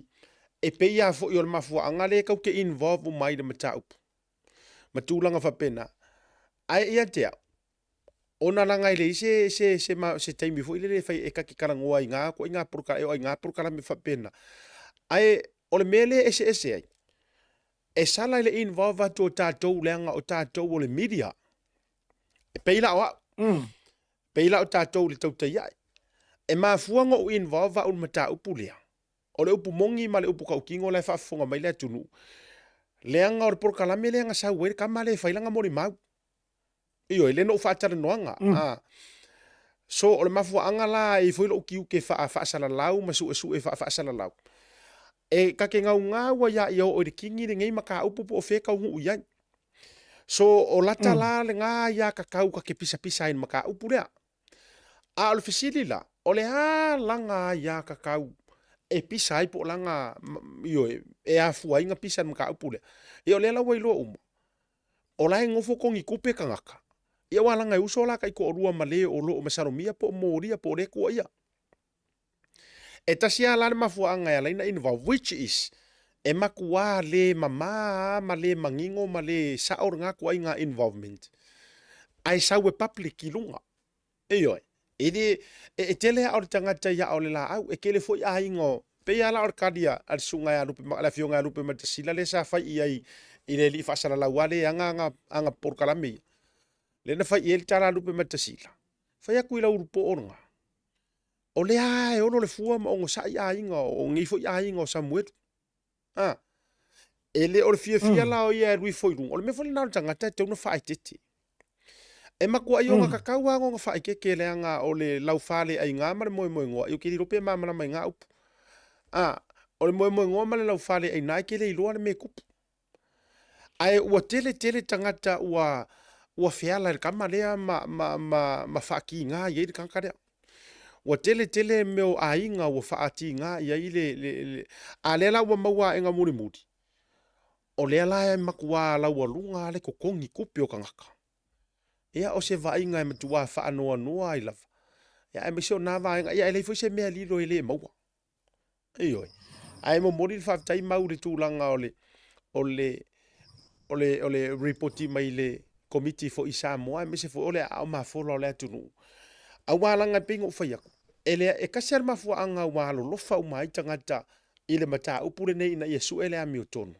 e pei lava foi o le mafuaaga lea e tau te involve uma ai i le mataupu ma tulaga faapena. Ae ia te au, ona leaga e leai se, se, se, ma, se taimi foi lele e fai e ta te talanoa ai i ngā ituaiga poloka, e oo ai i ngā polokalame faapena. Ae o le mea lea e eseese ai, e sala i le involve atu o tatou leaga o tatou o le media. E pei la o au. Pei la o tatou i le tautai ae. E mafua ona ou involve au i le mataupu lea, o le upu moni ma le upu tautino la e faafofoga mai le atunuu, leaga o le polokalame lea na sau ai le tama lea e fai lana molimau. Ioe, lea na ou faatalanoaga. A. So, o le mafuaaga la e i ai foi lou tiute faa-faasalalau ma suesue faa-faasalalau, e ta te gaugau ai lava ia oo i le kini lenei mataupu po o fea e taunuu i ai. So, o lata la lena aiatatau ta te pisapisa ai i le mataupu lea. A o le fesili la, o le a lana aiatatau e pisa ai po o lana, ioe, e afua ai ona pisa i le mataupu lea? Ia o lea la ua iloa uma, o la e nofo togitupe tagata, ia aua leaga e uso la taitoalua ma le o lo o masalomia po o molia po o le tuuaia. E tasi lava la le mafuaaga e ala ai ona involve, which is, e matuā le mamā lava ma le manino ma le sao lena ituaiga involvement, ae sau e public i luga. Ioe, e le, e tele aa o le tagata i aa o le laau, e tele foi aiga o, pei lava la o le kali a le susuga ia Lupe, le afioga ia Lupematasila lea sa fai i ai i le alii faasalalau lava lea e ana ana, ana polokalame ia. Lea na fai i ai le tala a Lupematasila, fai atu i lau ulupoo lena, O lea lava e olo le fua ma onosai aiga o nei foi aiga o Samuelu. A, e le o le fiafia la o ia e alu ifo i luga. O le mea foi lena o le tagata e tatau ona faaeteete. E matuai ogatatau lava ona faaeteete leaga o le laufaleaiga ma le moemoenoa, ia ou te le iloa pe malamalama i na upu. A, o le moemoenoa ma le laufaleaiga e te le iloa le mea e tupu. Ae ua tele tele tagata ua ua feala i le kama lea ma ma ma ma faatiga i ai le tagata lea. Ua tele tele mea o aiga ua faatiga i ai le le le a lea la ua maua aega mulimuli, o lea la e matua laualuga le totogi tupe o tagata. Ia o se vaaiga e matua faanoanoa ai lava. Ia aemaise o na vaega, ia e leai foi se mea lilo e le maua. Ioe. Ae momoli le faafetai mau i le tulaga o le o le o le o le ripoti mai le Komiti foi i Samoa aemaise foi o le aao mafola o le atunuu. Aua leaga e pei ona ou fai atu, e lea e tasi lava le mafuaaga ua alolofa uma ai tagata i le mataupu lenei ina ia sue le amiotonu.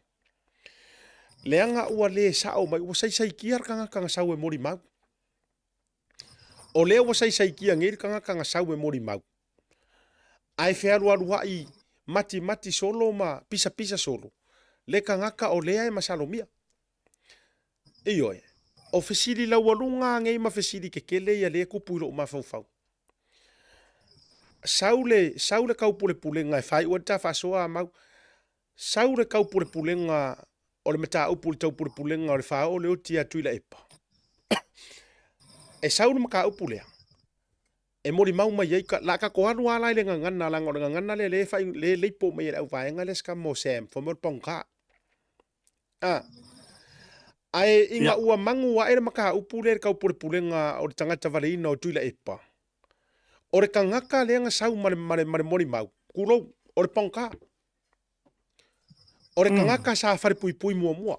Leaga ua le sao mai, ua saisaitia le tagata na sau e molimau. O lea ua saisaitia nei le tagata na sau e molimau, ae fealualuai matimati solo ma pisapisa solo le tagata o lea e masalomia. Ioe, o fesili laualuga nei ma fesili tetele ia lea e tupu i lou mafaufau. Sau le, sau le taupulepulega e faaiu ai le ta faasoa a Mau. Sau le taupulepulega o le mataupu i le taupulepulega o le faaoo le oti ia Tuilaepa. E sau le mataupu lea, e molimau mai ai, la tatou alu lava la i le gagana, leaga o le gagana lea lea e fai, lea e leipo mai e le auvaega lea se kama o Sam, fai mai o le pogā. A. Ae ina ua magu ae le mataupu lea i le taupulepulega o le tagata valeina o Tuilaepa, o le tagata lea na sau ma le, ma le, ma le molimau, tulou, o le pogā. O le tagata sa falepuipui muamua,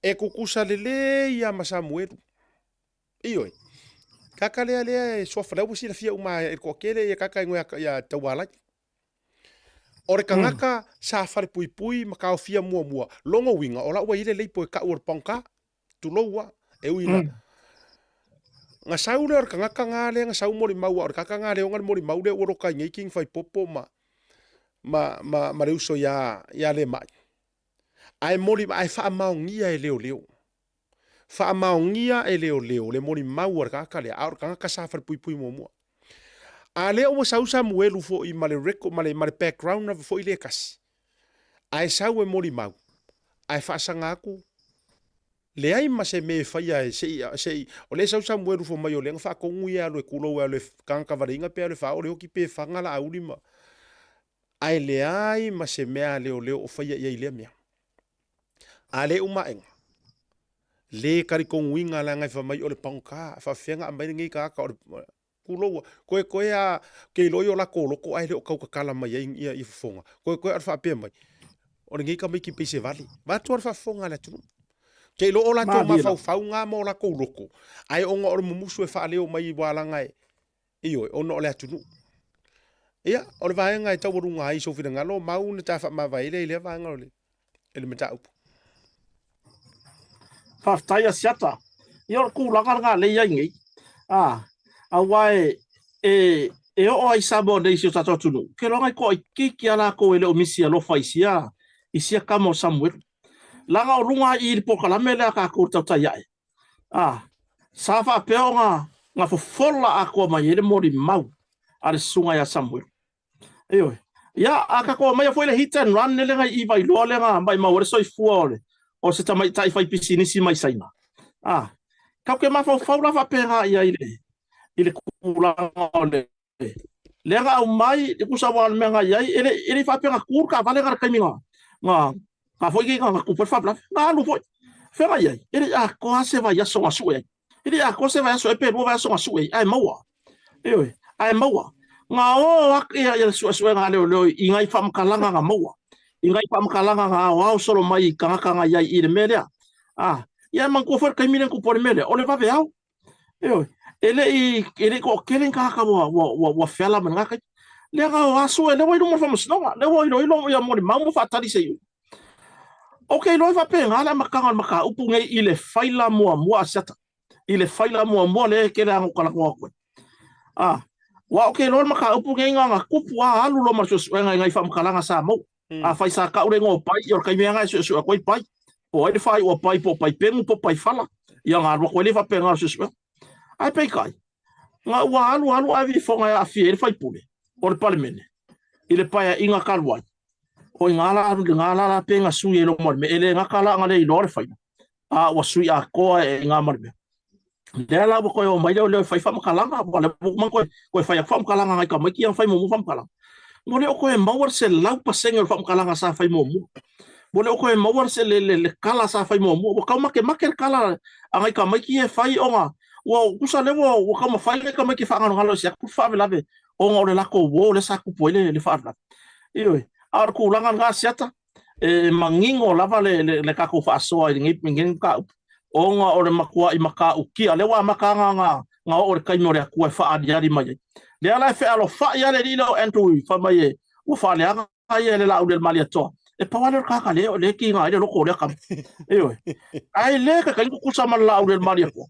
e tutusa lelei lava ma Samuelu. Ioe. Kaka lea lea e suafa, lea ua silafia uma e le toatele ia kaka e igoa ia Taualai. O le tagata sa falepuipui ma taofia muamua, lona uiga o la ua i ai le leipo e tau o le pogā. Tulou a, e ui ina na sau lea o le tagata na lea na sau molimau, a o le tagata na lea ona le molimau lea ua loka ai nei King Faipopo ma ma ma, ma le uso ia ia Lemai. Ae moli ae faamaonia e leoleo. Faamaonia e leoleo le molimau a le tagata lea, a o le tagata sa falepuipui muamua. A lea ua sau Samuelu foi ma le record ma le ma le background lava foi lea e tasi. Ae sau e molimau, ae faasaga atu, leai ma se mea e faia e se i, se i, o lea e sau Samuelu fai mai o lea na faatonu ia e alu e tulou e alu e tagata valeiga pe alu e faaoo le oti pe faga Laauli ma, ae leai ma se mea a leoleo o faia i ai i lea mea. A le uma aega, le talitonuina leaga e fai mai o le pagota, e faapefea ona aumai lenei tagata o le Tuloua, koekoe a ke iloa i o latou loko ae le o tau tatala mai ai ia, ia fofoga. Koekoe a o le faapea mai, o lenei tamaiti pei se vale. Vaeatu a le faafofoga a le atunuu. Ke iloa o latou mafaufauga ma o latou loko, ae ona o le mumusu e faaleo mai ua laga e, ioe, ona o le atunuu. Ia, o le vaega e taualuga ai sou finagalo, mau na ta faamavae lea i lea vaega o le, i le mataupu. Faafetai Asiata. Ia o le tulaga lena lea e i ai nei. A, aua e, e, e oo ai Samoa nei i si o tatou atunuu, ke loa nai toaitiiti a latou e le o misi alofa i sia, i sia kama o Samuelu. Leaga o luga i i le polokalame lea a tatou le tautai ae. A, sa faapea ona na fofola atoa mai ai le molimau a le susuga ia Samuelu. Ioe. Ia, a tatou aumaia foi le hit and run lele na i Vailoa lea na maimau ai le soifua o le o se tamaitai faipisinisi mai Saina. A, tatou te mafaufau la faapena i ai i le i le tulaga o le lea na aumai e tusa aua o le mea na i ai, e le e le i faapea na tu le taavale na i le taimi na na na foi na na tupu ai le faalavelave. Na alu foi. Fea na i ai? E le i atoa se vaiaso na sue ai. E le i atoa se vaiaso ea pe lua vaiaso na sue ai, ae maua. Ioe, ae maua. Na o ake ia le suesuega a leoleo i nai faamatalaga na maua, i nai faamatalaga na aoao solo mai i tagata na i ai i le mea lea. A, ia e manatua foi le taimi lea na tupu ai le mea lea, o le vaveao. Ioe, e le i, e le i toatele ni tagata ua, ua, ua, ua feala mai lena taimi. Lea na o aso e lea ua i luma o le faamasinoga, lea ua iloilo ia molimau ma faatali se iuga. Ou te iloa e faapena le amataga o le mataupu nei i le faila muamua a Siata. I le faila muamua lea e tele lava ona ou talanoa atu ai. A, aua ou te iloa le mataupu nei na ona tupu lava alu loa ma le suesuega i nai faamatalaga sa maua. Afai sa tau le igoa o Pai, ia o le taimi lava lena e suesue atu ai Pai. Po o ai le faaiu o Pai, po o Paipemu, po o Paifala, ia ona alu atu ai lea faapena o le suesuega. Ae peitai, na ua alu alu ae vifoga e aafia ai le faipule o le Palemene i le Paeaiga talu ai. O i ngā la ngā la la pe nga sui e lo ma le mea. E le gata la nga le iloa le faina, a ua sui atoa e ngā ma le mea. Lea la ua koe o mai lea o lea e fai faamatalaga, ua lea ua uma koe koe fai atu faamatalaga ngai tamaiti ia fai muamua faamatalaga. Ua le o koe maua le 100% o le faamatalaga sa fai muamua. Ua le o koe maua le le le, le kala sa fai muamua. Ua taumakemake le kala a ngai tamaiti ia e fai ona ua tusa lea ua ua taumafai ngai tamaiti e faagalogalo ese atu le faalavelave ona o le latou uo lea sa tupu ai le le faalavelave. Ioe, a o le tulaga lena Asiata, e manino lava le, le, le tatou faasoa i lenei, lenei mataupu, ona o le matuai matautia, lea ua amata na, na, na oo le taimi o le Atua e faaaliali mai ai. Lea la e fealofai lava le alii lea o Andrew fai mai e, ua faaleaga ia e le Laauli a le Malietoa. E pau lava lea o le tagata lea, lea e tiga ai le loto o lea tama. Ioe. Ae le taitai tutusa ma le Laauli a le Malietoa.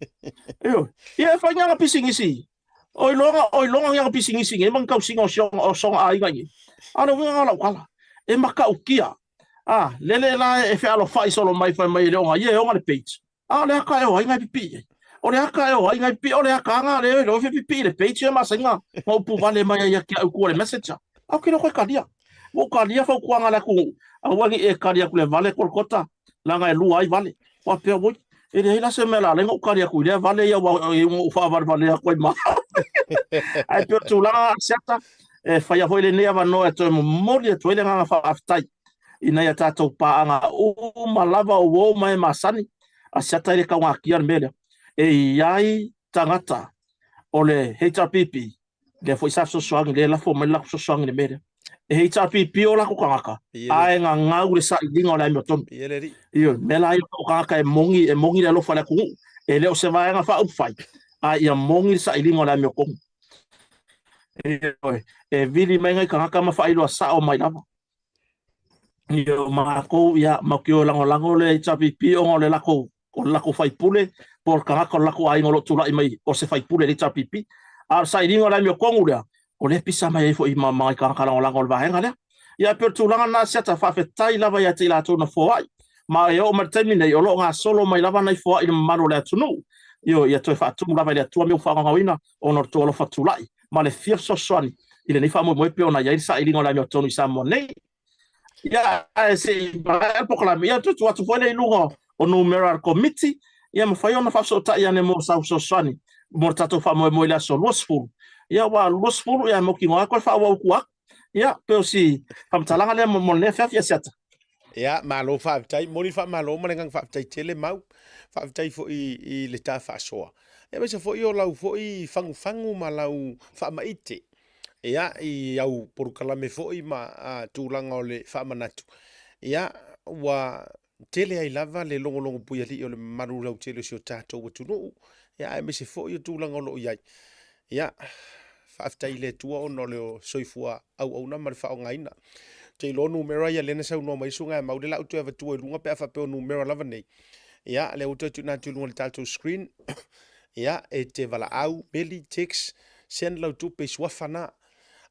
Ioe. Ia e fai ni ana pisinisi. O iloga, o iloga ni ana pisinisi nei ma ni tausiga o si o sona aiga i nei. A o le uiga lena o lau tala, e matautia. A, lele la e fealofai solo mai fai mai e le o ia e ona le page. A o le aka e o ai ngai pipii ai. O le aka e o ai ngai pipii, o le aka anga le o fe pipii le page ia masainga ma upu vale mai ai ia ki au kua le messenger. A o ke loko e kalia. Ua ou kalia fautuaga le atunuu, aua ne i e kali atu le vale Kolokota, leaga e lua ai vale. Faapea, oi, e leai la se mea la ala ai ona ou kali atu i lea vale ia aua e ou faavalevale atu ai ma au. Ae pei o le tulaga Asiata, e faia foi lenei avanoa e toe momoli atu ai le agaga faafetai i nai a tatou paaga uma lava o uo ma e masani, Asiata e le taugatia le mea lea. E i ai tagata o le HRPP lea foi sa fesoasoani, lea e lafo mai le latou fesoasoani i le mea lea. E HRPP o latou tagata, a e gagau le sailiga o le amiotonu. Ioe, mea la ia o tagata e moni, e moni le alofa i le atunuu. E le o se vaega faaupufai, a ia moni le sailiga o le amiotonu. Ioe, e vili mai nai tagata ma faailoa sao mai lava. Ioe, o matou, ia, matou te o e lagolago le HRPP ona o le latou o le latou faipule po o le tagata o le latou aiga o lo o tulai mai o se faipule i le HRPP. A o le sailiga o le amiotonu lea, o lea e pisa mai ai foi ma nai tagata lagolago o le vaega lea. Ia e pei o le tulaga lena Asiata, faafetai lava ia te i latou na foai. Ma e oo mai le taimi nei, o lo o gasolo mai lava nai foai i le mamalu o le atunuu. Ioe, ia toe faatumu lava e le Atua mea ua faagaogaoina ona o le tou alofa tulai ma le fia fesoasoani i lenei faamoemoe pei ona i ai le sailiga o le amiotonu i Samoa nei. Ia, ae se i maea le polokalame, ia toe tuu atu foi lea i luga o numera a le Komiti, ia mafai ona faafesootai ane mo sau fesoasoani mo le tatou faamoemoe i le aso 20. Ia, aua 20, ia e mautinoa lava toe faaauau i tua atu. Ia, pei o si faamatalaga lea mo lenei afiafi, Asiata. Ia, malo faafetai. Momoli le faamalo ma le agaga faafetai tele Mau. Faafetai foi i le ta faasoa. Ia, aemaise foi o lau foi fagufagu ma lau faamaite ia, i au polokalame foi ma tulaga o le faamanatu, ia, ua tele ai lava le logologo puialii o le mamalu lautele o si o tatou atunuu, ia, aemaise foi o tulaga o lo o i ai. Ia, faafetai i le Atua ona o le soifua auauna ma le faaaogaina. Ou te iloa o numera ia lea na saunoa mai ai Susuga ia Mau, lea o le a ou toe avatua i luga pe a faapea o numera lava nei. Ia, lea ua toe tuuina atu i luga o le tatou screen. Ia, e te valaau, meli, text, send lau tupe i suafa na.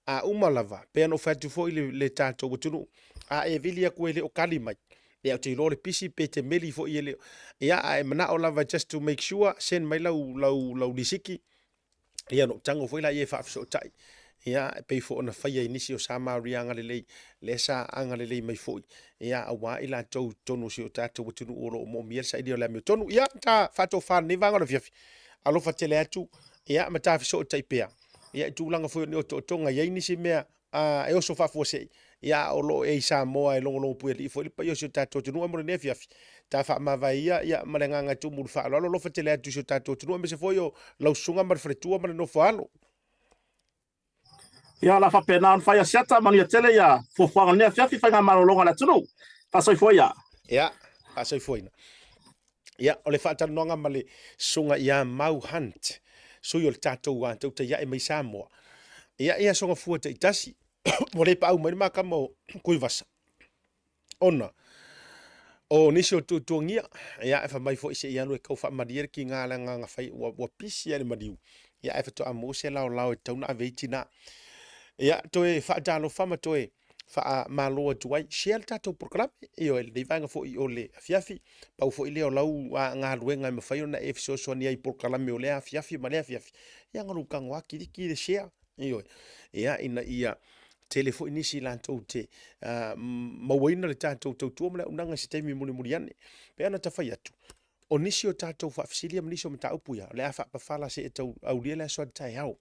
A uma lava, pei ona ou fai atu foi le, le tatou atunuu, a e vili atu e le o kali mai, ia ou te iloa o le pisi pe te meli foi e le o, ia a e manao lava just to make sure, send mai lau, lau, lau lisiki, ia ona ou tago foi laia e faafesootai, ia e pei foi ona faia i nisi o Samaria agalelei, lea sa agalelei mai foi, ia aua i latou i totonu o si o tatou atunuu o lo o moomia le sailia o le amiotonu. Ia, ta faatofa lenei vaega o le afiafi, alofa tele atu, ia ma ta fesootai pea, ia i tulaga foi o ni otootoga, i ai nisi mea a, e oso faafuasei, ia a o lo o e i Samoa e logologo puialii foi le paia o si o tatou atunuu mo lenei afiafi, ta faamavae ia, ia ma le agaga e tumu i le faaaloalo, alofa tele atu i si o tatou atunuu aemaise foi o lau susuga ma le faletua ma le nofo a alo. Ia, o le a faapena ona fai Asiata, manuia tele ia fuafuaga o lenei afiafi, faigamalologa a le atunuu. Faasoifua ia. Ia, faasoifuaina. Ia, o le faatalanoaga ma le susuga ia Mau Hunt, sui o le tatou tautai ae mai Samoa. Ia, i aso gafua taitasi, ua le paau mai le makama o Kuivasa, ona o nisi o tuatuagia, ia, e fai mai foi se i alu e tau faamalie le tiga le agaga fai, ua, ua pisi lava le maliu, ia, ae faatoa maua se laolao e tatau ona ave ai tina. Ia, toe faatalofa ma toe faamalo atu ai, share le tatou polokalame, ioe, lenei vaega foi o le afiafi, pau foi lea o lau galuega e mafai ona e fesoasoani ai i polokalame o lea afiafi ma lea afiafi, ia ona lou tago lava kiliki le share, ioe, ia, ina ia. Tele foi nisi latou te mauaina le tatou tautua ma le auaunaga i se taimi mulimuli ane. Pei ona ta fai atu, o nisi o tatou faafesili ma nisi o mataupu ia, o le a faapafala seia tau aulia le aso a taeao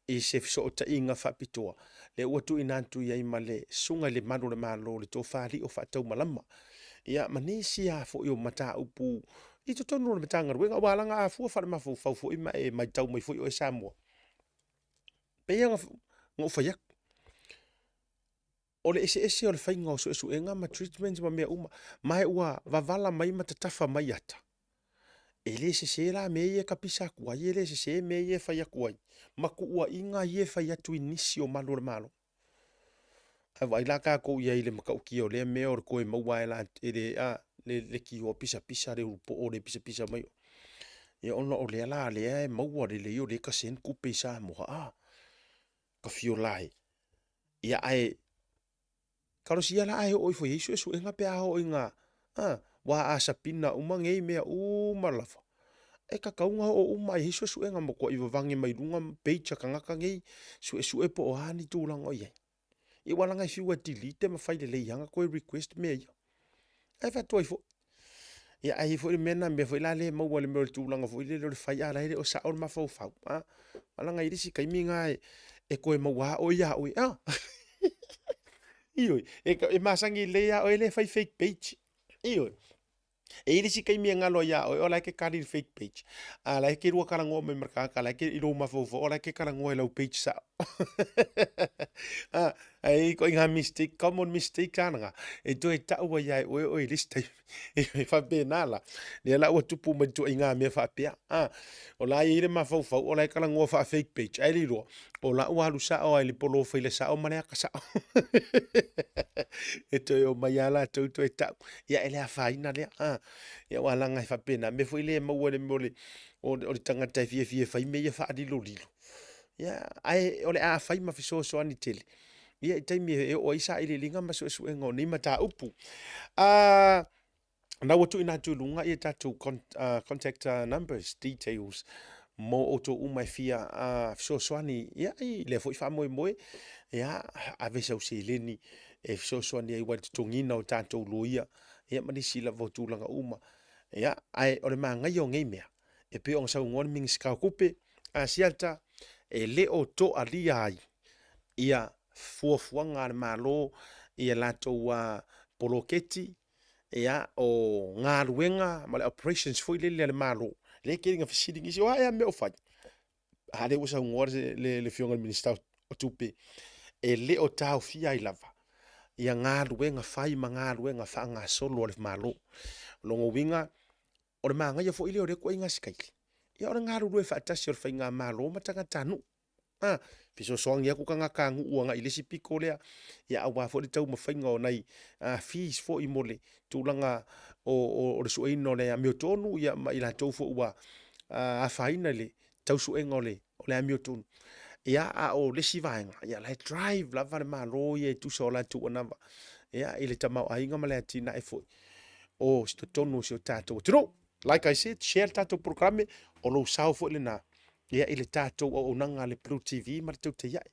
i se fesootaiga faapitoa lea ua tuuina atu i ai ma le Susuga i le Malu o le Malo, le Tofa Lio Faataumalama, ia ma nisi lava foi o mataupu i totonu o le Matagaluega, aua leaga a fua faale-mafaufau foi ma e matau mai foi oe Samoa, pei ona ou fai atu, o le eseese o le faiga o suesuega ma treatments ma mea uma, ma ua vavala mai ma tatafa mai ata, e le sese la mea ia e kapisa atu ai, e le sese mea ia e fai atu ai, ma tuuaiga ia e fai atu i nisi o malu o le Malo. Ae vaai la tatou i ai i le matautia o lea mea o le toe maua e e le, a, le, le tioa pisapisa le ulupoo le pisapisa mai. Ia ona o lea la lea e maua lelei o lea e kaseni tupe i Samoa, a, ka fiola e. Ia ae talosia la ae oo ifo i ai suesuega pe a oo ina, a, ua asapina uma nei mea uma lava. E tatau ona oo uma i ai suesuega matuai vavage mai luga page a tagata nei, suesue po o a ni tulaga o i ai. Ia aua leaga e fiu e delete ma fai lelei lava ona toe request mea ia. Ae faatu ai foi. Ia ae i ai foi le mea lena, mea foi la lea e maua i le mea o le tulaga foi lele o le fai a la e le o sao le mafaufau. A, leaga e i ai le isi taimi lena e toe maua lava oe ia oe. A, ioe, e masani lelei lava oe lea e fai fake page. Ioe. E i ai le isi taimi e galo ai ia oe o la e te kali i le fake page, a la e te lua talanoa mai ma le tagata la e te i lou mafaufau o la e te talanoa i lau page sao. A, ae i ai ituaiga mistake, common mistake lava lena e toe tau ai lava e oe oe i le isi taimi. E faapena la, lea la ua tupu mai ituaiga mea faapea. A, o la e i ai le mafaufau o la e talanoa faa-fake page, ae le iloa o la ua alu sao lava i le polofaila sao ma le ata sao. E toe omai lava latou toe tau. Ia e le afaina lea. A, ia aua leaga e faapena, mea foi lea e maua i le mea o le, o le tagata e fiafia e fai mea ia faalilolilo. Ia, ae o le a fai ma fesoasoani tele, ia i taimi e oo ai sailiiliga ma suesuega o nei mataupu. A, na ua tuuina atu i luga ia tatou contact numbers, details mo outou uma e fia fesoasoani ia, i lea foi faamoemoe, ia, ave sau seleni e fesoasoani ai aua i le totogiina o tatou loia ia ma nisi lava o tulaga uma. Ia, ae o le manaia o nei mea, e pei ona saunoa le Minisita o Tupe, Asiata, e le o toalia ai ia fuafuaga a le Malo i a latou poloketi, ia, o galuega ma le operations foi lele a le Malo. Lea e tele ina fesili nisi, o a ea mea o fai? A lea ua saunoa le Afioga i le Minisita o Tupe, e le o taofia ai lava ia galuega fai ma galuega faagasolo a le Malo. O lona uiga, o le manaia foi lea o lea ituaiga sikaili, ia o le galulue faatasi o le faigamalo ma tagatanuu. A, fesoasoani atu tagatanuu agai i le isi pito lea, ia aua foi le taumafaiga o nai fees foi mo le tulaga o le sueina o le amiotonu, ia ma i latou foi ua afaina i le tau suega o le amiotonu. Ia, a o le isi vaega, ia la e drive lava le Malo ia e tusa o latou anava, ia, i le tamaoaiga ma le atinae foi o totonu o si o tatou atunuu. Like I said, share le tatou polokalame, o lou sao foi lena, ia, i le tatou auaunaga a le Blue TV ma le Tautai Ae.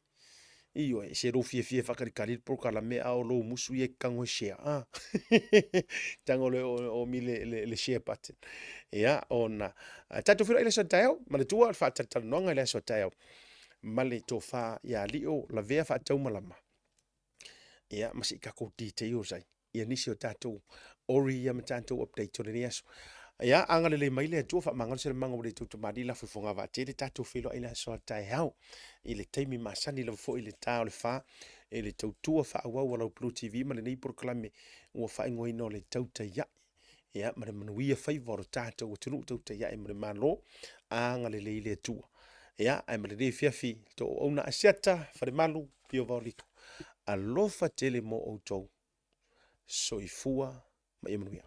Ioe, e se lou fiafia e faatalitali le polokalame a o lou musu ia e tago e share. Ah. Tago loa e omi le, le, le share button. Ia, ona tatou feiloai i le aso a taeao, manatua le faatalatalanoaga i le aso a taeao ma le tofa ia Lio Lavea Faataumalama. Ia, ma se i tatou details ai ia nisi o tatou ori ia ma tatou update o lenei aso. Ia, agalelei mai le Atua, faamagalo se lamaga ua le tou tamalii lafo i fogavaa tele, tatou feiloai i le aso a taeao i le taimi masani lava foi i le ta o le fa i le tautua faaauau a lau Blue TV ma lenei polokalame ua faaigoaina o le Tautai Ae. Ia, ma le manuia faiva o le tatou atunuu Tautai Ae ma le Malo, agalelei le Atua. Ia, ae ma lenei afiafi, to auauna Asiata, Falemalu, Pio Vaoliko. Alofa tele mo outou. Soifua ma ia manuia.